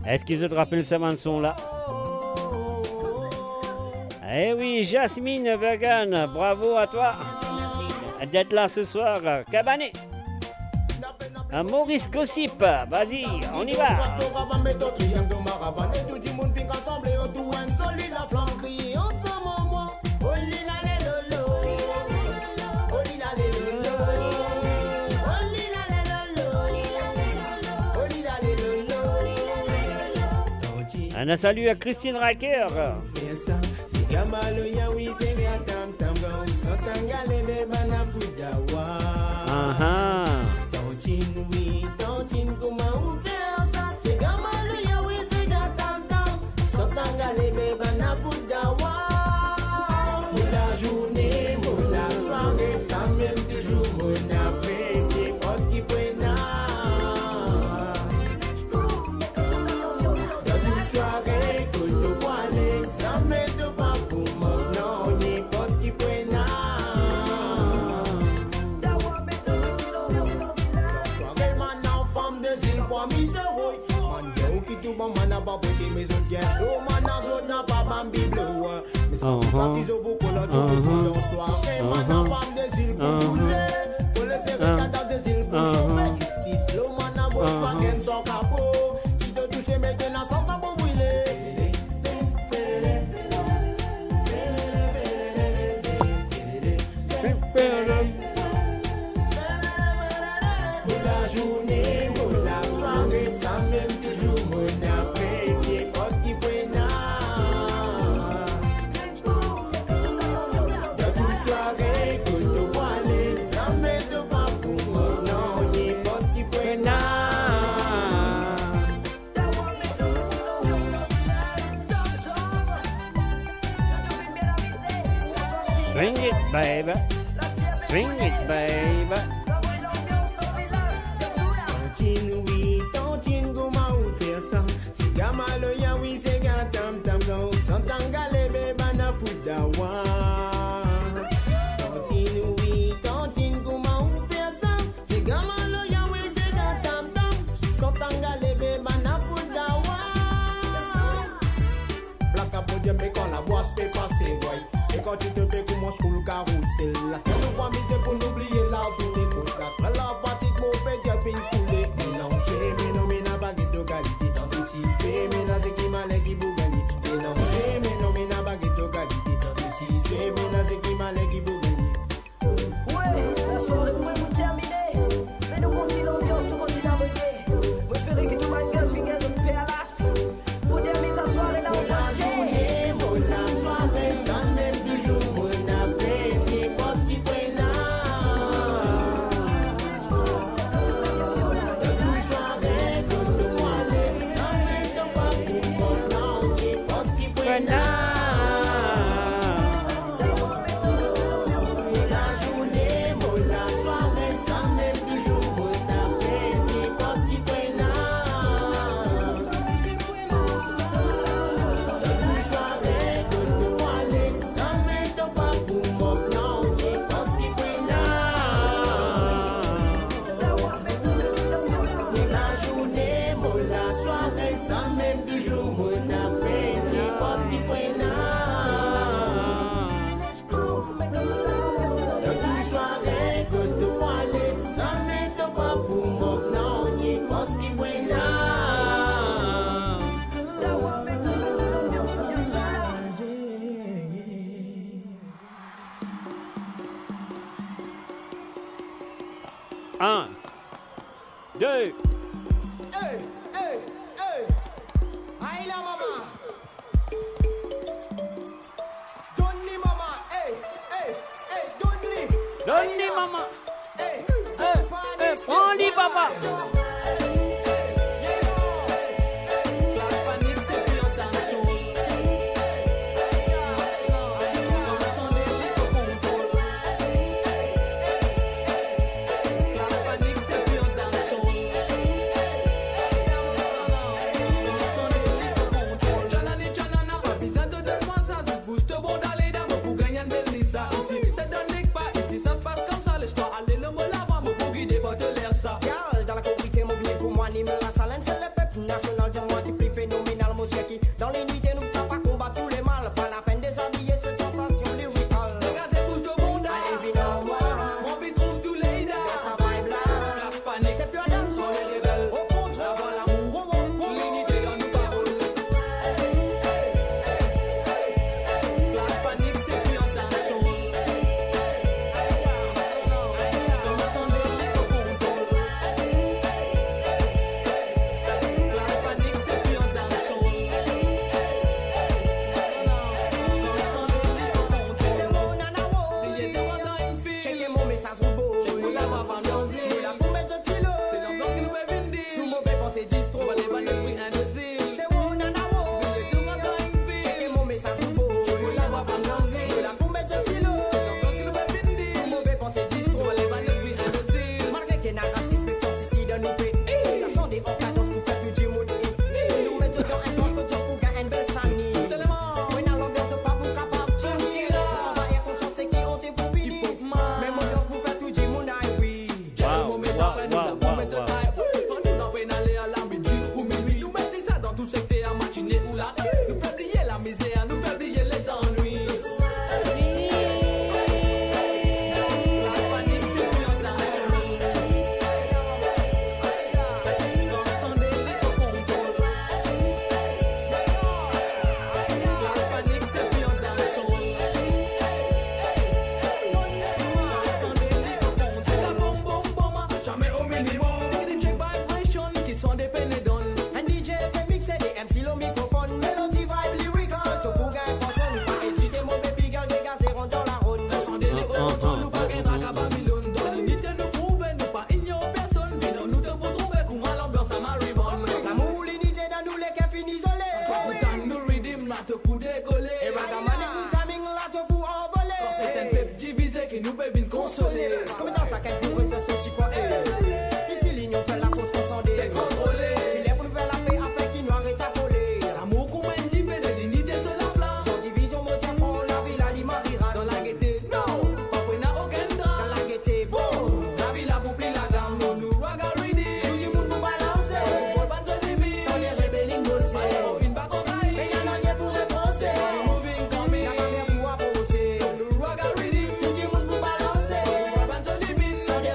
Eski zot rapel sa bann son la? Eh oui, Jasmine Bergan, bravo à toi d'être là ce soir. Kabané. Euh, Maurice Gossip, vas-y, on y va. Un salut à Christine Racker. Aha. Swing it, baby. Swing it, baby. Tantine, wi, tantine, kouma ou fer sa? Sega maloya, wi, sega tam tam, kan ou sant angalebe, bann la fout dawa. Tantine, wi, tantine, kouma ou fer sa? Sega maloya, wi, sega tam tam, sant angalebe, bann la fout dawa. Black a podium, me kan labwa pe pase, way. E kan ti pe koumans koul karousel, la sel nou pou amize pou nou bliye lazourne kot la. Fer lafatig, mo pe dir finn koule. Melanze, me non, me na pa get to kalite. Dan tou ti zwe, me na seki male ki pou gagne. Melanze, me non, me na pa get to kalite. Dan tou ti zwe, me na seki male ki pou gagne. Wi, lasware pou mwa pou termine. Me nou kontign lanbians, nou kontign avoye. Mo espere ki tou bann girls finn gagn zot perlas. Pou termine sa sware la, nou pral lazourne, mo lasware, samem touzour, mo apresie, paski pena. Un, deux. Hey, hey, hey. Aïe la, mama. Donn li, mama. Hey, hey, hey, donn li. Donn li, mama. Hey, hey, pran li, papa. Bouz to bonda, leda, mo pou gagn enn bel nisa isi. Se dan nek pa isi, sa se pas koumsa, les twa ale, lor mo lavwa, mo pou gide par to ler sa. Gyal, dan la kominite, mo vini pou mo anime lasal, enn sel lepep nasional, dir mwa ki pli fenomenal, mo sir ki dan linite nou kapav konbat tou lemal, pa lapenn dezabiye, se sansasion lirikal. Degaze bouz to bonda. Ale, vinn ar mwa. Mo anvi trouv tou leda. Dan sa vibe la. Klas Panik. Se pur dancehall. Son rebel. Okontre. Lavi, lamour. Wo, wo, wo. Linite dan nou parol. Klas Panik, se pur dancehall. Kouma sande, li o kontrol. Klas Panik, se pur dancehall. Kouma sande, li o kontrol. Se mo nana wo. Li ete mwa dan enn fil. Cheke mo mesaz. Check mo lavwa pa danze. Mo la pou met zot silo. Se lanbians ki nou pe vinn dir. Tou move panse distro. Mo pa le bann lespri inbesil. Se wo nana wo. Vinn tou mwa dan enn fil. Cheke mo mesaz nou bo. Check mo lavwa pa danze. Mo la pou met zot silo. Se lanbians ki nou pe vinn dir. Tou move panse distro. Mo pa le bann lespri inbesil. Malgre ki ena rasis, mefians isi dan nou pei. Ey! Gason deor kadans pou fer tou dimoun ri. Ey! Nou met zot dan enn trans kot zot pou gagn enn bel sani. Telman. Mo ena lanbians, zot pa pou kapav tir. Travayer konsians, seki onte pou vini. Hip-hop man. Me mo lanbians pou fer tou dimoun al wi. Wow, wow, wow, wow. Wi, kan nou dan pena le a la midi ou minwi, nou met li sa dan tou sekter a matine ou la. Nou fer bliye lamizer, nou fer bliye lezannwi. La panik, se pli an tansion. Kan sande li o kontrol. La panik, se pli an tansion. Kan sande li o kontrol. La bom, bom, bom, zame o minimom. Diggy check vibration, ki sande pene donn. Enn D J pe mixe, de M C lor mikrofon. Melodi, vibe, lyrical, to pou gagn kontrol. Pa ezite, mo baby girl, degaze, rant dan laronn. Kan sande li o kontrol, nou pa gagn traka Babilonn. Dan linite nou prouve, nou pa ignor personn. Vinn nou to pou trouve kouma lanbians a Maribonn. Lamour, linite dan nou leker finn izole. Kan ou tann nou riddim la, to pou dekole. E ragaman, nou timing la, to pou anvole. Kan serten pep divize, ki nou pe vinn konsole. Kouma dan sa kek bourez dan so ti kwin, eh. Isi linion fer lafors, kan sande dekontrole. Li ler pou nou fer lape, afer ki nou aret afole. Lamour kouma enn dife, se linite so laflam. Kan divizion monte, pran lavi la, li mari rat. Dan lagete, non, pa pou ena okenn dram. Dan lagete, bon, lavi la pou pli lagam. Nou, nou rwaga riddim. Tou dimoun pou balanse. Pou bann zot limit. Sande rebel inn bose. Ayo, inn bak angaye. Me nanye pou repanse. Moving, coming. Napa mer pou avanse. Nou rwaga riddim. Tou dimoun pou balanse. Pou bann zot limit. Sande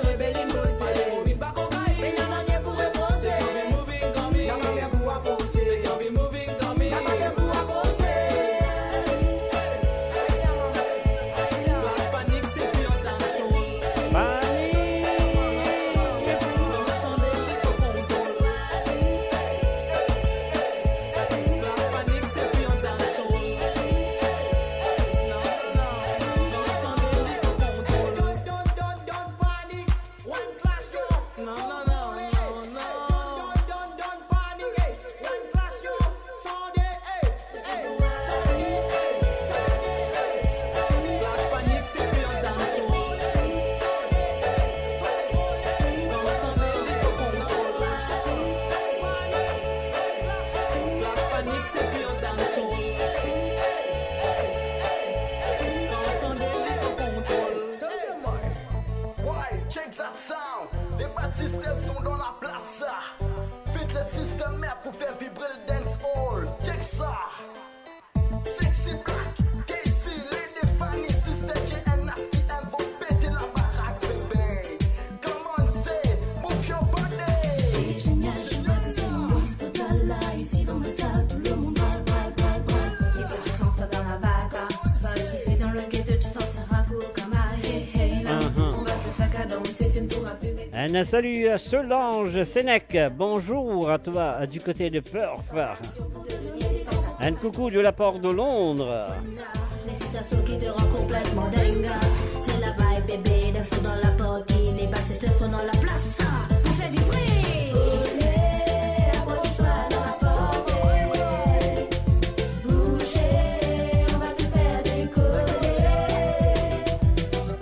Un salut à Solange Sénèque. Bonjour à toi, du côté de Perth. Un coucou de la part de Londres. L'excitation qui te rend complètement dingue. C'est la vibe, bébé, dansons dans la party. Les bassistes sont dans la place, pour faire vibrer. Olé, approche-toi dans la party. Bougez, on va tout faire décoller.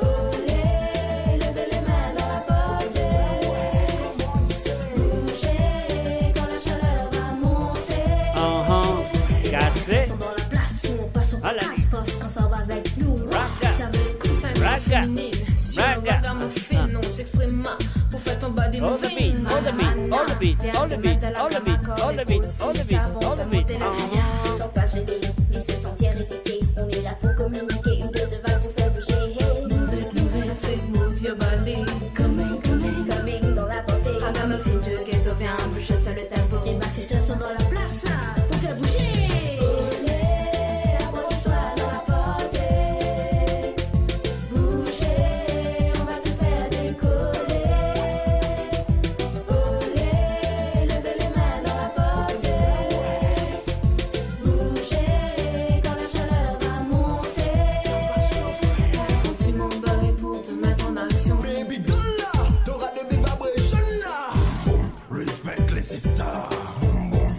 Olé, levez les mains dans la party. Bougez, quand la chaleur va monter. Uh-huh. That's it. Sont dans la place, on passe, on passe, quand ça va avec nous. Rock that. Ça veut le coup. Rock that. Féminine, sur le ragamuffin, on s'exprime pour faire tomber des mauvais. All the beat, all the beat, all the beat, all the beat, all the beat, all the beat, all the beat. Ils sont pas gênés, ils se sentent irrésistibles. On est là pour communiquer, une dose de vibe pour faire bouger. Hey. Move it, move it, say move your body. Come in, come in, come in dans la party. Ragamuffin, tu ghetto, viens, bouge sur le tempo. Les bassistes sont dans la place, pour faire bouger. Olé, approche-toi dans la party. Bougez, on va tout faire décoller. Olé, levez les mains dans la party. Bougez, quand la chaleur va monter. Quand tu m'embarques pour te mettre en action. Baby, donne-la, t'auras de mes vibrations là. Boom, respect les sisters. Boom, boom.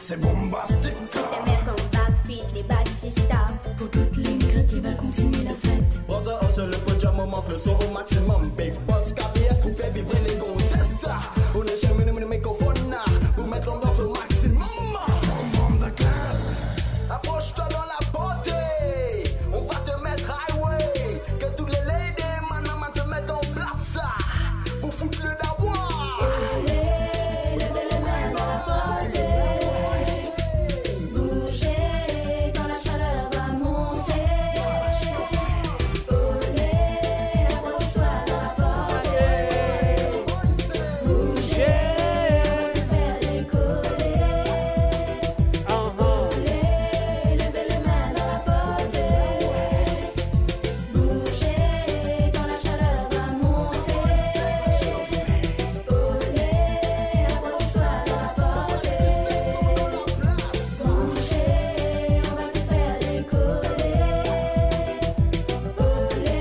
C'est bombastique. Système de combat, fit les Batista. Pour toute l'Ingrid qui va continuer la fête. Brother, sur le podium, on monte le son au maximum. Big Boss K B S pour faire vibrer les gonzesses. On est chez Mini Mini Microphone là, pour mettre l'ambiance au maximum. Boom, boom, the class. Approche-toi dans la party. On va te mettre highway. Que tous les ladies, man, man, se mettent en place. Pour foutre le dawa. Allez, levez les mains dans la party. Bougez quand la chaleur va monter. Olé, approche-toi dans la party. Bougez, on va te faire décoller. Olé, levez les mains dans la party. Bougez quand la chaleur va monter. Olé, approche-toi dans la party. Bougez, on va te faire décoller. Olé,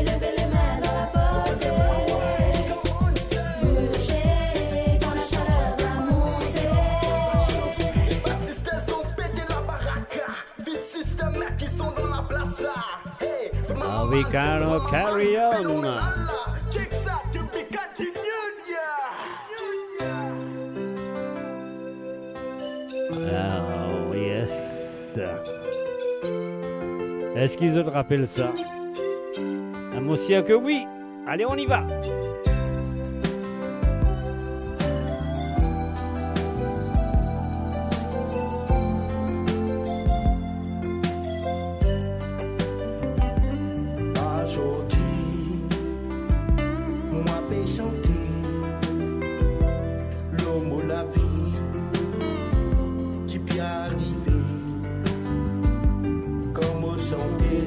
levez les mains dans la party. Bougez quand la chaleur va monter. Les Batistas ont pété la baraque. Vite système, mec, ils sont dans la place là. Hey, Are we gonna carry on? Check ça, depuis California. Oh, yes. Eski zot rapel sa? Ah, mo sir ke wi. Allez, on y va. Azordi, mwa pe sante lor mo lavi ki pe arive. Kan mo sante,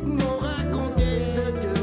mo rakonte zot tou.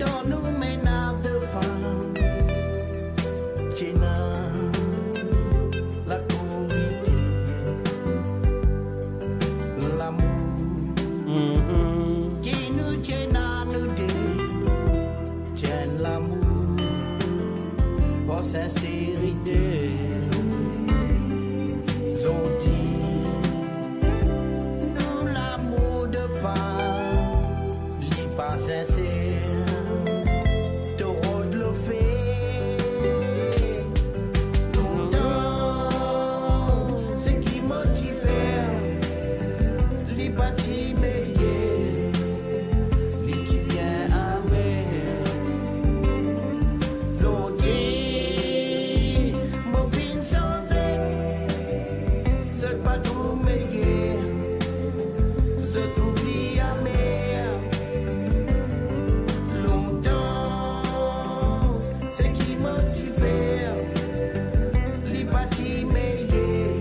Dan nou mennad de fam, ti ena lakorite, lamour. Mhm. Ki nou ti ena nou de, ti enn lamour an sinserite. Zordi, nou lamour de fam, li pa sinser, to rod lofe. Pourtan, seki mo ti fer, li pa ti meyer, li ti bien amer. Zordi, mo finn sanze, zot pa trouv meyer, zot trouv li amer. Lontan, seki mo ti fer, li pa ti meyer,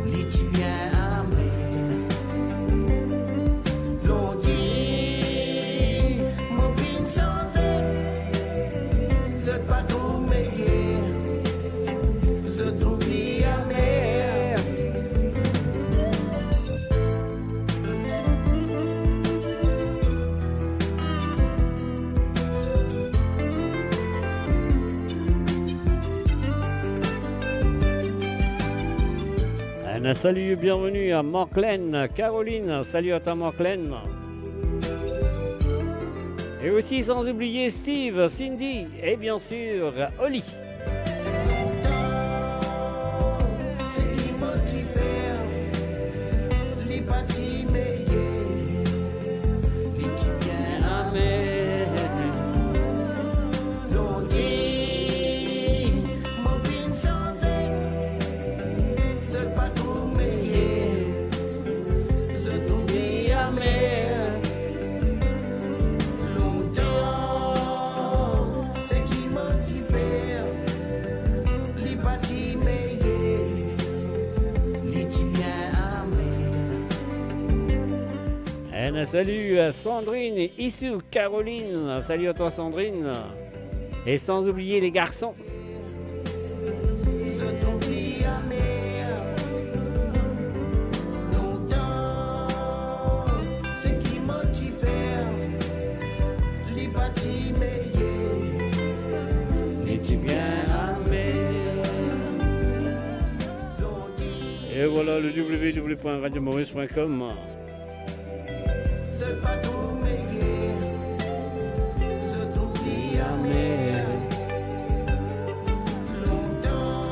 li ti bien amer. Zordi, mo finn sanze, zot pa trouv meyer, zot trouv li amer. Un salut, bienvenue à Marclène, Caroline, salut à toi Marclène. Et aussi sans oublier Steve, Cindy et bien sûr Oli. Seki mo ti fer, li pa ti meyer, li ti bien amer. Zordi, mo finn sanze, zot pa trouv meyer, zot trouv li amer. Lontan, seki mo ti fer, li pa ti meyer, li ti bien amer. Un salut à Sandrine, Issou, Caroline. Salut à toi Sandrine. Et sans oublier les garçons. Zot trouv li amer. Lontan, seki mo ti fer, li pa ti meyer, li ti bien amer. Et voilà le w w w point radio maurice point com. Zot pa trouv meyer, zot trouv li amer. Lontan,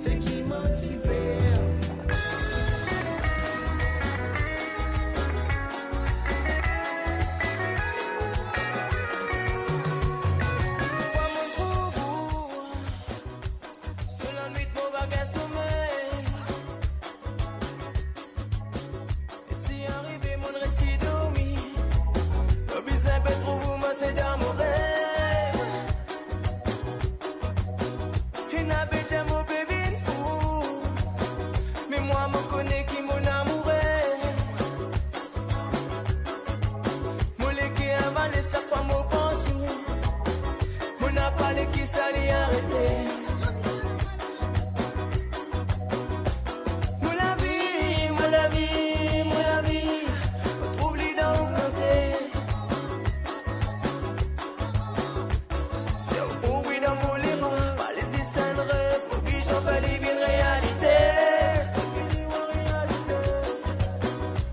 seki mo ti fer. Fwa mo trouv ou, so lanwit mo pa gagn somey. E si arive mo resi dormi, mo bizin pe trouv ou, mo se dan mo rev. Ena be dir mo pe vinn fou, me mwa mo kone ki mo amourez. Mo leker avale sak fwa mo pans ou, mo napa le ki sa li arete. Mo lavi, mo lavi, mo lavi, mo trouv li dan ou kote. Se ou ki dan mo lerwa, pa les zis enn rev, mo vizion fer li vinn realite.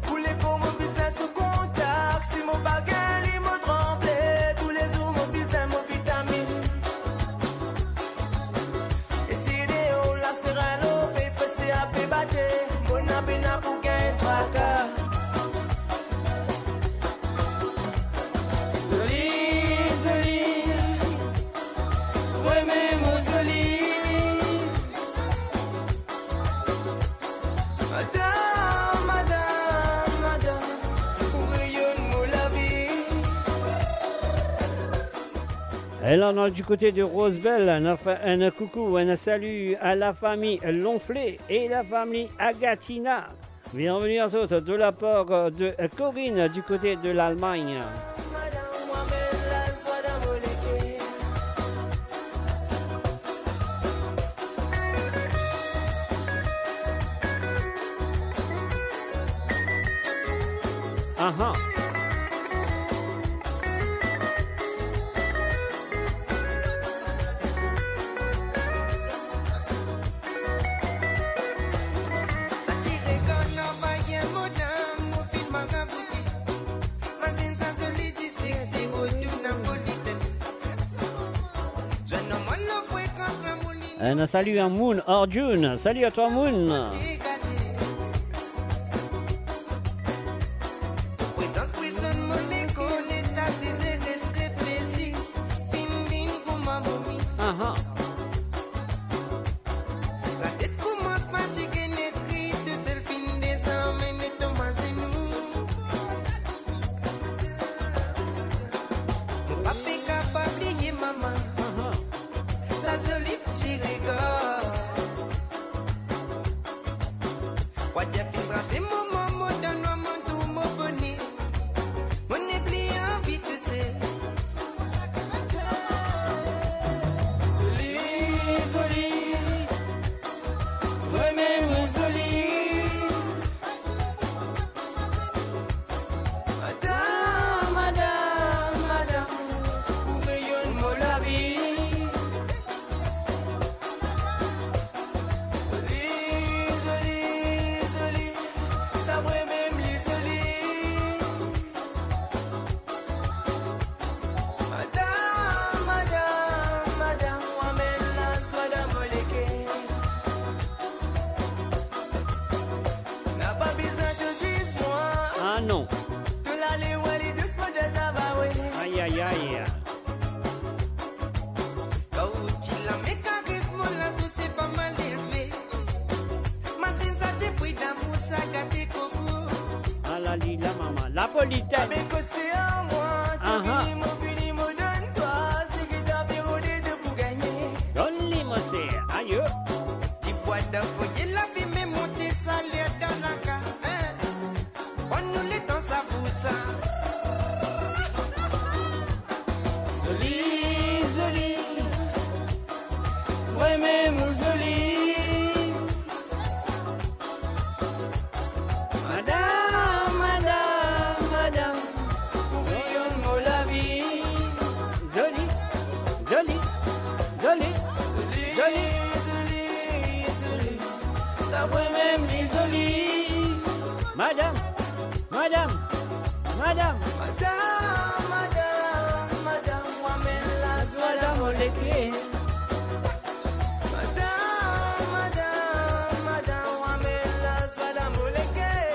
Tou lekor mo bizin so kontak, si mo pa gagn li mo tranble, toulezour mo bizin mo vitaminn. E si deor la serin love, frese ape bate, mo napa pena pou gagn traka. Zoli, zoli, vremem mo zoli. Madam, madam, madam, ou reyonn mo lavi. Et là, on est du côté de Rosebelle. On a fait un coucou, un salut à la famille Longflet et la famille Agatina. Bienvenue à tous de la part de Corinne du côté de l'Allemagne. Aha. Sa ti regarde, non, pa enn mo dan, mo finn maraboute. Mazinn sa zoli, ti sexy, retour Napolitaine. Zwenn mwa lor frekans la, mo linn. Eh, nou salut à Moon, Arjun. Salut à toi, Moon. Prezans, prezans, mo lekol, leta size, res reflesi. Finn vinn kouma momi. Aha. Latet koumans fatige, net ri, tousel finn dezorme, net tom azenou. Mo pa pe kapav bliye mama. Sa zoli ti regar. Wa dir finn trase mo momo dan nwa, mo tou mo bone. Mo nepli anvi touse. Zoli, zoli, vremem zoli. Madam, madam, madam, ou reyonn mo lavi. Zoli, zoli, zoli, sa vremem li zoli. Madam, madam, madam, ou amenn lazwa dan mo leker. Napa bizin to zwiz mwa. Ah non. To lale war li dousman, to sava we. Aïe, aïe, aïe. Kan ou ti lame kares mo lazo, se pa mal elve. Mazinn sa ti pri damour, sa gate koko. Ala li la mama, Napolitaine. Abe koste ar mwa, to vini, mo vini, mo donn twa, seki to pe rode, to pou gagne. Donn li, mo ser, ayo. Ti bwa dan foye, lafime monte, saler dan lakaz, eh. Pran nou letan, savour sa. Zoli, zoli, vremem ou zoli. Madam, madam, madam, ou reyonn mo lavi. Zoli, zoli, zoli, zoli, zoli, zoli. Sa vremem li zoli. Madam, madam, madam. Madam, madam, madam, ou amenn lazwa dan mo leker. Madam, madam, madam, ou amenn lazwa dan mo leker.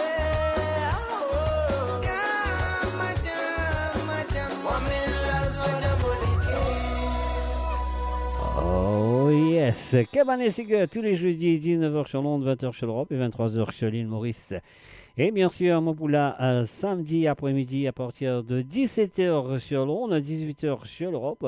Oh, oh. Madam, madam, madam, ou amenn lazwa dan mo leker. Oh yes, Cabane Sigur tous les jeudis, dix-neuf heures sur l'onde, vingt heures sur l'Europe et vingt-trois heures sur l'île Maurice. Et bien sûr, mo pou la, euh, samedi après-midi à partir de dix-sept heures sur l'onde, dix-huit heures sur l'Europe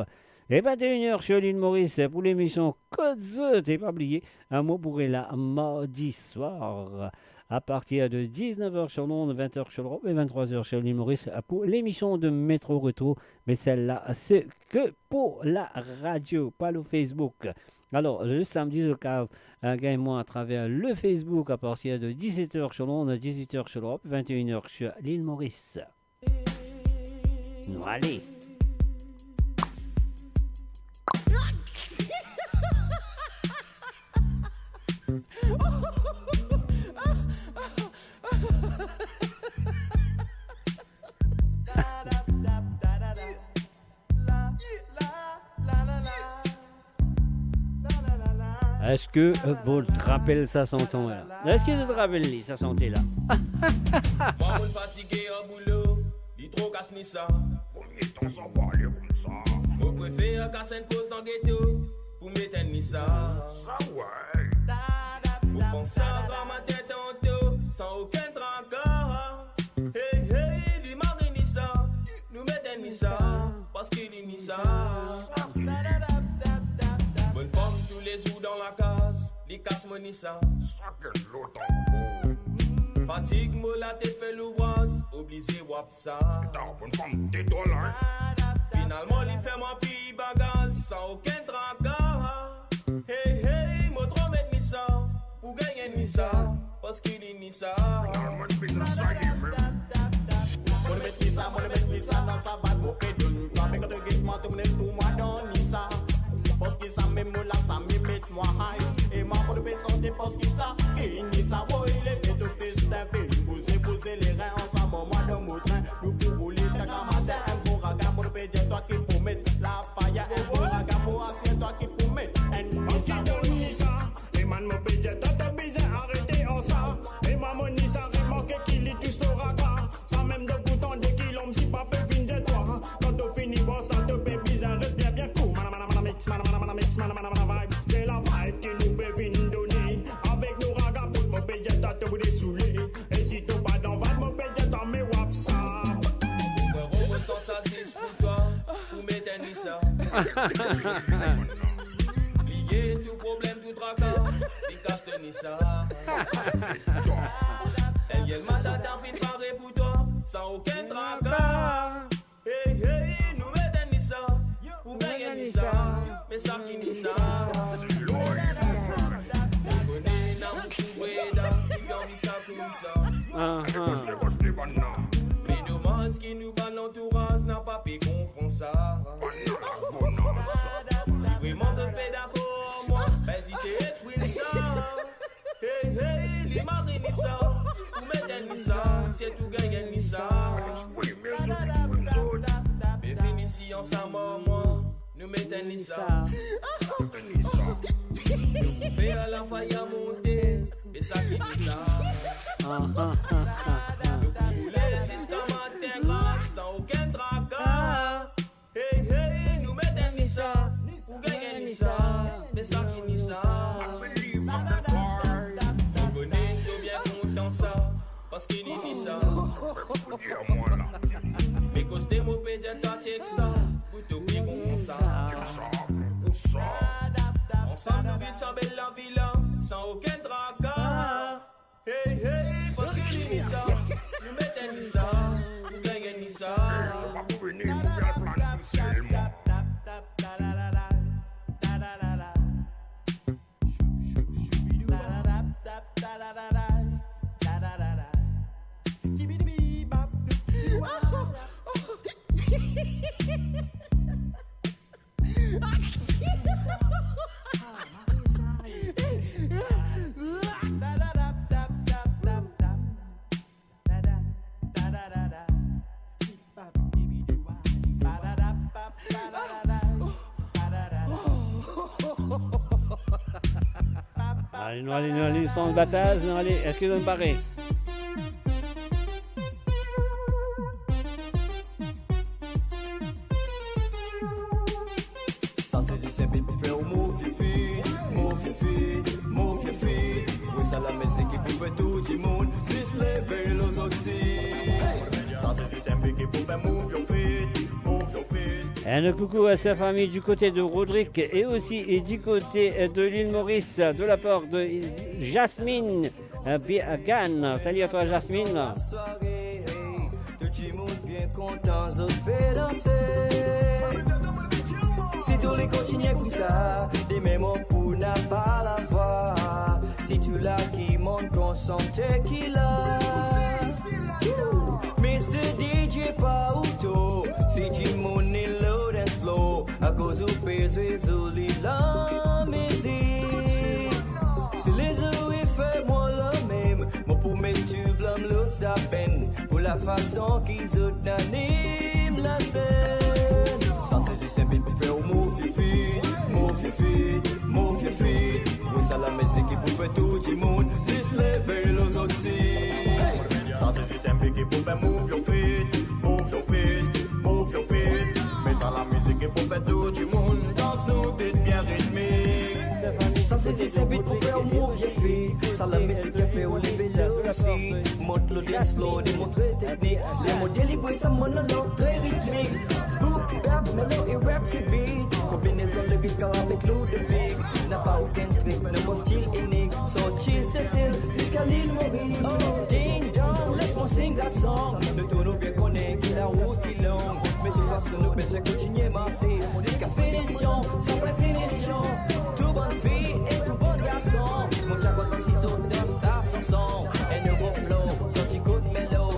et vingt et une heures sur l'île Maurice pour l'émission Kot Zot. Et pas oublier, euh, mo pou la mardi soir à partir de dix-neuf heures sur l'onde, vingt heures sur l'Europe et vingt-trois heures sur l'île Maurice pour l'émission de Métro Retour. Mais celle-là, c'est que pour la radio, pas le Facebook. Alors, le samedi, zot kav, euh, gagn mwa à travers le Facebook à partir de dix-sept heures sur l'onde, dix-huit heures sur l'Europe, vingt et une heures sur l'île Maurice. Nou ale. Eski, euh, zot rapel sa sanson la? Eski zot rapel li, sa sanson la? Mwa, mo fatige ar boulo, li tro kas ni sa. Premie tan sa va ale koumsa. Mo prefer kas enn poz dan geto pou met enn ni sa. Sa wey. Mo pans sa gramatin tanto, san okenn traka. Hey, hey, li mari ni sa, nou met enn ni sa, parski li ni sa. Bonn fanm toulezour dan lakaz, li kas mo ni sa. Sa ki lot ankor. Fatig mo latet fer louvraz, oblize wap sa. Eta, bonn fam, detwa la, hein. Finalman, li fer mwa pli bagaz, san okenn traka. Hey, hey, mo tro met ni sa, pou gagn enn ni sa, parski li ni sa. Finalman, li bizin sa, ye mem. Mo met ni sa, mo met ni sa, dan sa bal, mo pe donn twa, me kan to get mwa, to mounet pou mwa dan ni sa. Parski sa mem mo la, sa mem met mwa high. E mwa mo pe sante parski sa, e ni sa, woy, leve to festin, vinn bouze, bouze lerin, ansam mwa dan mo trin. Nou pou roule ziska matin, enn bon raga, mo pe dir twa ki pou met lafaya, enn bon raga, mo asir twa ki pou met enn ni sa, woy. Eman, mo pe dir twa, to bizin arete ar sa. E mwa mo ni sa, remarke ki li tous to raga. Sa mem de pou tande ki lom si pa pe vinn dir twa. Kan to fini bwar sa, to pe bizin res bien, bien cool. Mana, mana, mana mix, mana, mana, mana mix, mana, mana, mana vibe. Se la vibe ki nou pe vinn done. Avek nou raga bout, mo pe dir twa, to pou desoule. E si to pa dan vibe, mo pe dir twa, me wap sa. Mo represant sa zis pou twa, pou met enn ni sa. Bliye tou problem, tou traka, vinn kas to ni sa. Elgel matata finn pare pou twa, san okenn traka. Hey, hey, nou met enn ni sa, pou gagn enn ni sa, me sa ki ni sa. Ou kone ena boukou breda, ki anvi sa koumsa. Ah, ah. Me domaz ki nou bann lantouraz napa pe konpran sa. Si vreman zot pe dakor ar mwa, pa ezite exprim sa. Hey, hey, li mari ni sa, pou met enn ni sa, si to gagn enn ni sa. Be vinn isi ansam ar mwa, nou met enn ni sa. Nou pou fer lafaya monte, be sa ki ni sa. Nou pou roule ziska matin gras, san okenn traka. Hey, hey, nou met enn ni sa, pou gagn enn ni sa, me sa ki ni sa. Mo kone to bien kontan sa, parski li ni sa. Me koste mo pe dir twa, check sa, pou to pli bon sa. Ansam nou viv sa bel lavi la, san okenn traka. Hey, hey, parski li ni sa, nou met enn ni sa, nou gagn enn ni sa. Sa pa pou vini, pou al plan tou selman. Ale, nou ale, nou ale, san bataz, nou ale, eski nou pare? Sa se zis enn bit pou fer ou move your feet, move your feet, move your feet. Wi, sa lamizik ki pou fer tou dimoun zis leve lor zot sit. Sa se zis enn bit ki pou fer move your feet, move your feet. Un coucou à sa famille du côté de Rodrigue et aussi, et du côté de l'île Maurice, de la part de Jasmine. Euh, Biagan. Salut à toi, Jasmine. Lasware, hey, tou dimoun bien kontan, zot pe danse. Si tou li kontinie koumsa, demin mo pou napa lavwa. Si tou la ki monn konsante ki la. Mister D J pa ou to, si dimoun ni lor dance floor. Akoz ou pe zwe zoli lamizik. Si lezot fer mwa lamem, mo pou met diblam lor sa benn, pou lafason ki zot anim lasenn. Sa se zis enn bit pou fer ou move your feet, move your feet, move your feet. Wi, sa lamizik ki pou fer tou dimoun zis leve lor zot sit. Sa se zis enn bit ki pou fer move your feet, move your feet, move your feet. Met sa lamizik ki pou fer tou dimoun dans, nou bit bien ritmik. Sa se zis enn bit pou fer ou move your feet. Sa lamizik ki fer ou leve lor sit. Mont lor dance floor, demontre teknik. Ler mo delivre sa mo lor tre ritmik. Boom, bap, melo e rap ki beat. Konbinezon lirical avek lou de beat. Napa okenn trik, nou bon stil inik. Sorti Seselwa ziska Lil Moris, ding dong, les mwa sign garson. Nou tou nou bien kone ki larout ki long, me de tou fason nou bizin kontigne marse ziska finision, san pinision. Tou bann fi e tou bann garson, mo ti a kontan si zot dans sa sanson. Enn nouvo flow, sorti kot melo,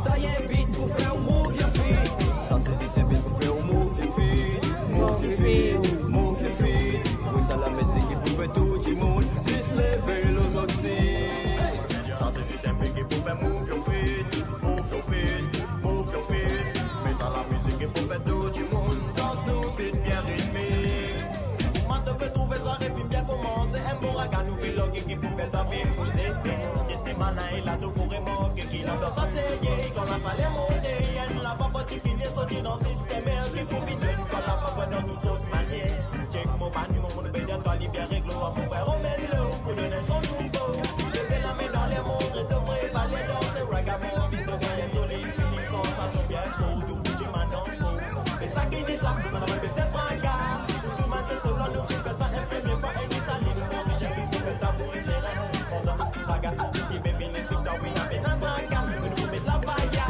sa enn beat pou fer move your feet. Sa se enn beat pou fer move your feet, move your feet, move your feet. Wi, sa lamizik ki pou fer tou dimoun zis leve lor zot sit. Sa se enn beat ki pou fer move your feet, move your feet, move your feet. Me sa lamizik ki pou fer tou dimoun dans nou beat bien ritmik. Kouma to pe trouve sa ritm bien komanse, enn bon raga nou pe loke ki pou fer sa vinn bouze. Get di malin la, to pou remarke ki lanbians la serye, kan lafaler monte, enn lava partikilie sorti dan sistem, e ki pou vinn donn kan lava dan tou sort manier. Check mo bann mo, mo pe dir twa li bien reglo, avan fer omenn lo, pou donn enn son nouvo. Leve lame dan ler, montre to vre valer, dan se raga, mo anvi to gagn zoli feeling, sansasion bien fo, tou bouze madan fo. E sa ki di sa, madan pe fer fraga. Tou bann se solo, nou pou fer sa enn premie fwa, e ki sa li nou anvi check, pou fer sa pou sere. Konsa, raga, ki pe vini, tou ta wi, na pena traka, nou pou met lafaya.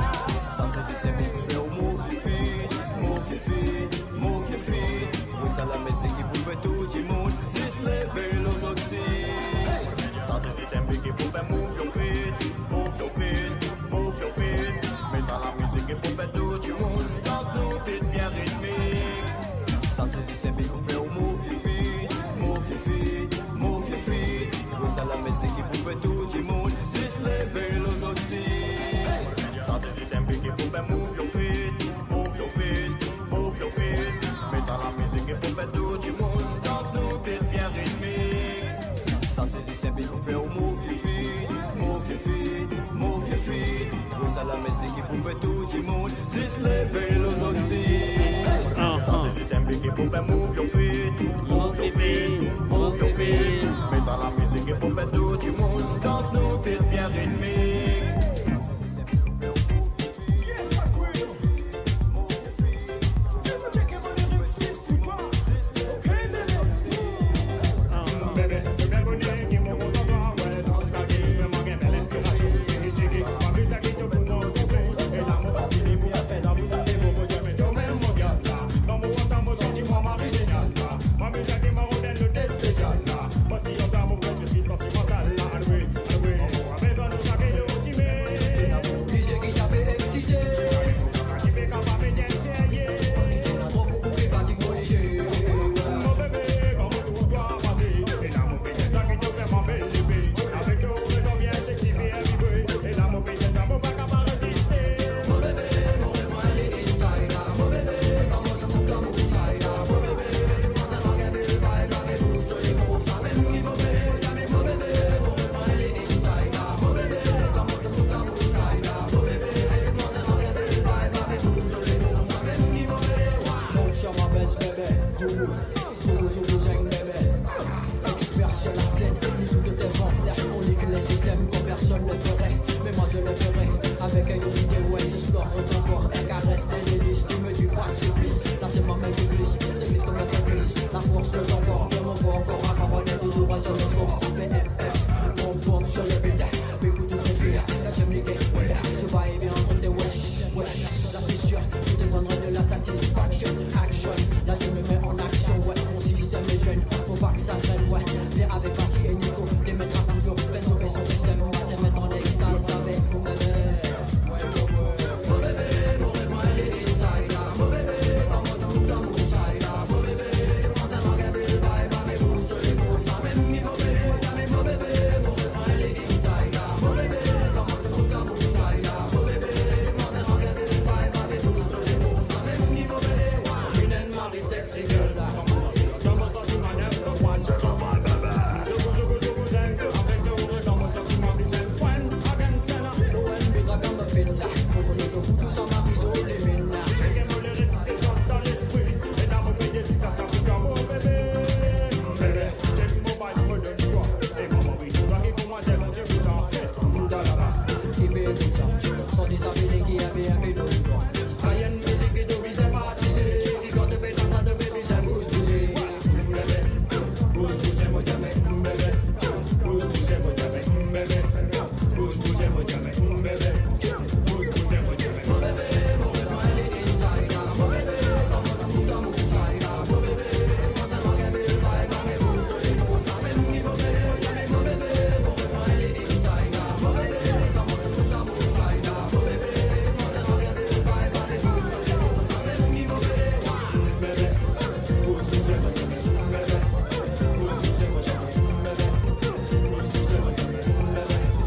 Sa se enn beat pou fer move your feet, move your feet, move your feet. Wi, sa lamizik ki pou fer tou dimoun zis leve lor zot sit. Sa se enn beat ki pou fer move your feet, move your feet, move your feet. Me sa lamizik ki pou fer tou dimoun dans nou beat bien ritmik. Sa se enn beat pou fer move your feet, move your feet, move your feet. Wi, sa lamizik ki pou fer tou dimoun zis leve lor zot sit. Sa se enn beat ki pou fer move your feet, move your feet, move your feet. Me sa lamizik ki pou fer tou dimoun dans nou beat bien ritmik. Sa se enn beat pou fer move your feet, move your feet, move your feet. Wi, sa lamizik ki pou fer tou dimoun zis leve lor zot sit. Sa se enn beat ki pou fer move your feet, move your feet, move your feet. Me sa lamizik ki pou fer tou dimoun dans nou beat bien ritmik. Expert sur la scène, nous tout devant faire, on nique les systèmes comme personne ne ferait. Mais moi je le ferai, avec une idée, ouais, j'explore ton corps, elle caresse tes délices, tu me dis pas que c'est plus. Là c'est moi-même qui glisse, je glisse comme un complice. La force de ton corps, de mon corps, corps à corps, on est toujours à zone de course. P F F, on bombe sur le beat, écoute tout de suite, là je me nique, ouais, je vais bien entre tes wesh, wesh. Là c'est sûr, je te donnerai de la satisfaction. Action, là je me mets en action, ouais, mon système est jeune, faut pas que ça traîne, ouais. Viens avec Passy et Nico, les maîtres à couteau, Benzo et son système, on va te mettre en extase avec mon bébé.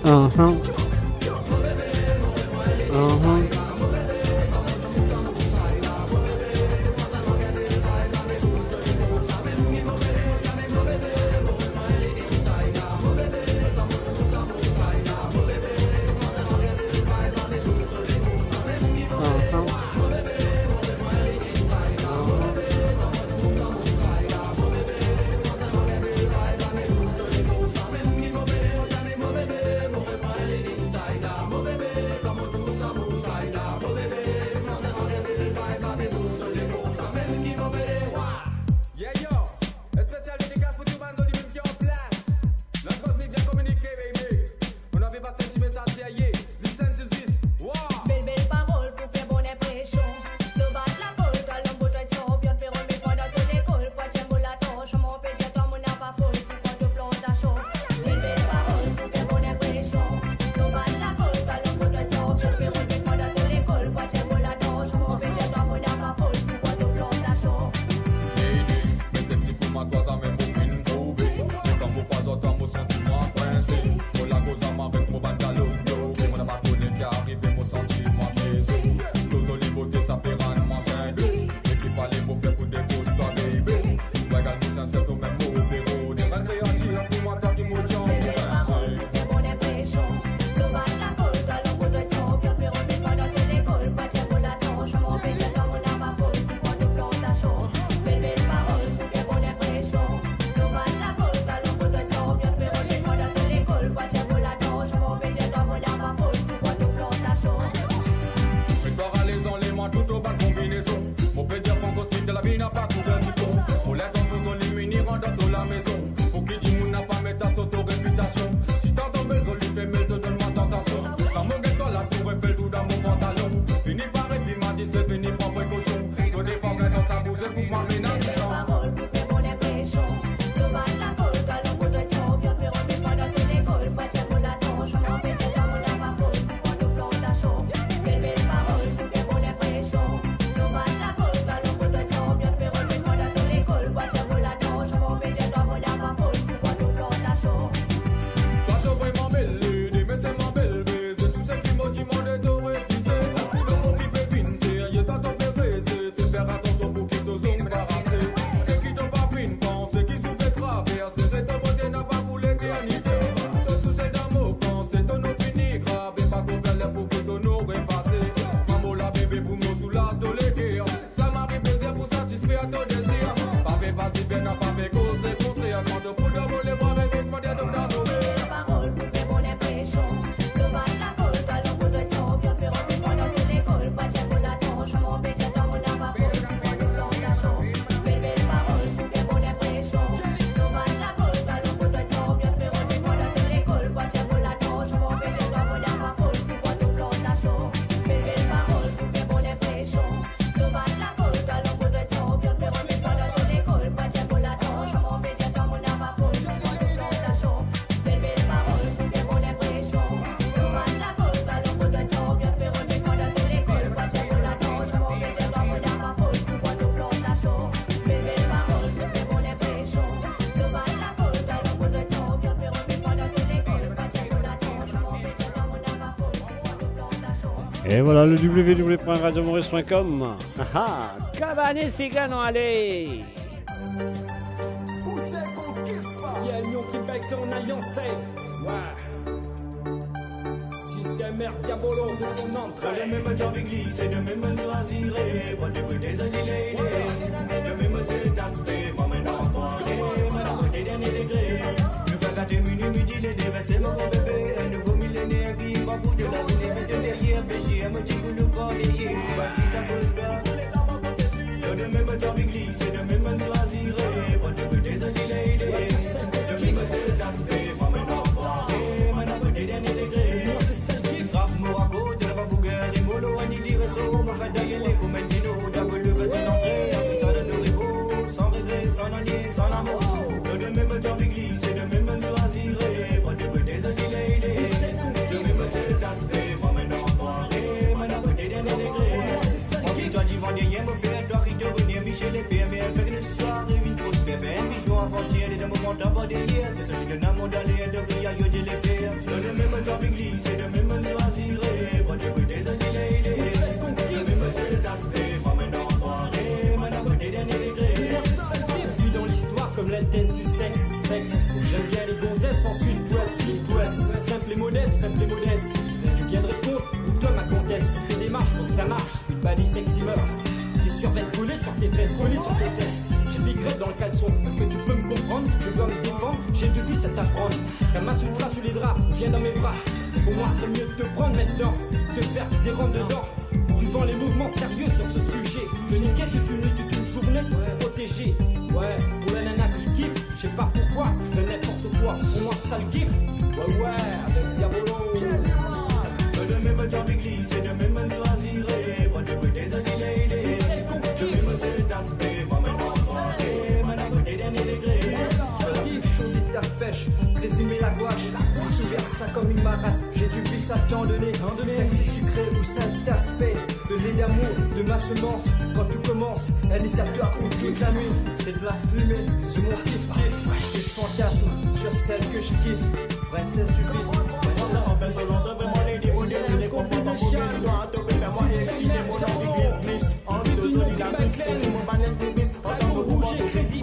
Aham. Aham. Aham. Yeah, yo. Spésial dédikas pou tou bann zoli moun ki an plas. Lann Kozmik bien kominike, baby. Mon anvi pas enn ti mesaz serye. Listen to this. Wow. Bel, bel parol pou fer bon inpresion. To bat lakol, twa lom, twa sanpyon, pe remet mwa dan to lekol, pwa ti mo latansion, mon pe dir twa mo napa fol, pou pran to plantasion. Bel, bel parol pou fer bon inpresion. To bat lakol, twa lom, twa sanpyon, pe remet mwa dan to lekol, pwa ti mo latansion, mon pe dir twa mo napa fol, pou pran to plantasion. Lady, me sexy kouma twa zame mo finn trouve. Me kan mo pa zot, mo santi mwa kwense. Mo lakoz zame avek mo bann zalo bloke. Mo napa kone ki arive, mo santi mwa pieze. To zoli bote, sa pe rann mwa sende. Me ki fale mo fer pou dekoz twa, baby. Regal mo sinser, to mem mo pe rode. Bann kreatir kouma twa ki mo ti anvi danse. Fer bon inpresion. To bat lakol, twa lom, twa sanpyon, pe remet mwa dan to lekol, pwa ti mo latansion, mon pe dir twa mo napa fol, pou pran to plantasion. Bel, bel parol pou fer bon inpresion. To bat lakol, twa lom, twa sanpyon, pe remet mwa dan to lekol, pwa ti mo latansion, mon pe dir twa mo napa fol, pou pran to plantasion. Me twa rale zanle mwa tou to bann konbinezon. Mo pe dir pran gospel, lavi napa kouver dipon. Mo lintansion zoli, vini rant dan to lamezon. Pou ki dimoun napa met aster to repitasion. Si twa tonbe zoli, femel to donn mwa tantasion. Kan mo get twa la, Tour Eiffel tou dan mo pantalon. Vini pare, vini mwa diset, vini pran prekosion. To defwa gagn dan sa bouze, pou mwa mena disan. Parol pou fer bon inpresion. To bat lakol, twa lom, twa sanpyon, pe remet mwa dan to lekol, pwa ti mo latansion, mon pe dir twa mo napa fol, pou pran to plantasion. Bel, bel parol pou fer bon inpresion. To bat lakol, twa lom, twa sanpyon, pe remet mwa dan to lekol, pwa ti mo latansion, mon pe dir twa mo napa fol, pou pran to plantasion. Twa to vreman bele, de mesie mwa bel beze, tou seki mo dimande to refize. Mo ki pe vinn serye, twa to pe reze, to fer atansion pou ki to zong pa rase. Seki to pa finn panse ki zour pe traverse, se to bote napa pou leternite. To tousel dan mo panse, to nom fini grave, pa to fer ler pou ki to nom efase. Mwa mo la bebe pou mo soulaz to leker. Sa mari plezir pou satisfer to dezir. Pa fer pa dibien, napa fer koze kontrer. Kan to pou dan mo lebra, bebe, mwa dir to dan mo mer. Parol pou fer bon inpresion. To bat lakol, twa lom, twa sanpyon, pe remet mwa dan to lekol, pwa ti mo latansion, mon pe dir twa mo napa fol, pou pran to plantasion. Bel, bel parol pou fer bon inpresion. To bat lakol, twa lom, twa sanpyon, pe remet mwa dan to lekol, pwa ti mo latansion, mon pe dir twa mo napa fol, pou pran to plantasion. Bel, bel parol pou fer bon inpresion. To bat lakol, twa lom, twa sanpyon, pe remet mwa dan to lekol, pwa ti mo latansion, mon pe dir twa mo napa fol, pou pran to plantasion. Bel, bel parol pou fer bon inpresion. To bat lakol, twa lom, twa sanpyon, pe remet mwa dan to lekol, pwa ti mo latansion, mon pe dir twa mo napa fol, pou pran to plantasion. Bel, bel parol pou fer bon inpresion. To bat lakol, twa lom, twa sanpyon, pe remet mwa dan to lekol, pwa ti mo latansion, mon pe dir twa mo napa fol, pou pran to plantasion. Et voilà, le w w w point radio maurice point com. Ah ah, Kabane Siga nou ale. Yeah, Lyon, Québec, on a lancé. Ouais. Système R Diabolo, de son entrée. De mem ti anvi glise, de mem nou azire, pa de kote zoli lele. De mem sel taspe, mwa mem anfware, mwa dan kote dernie degre. Nou fer gate minui, midi, lede, verse mo bon bebe, enn nouvo milener, ki pa pou de la zone, de deryer, peze enn ti kou nou kor deryer. Pa ki sa koz pla. De mem ti anvi glise, de mem nou azire, pa de kote zoli lele. De mem sel taspe, mwa mem anfware, mwa dan kote dernie degre. Trap mo akote, laba pou gari, mo lo ani li reso, mo fer daye le koumel dino, dabol le verse lantre, apre sa dan nou repo, san regre, san nanye, san lamour. De mem ti anvi glise, de mem nou azire, pa de kote zoli lele. De mem sel taspe, mwa mem anfware, mwa dan kote dernie degre. Mwa ki twa divan deryer, mo fer twa ki to revenir, Michel e Pierre, me fek nou sware vinn prosper, fer enn bizo avantir, le dan mo pran twa par deryer, to soti dan mo dale, to priya, yo Dieu le fer. De mem ti anvi Démarche pour que ça marche, une balie sexy meuf. T'es sûr d'être collé sur tes fesses, collé sur tes fesses. J'ai des graines dans le caleçon, est-ce que tu peux me comprendre ? Je dois me défendre, j'ai de vices à t'apprendre. Kama Sutra sous les draps, viens dans mes bras. Pour moi, c'est mieux de te prendre maintenant, de faire des rondes dedans. Suivant les mouvements sérieux sur ce sujet. Le niquet toute une nuit, toute une journée, protégé. Ouais, pour la nana que je kiffe, je sais pas pourquoi, de n'importe quoi. Pour moi, ça le kiffe. Ouais, ouais, avec Diabolo. Check it out. De même, tu as glissé, de même, tu as ziré. Bon, tu peux désolé, lady. De même, c'est l'aspect, bon, maintenant, soirée, maintenant, côté dernier degré. Chaud, chaud, vite, ta pêche, résumer la gouache. Sous ça comme une marate. J'ai du vice à t'en donner. Sexy, sucré ou sale, t'aspect. De lait d'amour, de ma semence. Quand tu commences, elle est à toi pour toute la nuit. C'est de la fumée, c'est mon petit kiff. J'ai fantasme sur celle que je kiffe. Princesse du vice, princesse du vice. Dragon rouge et crazy.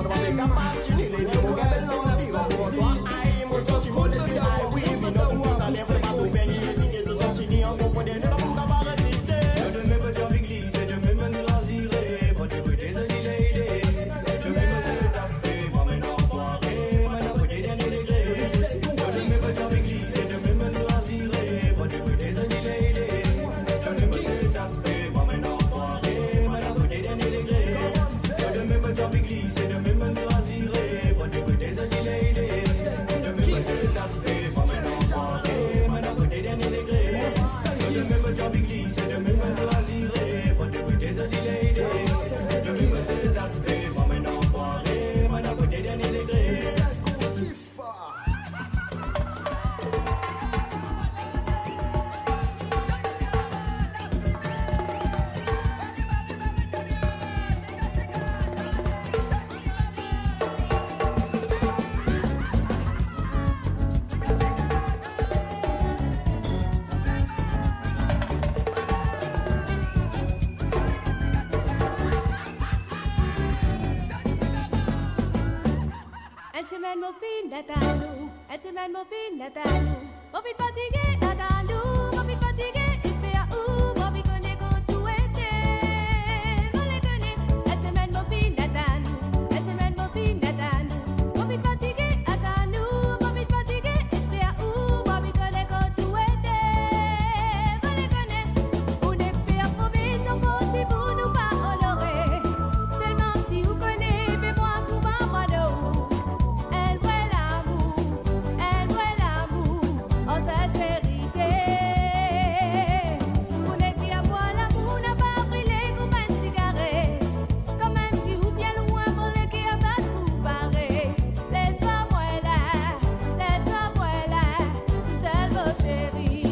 Enn semenn mo finn atann ou, enn semenn mo finn atann ou. Mo finn fatige atann ou, mo finn fatige esper ou, mo finn kone kot ou ete. Mo le kone, enn semenn mo finn atann ou, enn semenn mo finn atann ou. Mo finn fatige atann ou, mo finn fatige esper ou, mo finn kone kot ou ete. Mo le kone, ou nek pe promet, ankor si pou nou pa onore. Selman si ou kone, pe mwa kouma mwa de ou. Enn vre lamour, enn vre lamour, an sinserite. Ou nek dir mwa lamour napa brile kouma enn sigaret. Kanmem si ou bien lwin, mo leker bat pou pare. Les pa mwa la, les pa mwa la, tousel mo seri.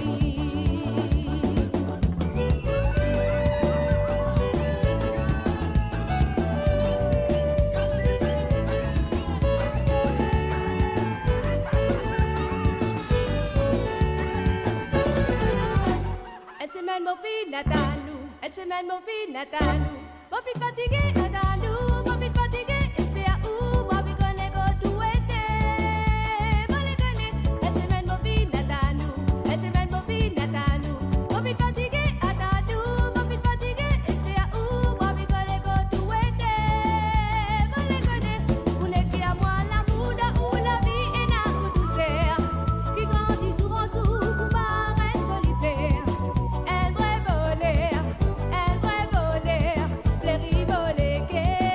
Enn semenn mo finn atann ou, enn semenn mo finn atann ou. Mo finn fatige atann ou, mo finn fatige esper ou, mo finn kone kot ou ete. Mo le kone, enn semenn mo finn atann ou, enn semenn mo finn atann ou. Mo finn fatige atann ou, mo finn fatige esper ou, mo finn kone kot ou ete. Mo le kone, ou nek dir mwa lamour dan ou lavi ena ou douser, ki grandi zour an zour kouma enn zoli fler. Enn vre voler, enn vre voler, fleri mo leker.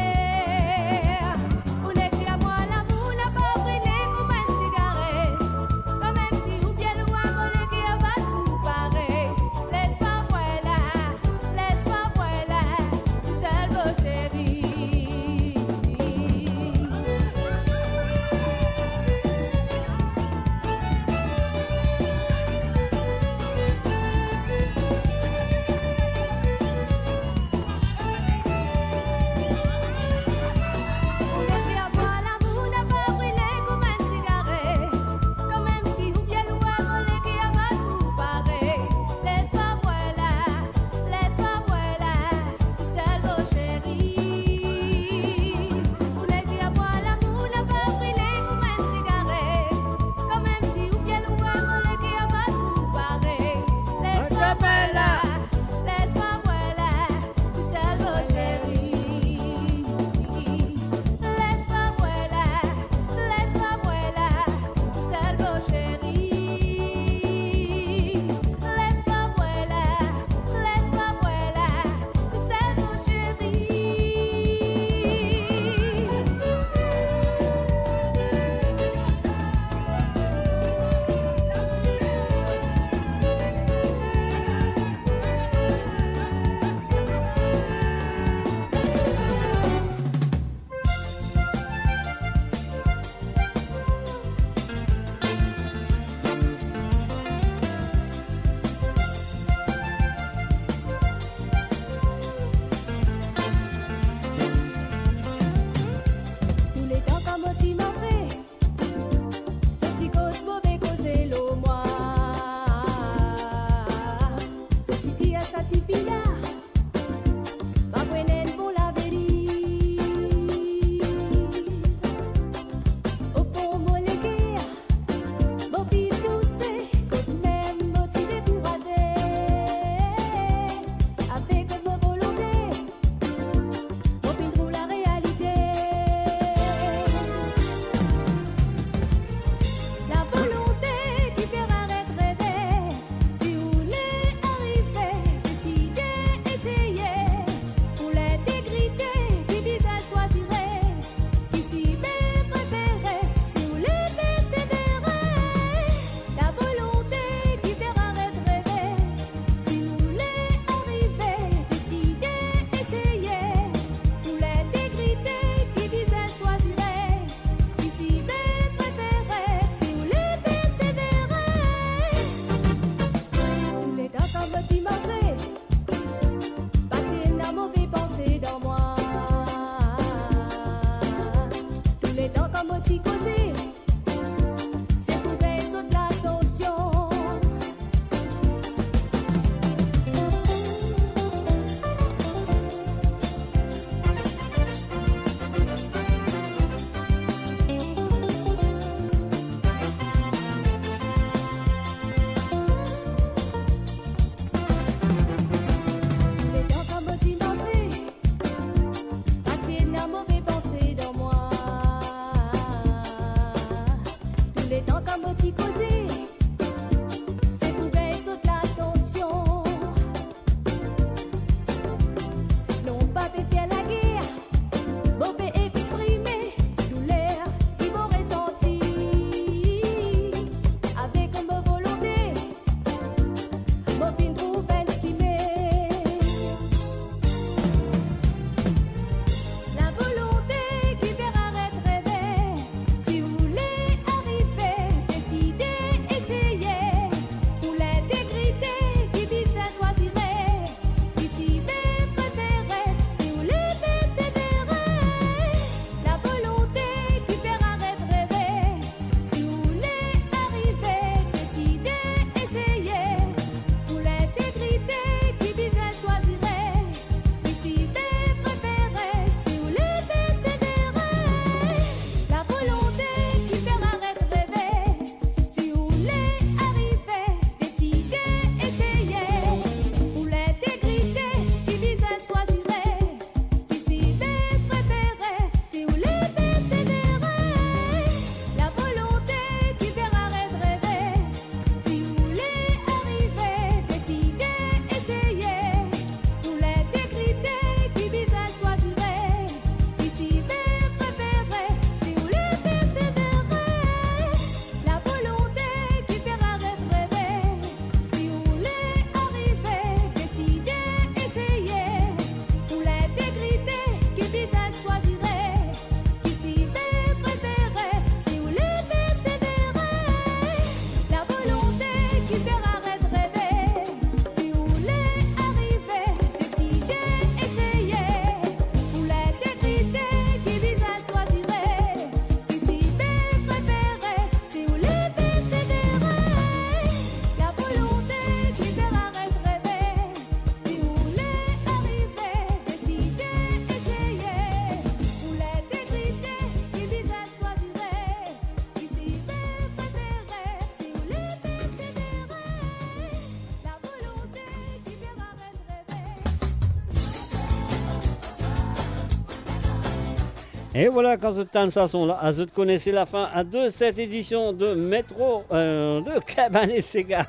E vwala, kan zot tann sa son la, zot kone se lafin de set edision de Metro, euh, de Kabane Sega.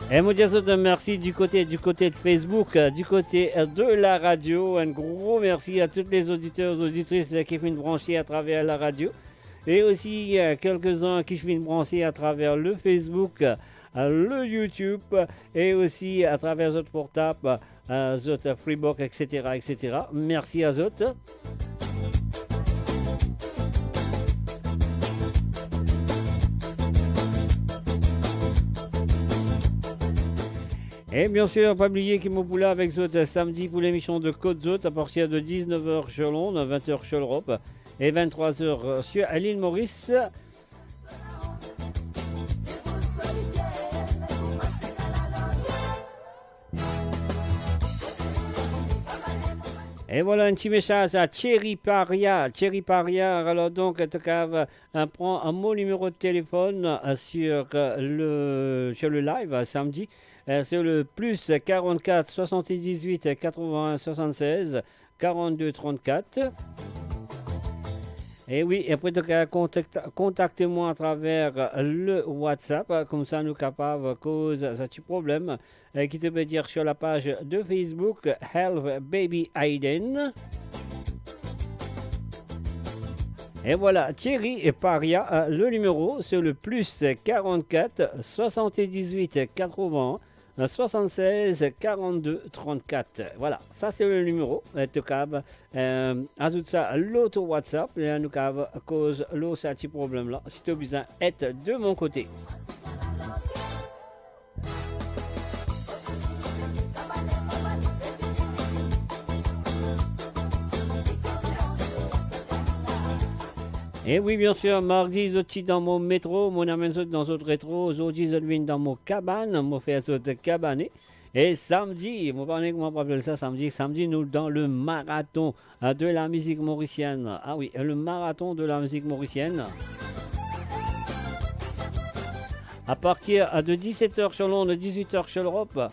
E mo dir zot mersi du kote, du kote de Facebook, euh, du kote, euh, de la radio. Un gro mersi a tout lezoditer, zoditris, euh, ki finn branse atraver la radio. E osi, euh, kelkezin ki finn branse atraver le Facebook, euh, le YouTube, e osi atraver zot portab, euh, zot Freebox, et cetera, et cetera. Mersi a zot. E bien sir, pa bliye ki mo pou la avek zot samdi pou lemision de Kot Zot, a partir de diznef er sur Lond, vin er sur Lorop e vinn trwa er sur lil Moris. E vwala enn ti mesaz a Thierry Paria. Thierry Paria, alor donk, to kav, euh, pran, euh, mo nimero de telefonn, euh, sur, euh, le, sur le live, euh, samdi. Euh, c'est le plus quarante-quatre soixante-dix-huit quatre-vingts soixante-seize quarante-deux trente-quatre. E wi, apre to kav kontakte, kontakte mwa atraver le WhatsApp, koumsa nou kapav koz sa ti problem, eh, ki to pe dir sur la page de Facebook, Help Baby Aiden. E vwala, Thierry Paria, euh, le nimero, c'est le plus quarante-quatre soixante-dix-huit quatre-vingts soixante-seize quarante-deux trente-quatre. Vwala, sa se le nimero, eh, to kav, eh, azout sa lor to WhatsApp, e nou kav koz lor sa ti problem la, si to bizin ed de mon kote. E wi, bien sir, mardi, zot ti dan mo metro, mo amenn zot dan zot retro. Zordi, zot vinn dan mo kabann, mo fer zot kabane. E samdi, mo pa kone kouma pou apel sa samdi, samdi, nou dan le maraton, euh, de la musique mauricienne. Ah oui, le marathon de la musique mauricienne. A partir, euh, de diset er sur Lond, dizuit er sur Lorop,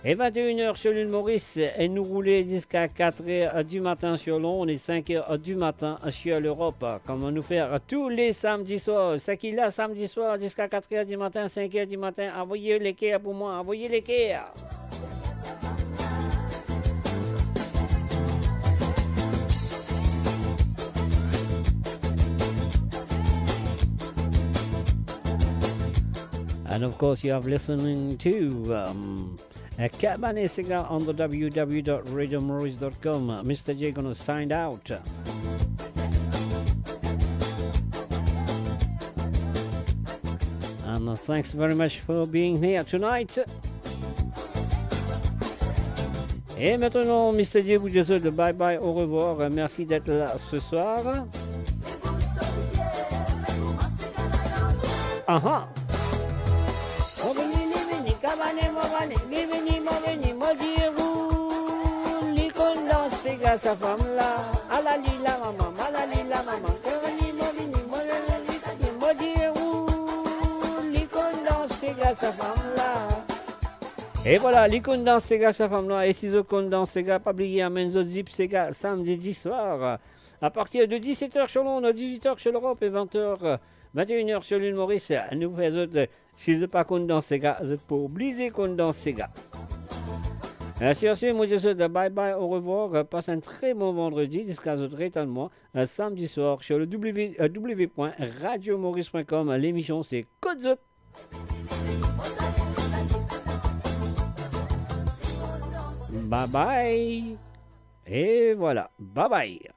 e vinn er sur lil Moris, e nou roule ziska kat er du matin sur Lond e sink er du matin sur Lorop, kouma nou fer tou le samdi swar. Seki la samdi swar ziska kat er du matin, sink er du matin, avoy leker pou mwa, avoy leker. And of course, you have listening to, um, uh, Kabane Sega on the w w w dot radio maurice dot com. Mister J gonna sign out. And, uh, thanks very much for being here tonight. E aster, Mister J pou dir zot bye bye, au revoir, mersi d'être là ce soir. Aha. Mo vini, li vini, kabane, mo vini, li vini, mo vini, mo dir ou, li konn dans sega sa fam la. Ala li la mama, ala li la mama. Mo vini, mo vini, mo vini, mo dir ou, li konn dans sega sa fam la. E vwala, li konn dans sega sa fam la. E si zot konn dans sega, pa bliye amenn zot zip sega samdi diswar. A partir de diset er sur Lond, dizuit er sur Lorop e vinn er, vinn er sur lil Moris, nou fer zot, si zot pa konn dans sega, zot pou oblize konn dans sega. Ainsi, ainsi, mo dir zot bye bye, au revoir, passe un très bon vendredi, ziska zot retann mwa, samdi swar sur le w w w point radio maurice point com. Lemision se Kot Zot. Bye bye. E vwala, bye bye.